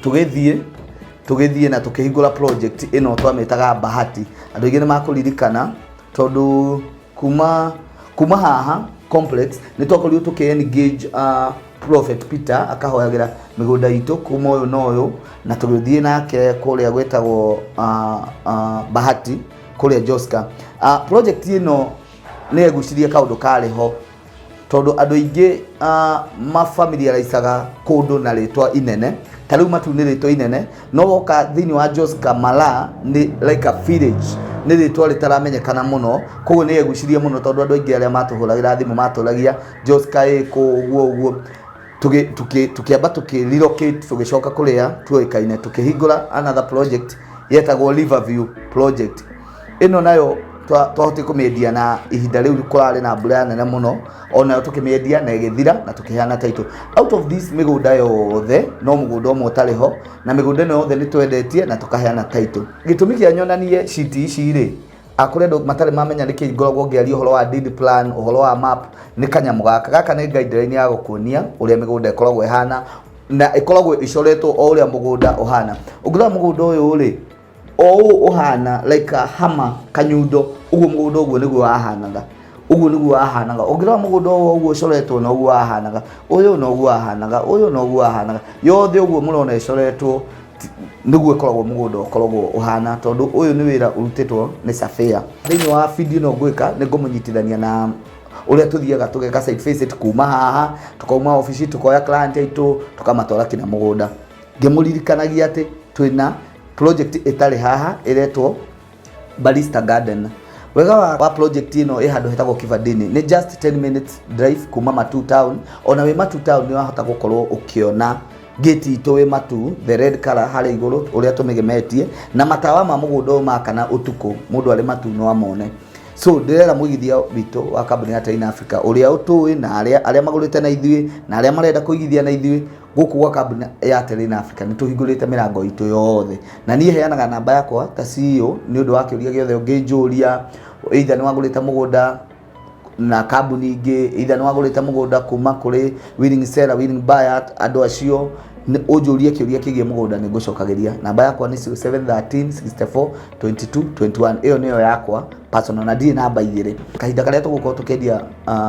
Tũgĩthiĩ na tũkĩhingũra project ĩno twamĩtaga Bahati. Andũ aingĩ nĩ makũririkana tondũ kuma haha complex nĩ twakorirwo tũkĩ engage Prophet Peter akahoyagĩra mĩgũnda itũ kuma ũyũ na ũyũ, na tũgĩthiĩ nake kũrĩa gwĩtagwo Bahati kũrĩa Joska. Project ĩno nĩ yegucirie kaũndũ karĩ ho tondũ andũ aingĩ mafamiliarizaga kũndũ na rĩtwa inene, ta rĩu Matu nĩ rĩtwa inene, no woka thĩinĩ wa Joska Mara nĩ like a village, nĩ rĩtwa rĩtaramenyekana mũno, koguo nĩ yegucirie mũno tondũ andũ aingĩ arĩa matũhũragĩra thimũ matũragia Joska ĩ kũ ũguo ũguo. Tũkĩamba tũkĩ relocate, tũgĩcoka kũrĩa tuoĩkaine, tũkĩhingũra another project yetagwo Riverview project. Ĩno nayo twahotire kũmĩendia na ihinda rĩu kũrarĩ na mbura nene mũno, onayo tũkĩmĩendia na ĩgĩthira na tũkĩheana title. Out of this mĩgũnda yothe, no mũgũnda ũmwe ũtarĩ ho, na mĩgũnda ĩno yothe nĩ twendetie na tũkaheana title. Gĩtũmi kĩa nyonanie sheet ici rĩ, kũrĩ andũ matarĩ mamenya nĩkĩ ngoragwo ngĩaria ũhoro wa deed plan, ũhoro wa map, nĩ kanyamũ gaka. Gaka nĩ guideline ya gũkuonia ũrĩa mĩgũnda ĩkoragwo ĩhana, na ĩkoragwo ĩcoretwo o ũrĩa mũgũnda ũhana. Ũngĩrora mũgũnda ũyũ rĩ, o ũũ ũhana like a hammer, kanyundo ũguo, mũgũnda ũguo nĩguo wahanaga, ũguo nĩguo wahanaga. Ũngĩrora mũgũnda ũyũ ũguo ũcoretwo, noguo wahanaga, ũyũ noguo wahanaga, ũyũ noguo wahanaga, yothe ũguo mũrona ĩcoretwo nĩguo ĩkoragwo mũgũnda ũkoragwo ũhana, tondũ ũyũ nĩ wĩra ũrutĩtwo nĩ surveyor. Thĩinĩ wa video ĩno ngwĩka, nĩ ngũmũnyitithania na ũrĩa tũthiaga tũgeka site visit, kuma haha tukauma obici, tukoya client aitũ, tukamatwara kinya mũgũnda, ngĩmũririkanagia atĩ twĩna project ĩtarĩ haha ĩretwo Barista Garden. Wega wa project ĩno, ĩ handũ hetagwo Kivandini, nĩ just 10 minutes drive kuma Matu town. Ona wĩ Matu town nĩ wahota gũkorwo ũkĩona gate itũ wĩ Matu, the red color harĩa igũrũ ũrĩa tũmĩgemetie, na matawa ma mũgũnda ũyũ makana ũtukũ, mũndũ arĩ Matu no amone. So ndĩrera mũigithia witũ wa kambuni ya Terrain Africa ũrĩa ũtũĩ, na arĩa magũrĩte na ithuĩ, na arĩa marenda kũigithia na ithuĩ gũkũ gwa kambuni ya Terrain Africa, nĩ tũhingũrĩte mĩrango itũ yothe, na niĩ heanaga namba yakwa ta CEO nĩ ũndũ wa kĩũria gĩothe ũngĩnjũria, either nĩ wagũrĩte mũgũnda na kambuni ingĩ, either nĩ wagũrĩte mũgũnda kuma kũrĩ willing seller, willing buyer, andũ acio, ũnjũrie kĩũria kĩgiĩ mũgũnda, nĩ ngũcokagĩria. Namba yakwa nĩ 0713 64 22 21. Ĩyo nĩyo yakwa personal na ndirĩ namba igĩrĩ. Kahinda karĩa tũgũkorwo tũkĩendia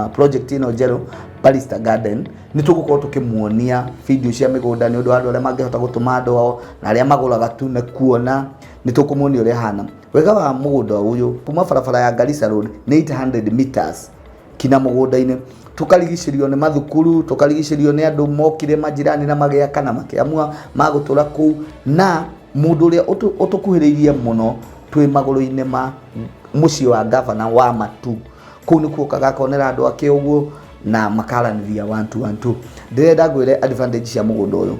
project ĩno njerũ, Barista Garden, nĩ tũgũkorwo tũkĩmuonia video cia mĩgũnda, nĩ ũndũ wa andũ arĩa mangĩhota gũtũma andũ ao na arĩa magũraga tu na kuona, nĩ tũkũmuonia ũrĩa hana. Wega wa mũgũnda ũyũ, kuma barabara ya Garissa Road nĩ 800 meters kinya mũgũnda-inĩ. Tũkarigicĩrio nĩ mathukuru, tũkarigicĩrio nĩ andũ mokire majirani na magĩaka na makĩamua magũtũra kũu, na mũndũ ũrĩa ũtũkuhĩrĩirie mũno, twĩ magũrũ-inĩ ma mũciĩ wa gavana wa Matu. Kũu nĩkuo gakonera andũ ake ũguo na makaranĩria one two one two. Ndĩrenda ngwĩre advantage cia mũgũnda ũyũ.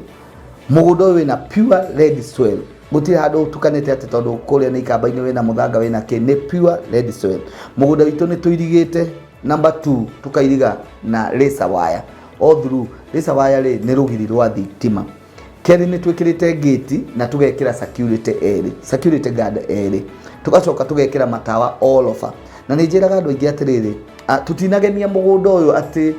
Mũgũnda ũyũ wĩna pure red soil, gũtirĩ handũ ũtukanĩte atĩ tondũ kũrĩa nĩ ikamba-inĩ wĩna mũthanga wĩna kĩ, nĩ pure red soil. Mũgũnda witũ nĩ tũirigĩte, number 2, tũkairiga na laser wire all through. Laser wire rĩ, nĩ rũgiri rwa thitima. Kerĩ, nĩ twĩkĩrĩte gate na tũgekĩra security erĩ, security guard erĩ, tũgacoka tũgekĩra matawa all over. Na nĩ njĩraga andũ aingĩ atĩrĩrĩ, tũtinagenia mũgũnda ũyũ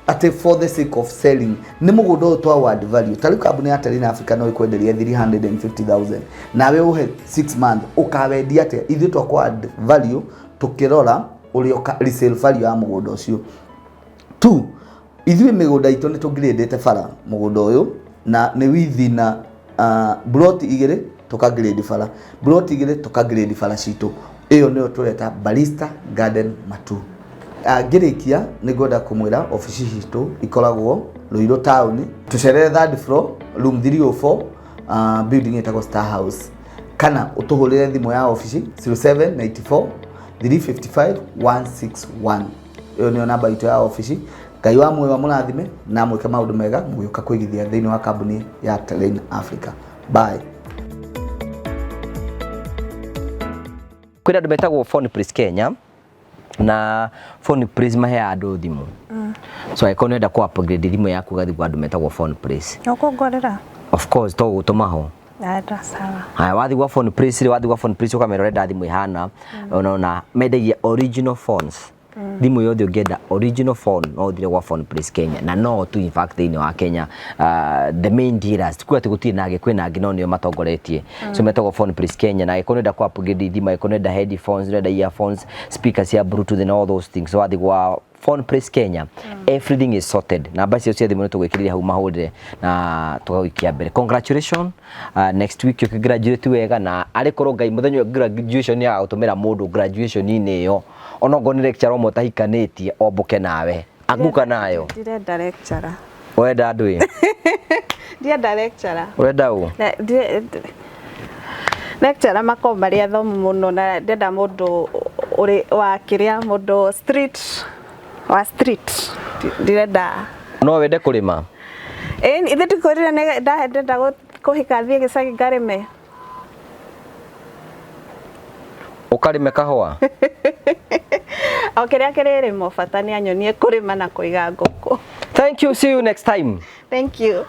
atĩ for the sake of selling. Nĩ mũgũnda ũyũ twa add value. Ta rĩu kambuni ya Terrain Africa no ĩkwenderia 350,000, nawe ũhe 6 month, ũkawendia atĩa? Ithuĩ twakwa add value tũkĩrora ũrĩa resale value ya mũgũnda ũcio. Two, ithuĩ mĩgũnda itũ nĩ tũngirĩndĩte bara. Mũgũnda ũyũ na nĩ withi na plot igĩrĩ, tũkagrade bara, plot igĩrĩ, tũkagrade bara citũ. Ĩyo nĩyo tũreta Barista Garden Matu. Ngĩrĩkia, nĩ ngwenda kũmwĩra obici citũ ikoragwo Ruiru town, tũcerere third floor, room 304, building ĩtagwo Star House, kana ũtũhũrĩre thimũ ya obici 0794 355 161. Ĩyo nĩyo namba itũ ya obici. Ngai wa muoyo amũrathime na mwĩke maũndũ mega mũgĩũka kũigithia thĩinĩ wa kambuni ya Terrain Africa. Bye. Kwĩna andũ metagwo Phone Place Kenya, na Phone Place maheaga andũ thimũ. So angĩkorwo nĩ ũrenda kũ upgrade thimũ yaku, ũgathiĩ kwa andũ metagwo Phone Place. Ũkũngorera? Of course, to gũtũma ho. Anda sawa. Haya, wathiĩ gwa Phone Place rĩ, wathiĩ gwa Phone Place ũkamera ũrenda thimũ ĩhana, unaona mendagia original phones. Thimũ yothe ũngĩenda, original phone, no ũthire gwa Phone Place Kenya, na no tu in fact thĩinĩ wa Kenya, the main dealers, kuga atĩ gũtirĩ nangĩ, kwĩna angĩ no nĩo matongoretie. So metagwo Phone Place Kenya, na angĩkorwo nĩũrenda kũ upgrade thimũ, angĩkorwo nĩũrenda headphones, nĩũrenda earphones, speakers cia bluetooth and all those things, wathiĩ gwa Phone Place Kenya, everything is sorted. Namba cio cia thimũ nĩ tũgwĩkĩrĩria hau, mahũrĩre na tũgagũikia mbere. Congratulations, next week ũkĩ graduate wega, na arĩ korwo Ngai mũthenya wa graduation ya gũtũmĩra mũndũ graduation-inĩ ĩyo, onokorwo nĩ lecturer ũmwe ũtahikanĩtie, ombũke nawe anguka nayo. Ndirenda lecturer. Ũrenda ndũĩ? Ndirenda lecturer. Ũrenda ũ? Lecturer makoragwo marĩ athomu mũno, na ndĩrenda mũndũ ũrĩ wa kĩrĩa, mũndũ street, wa street. Ndirenda. No wende kũrĩma? Ĩĩ ithe ndikwĩrire nĩ ndenda kũhika thiĩ gĩcagi ngarĩme. Ũkarĩme kahũa? O kĩrĩa kĩrĩrĩmwo bata nĩ anyonie kũrĩma na kũiga ngũkũ. Thank you, see you next time. Thank you.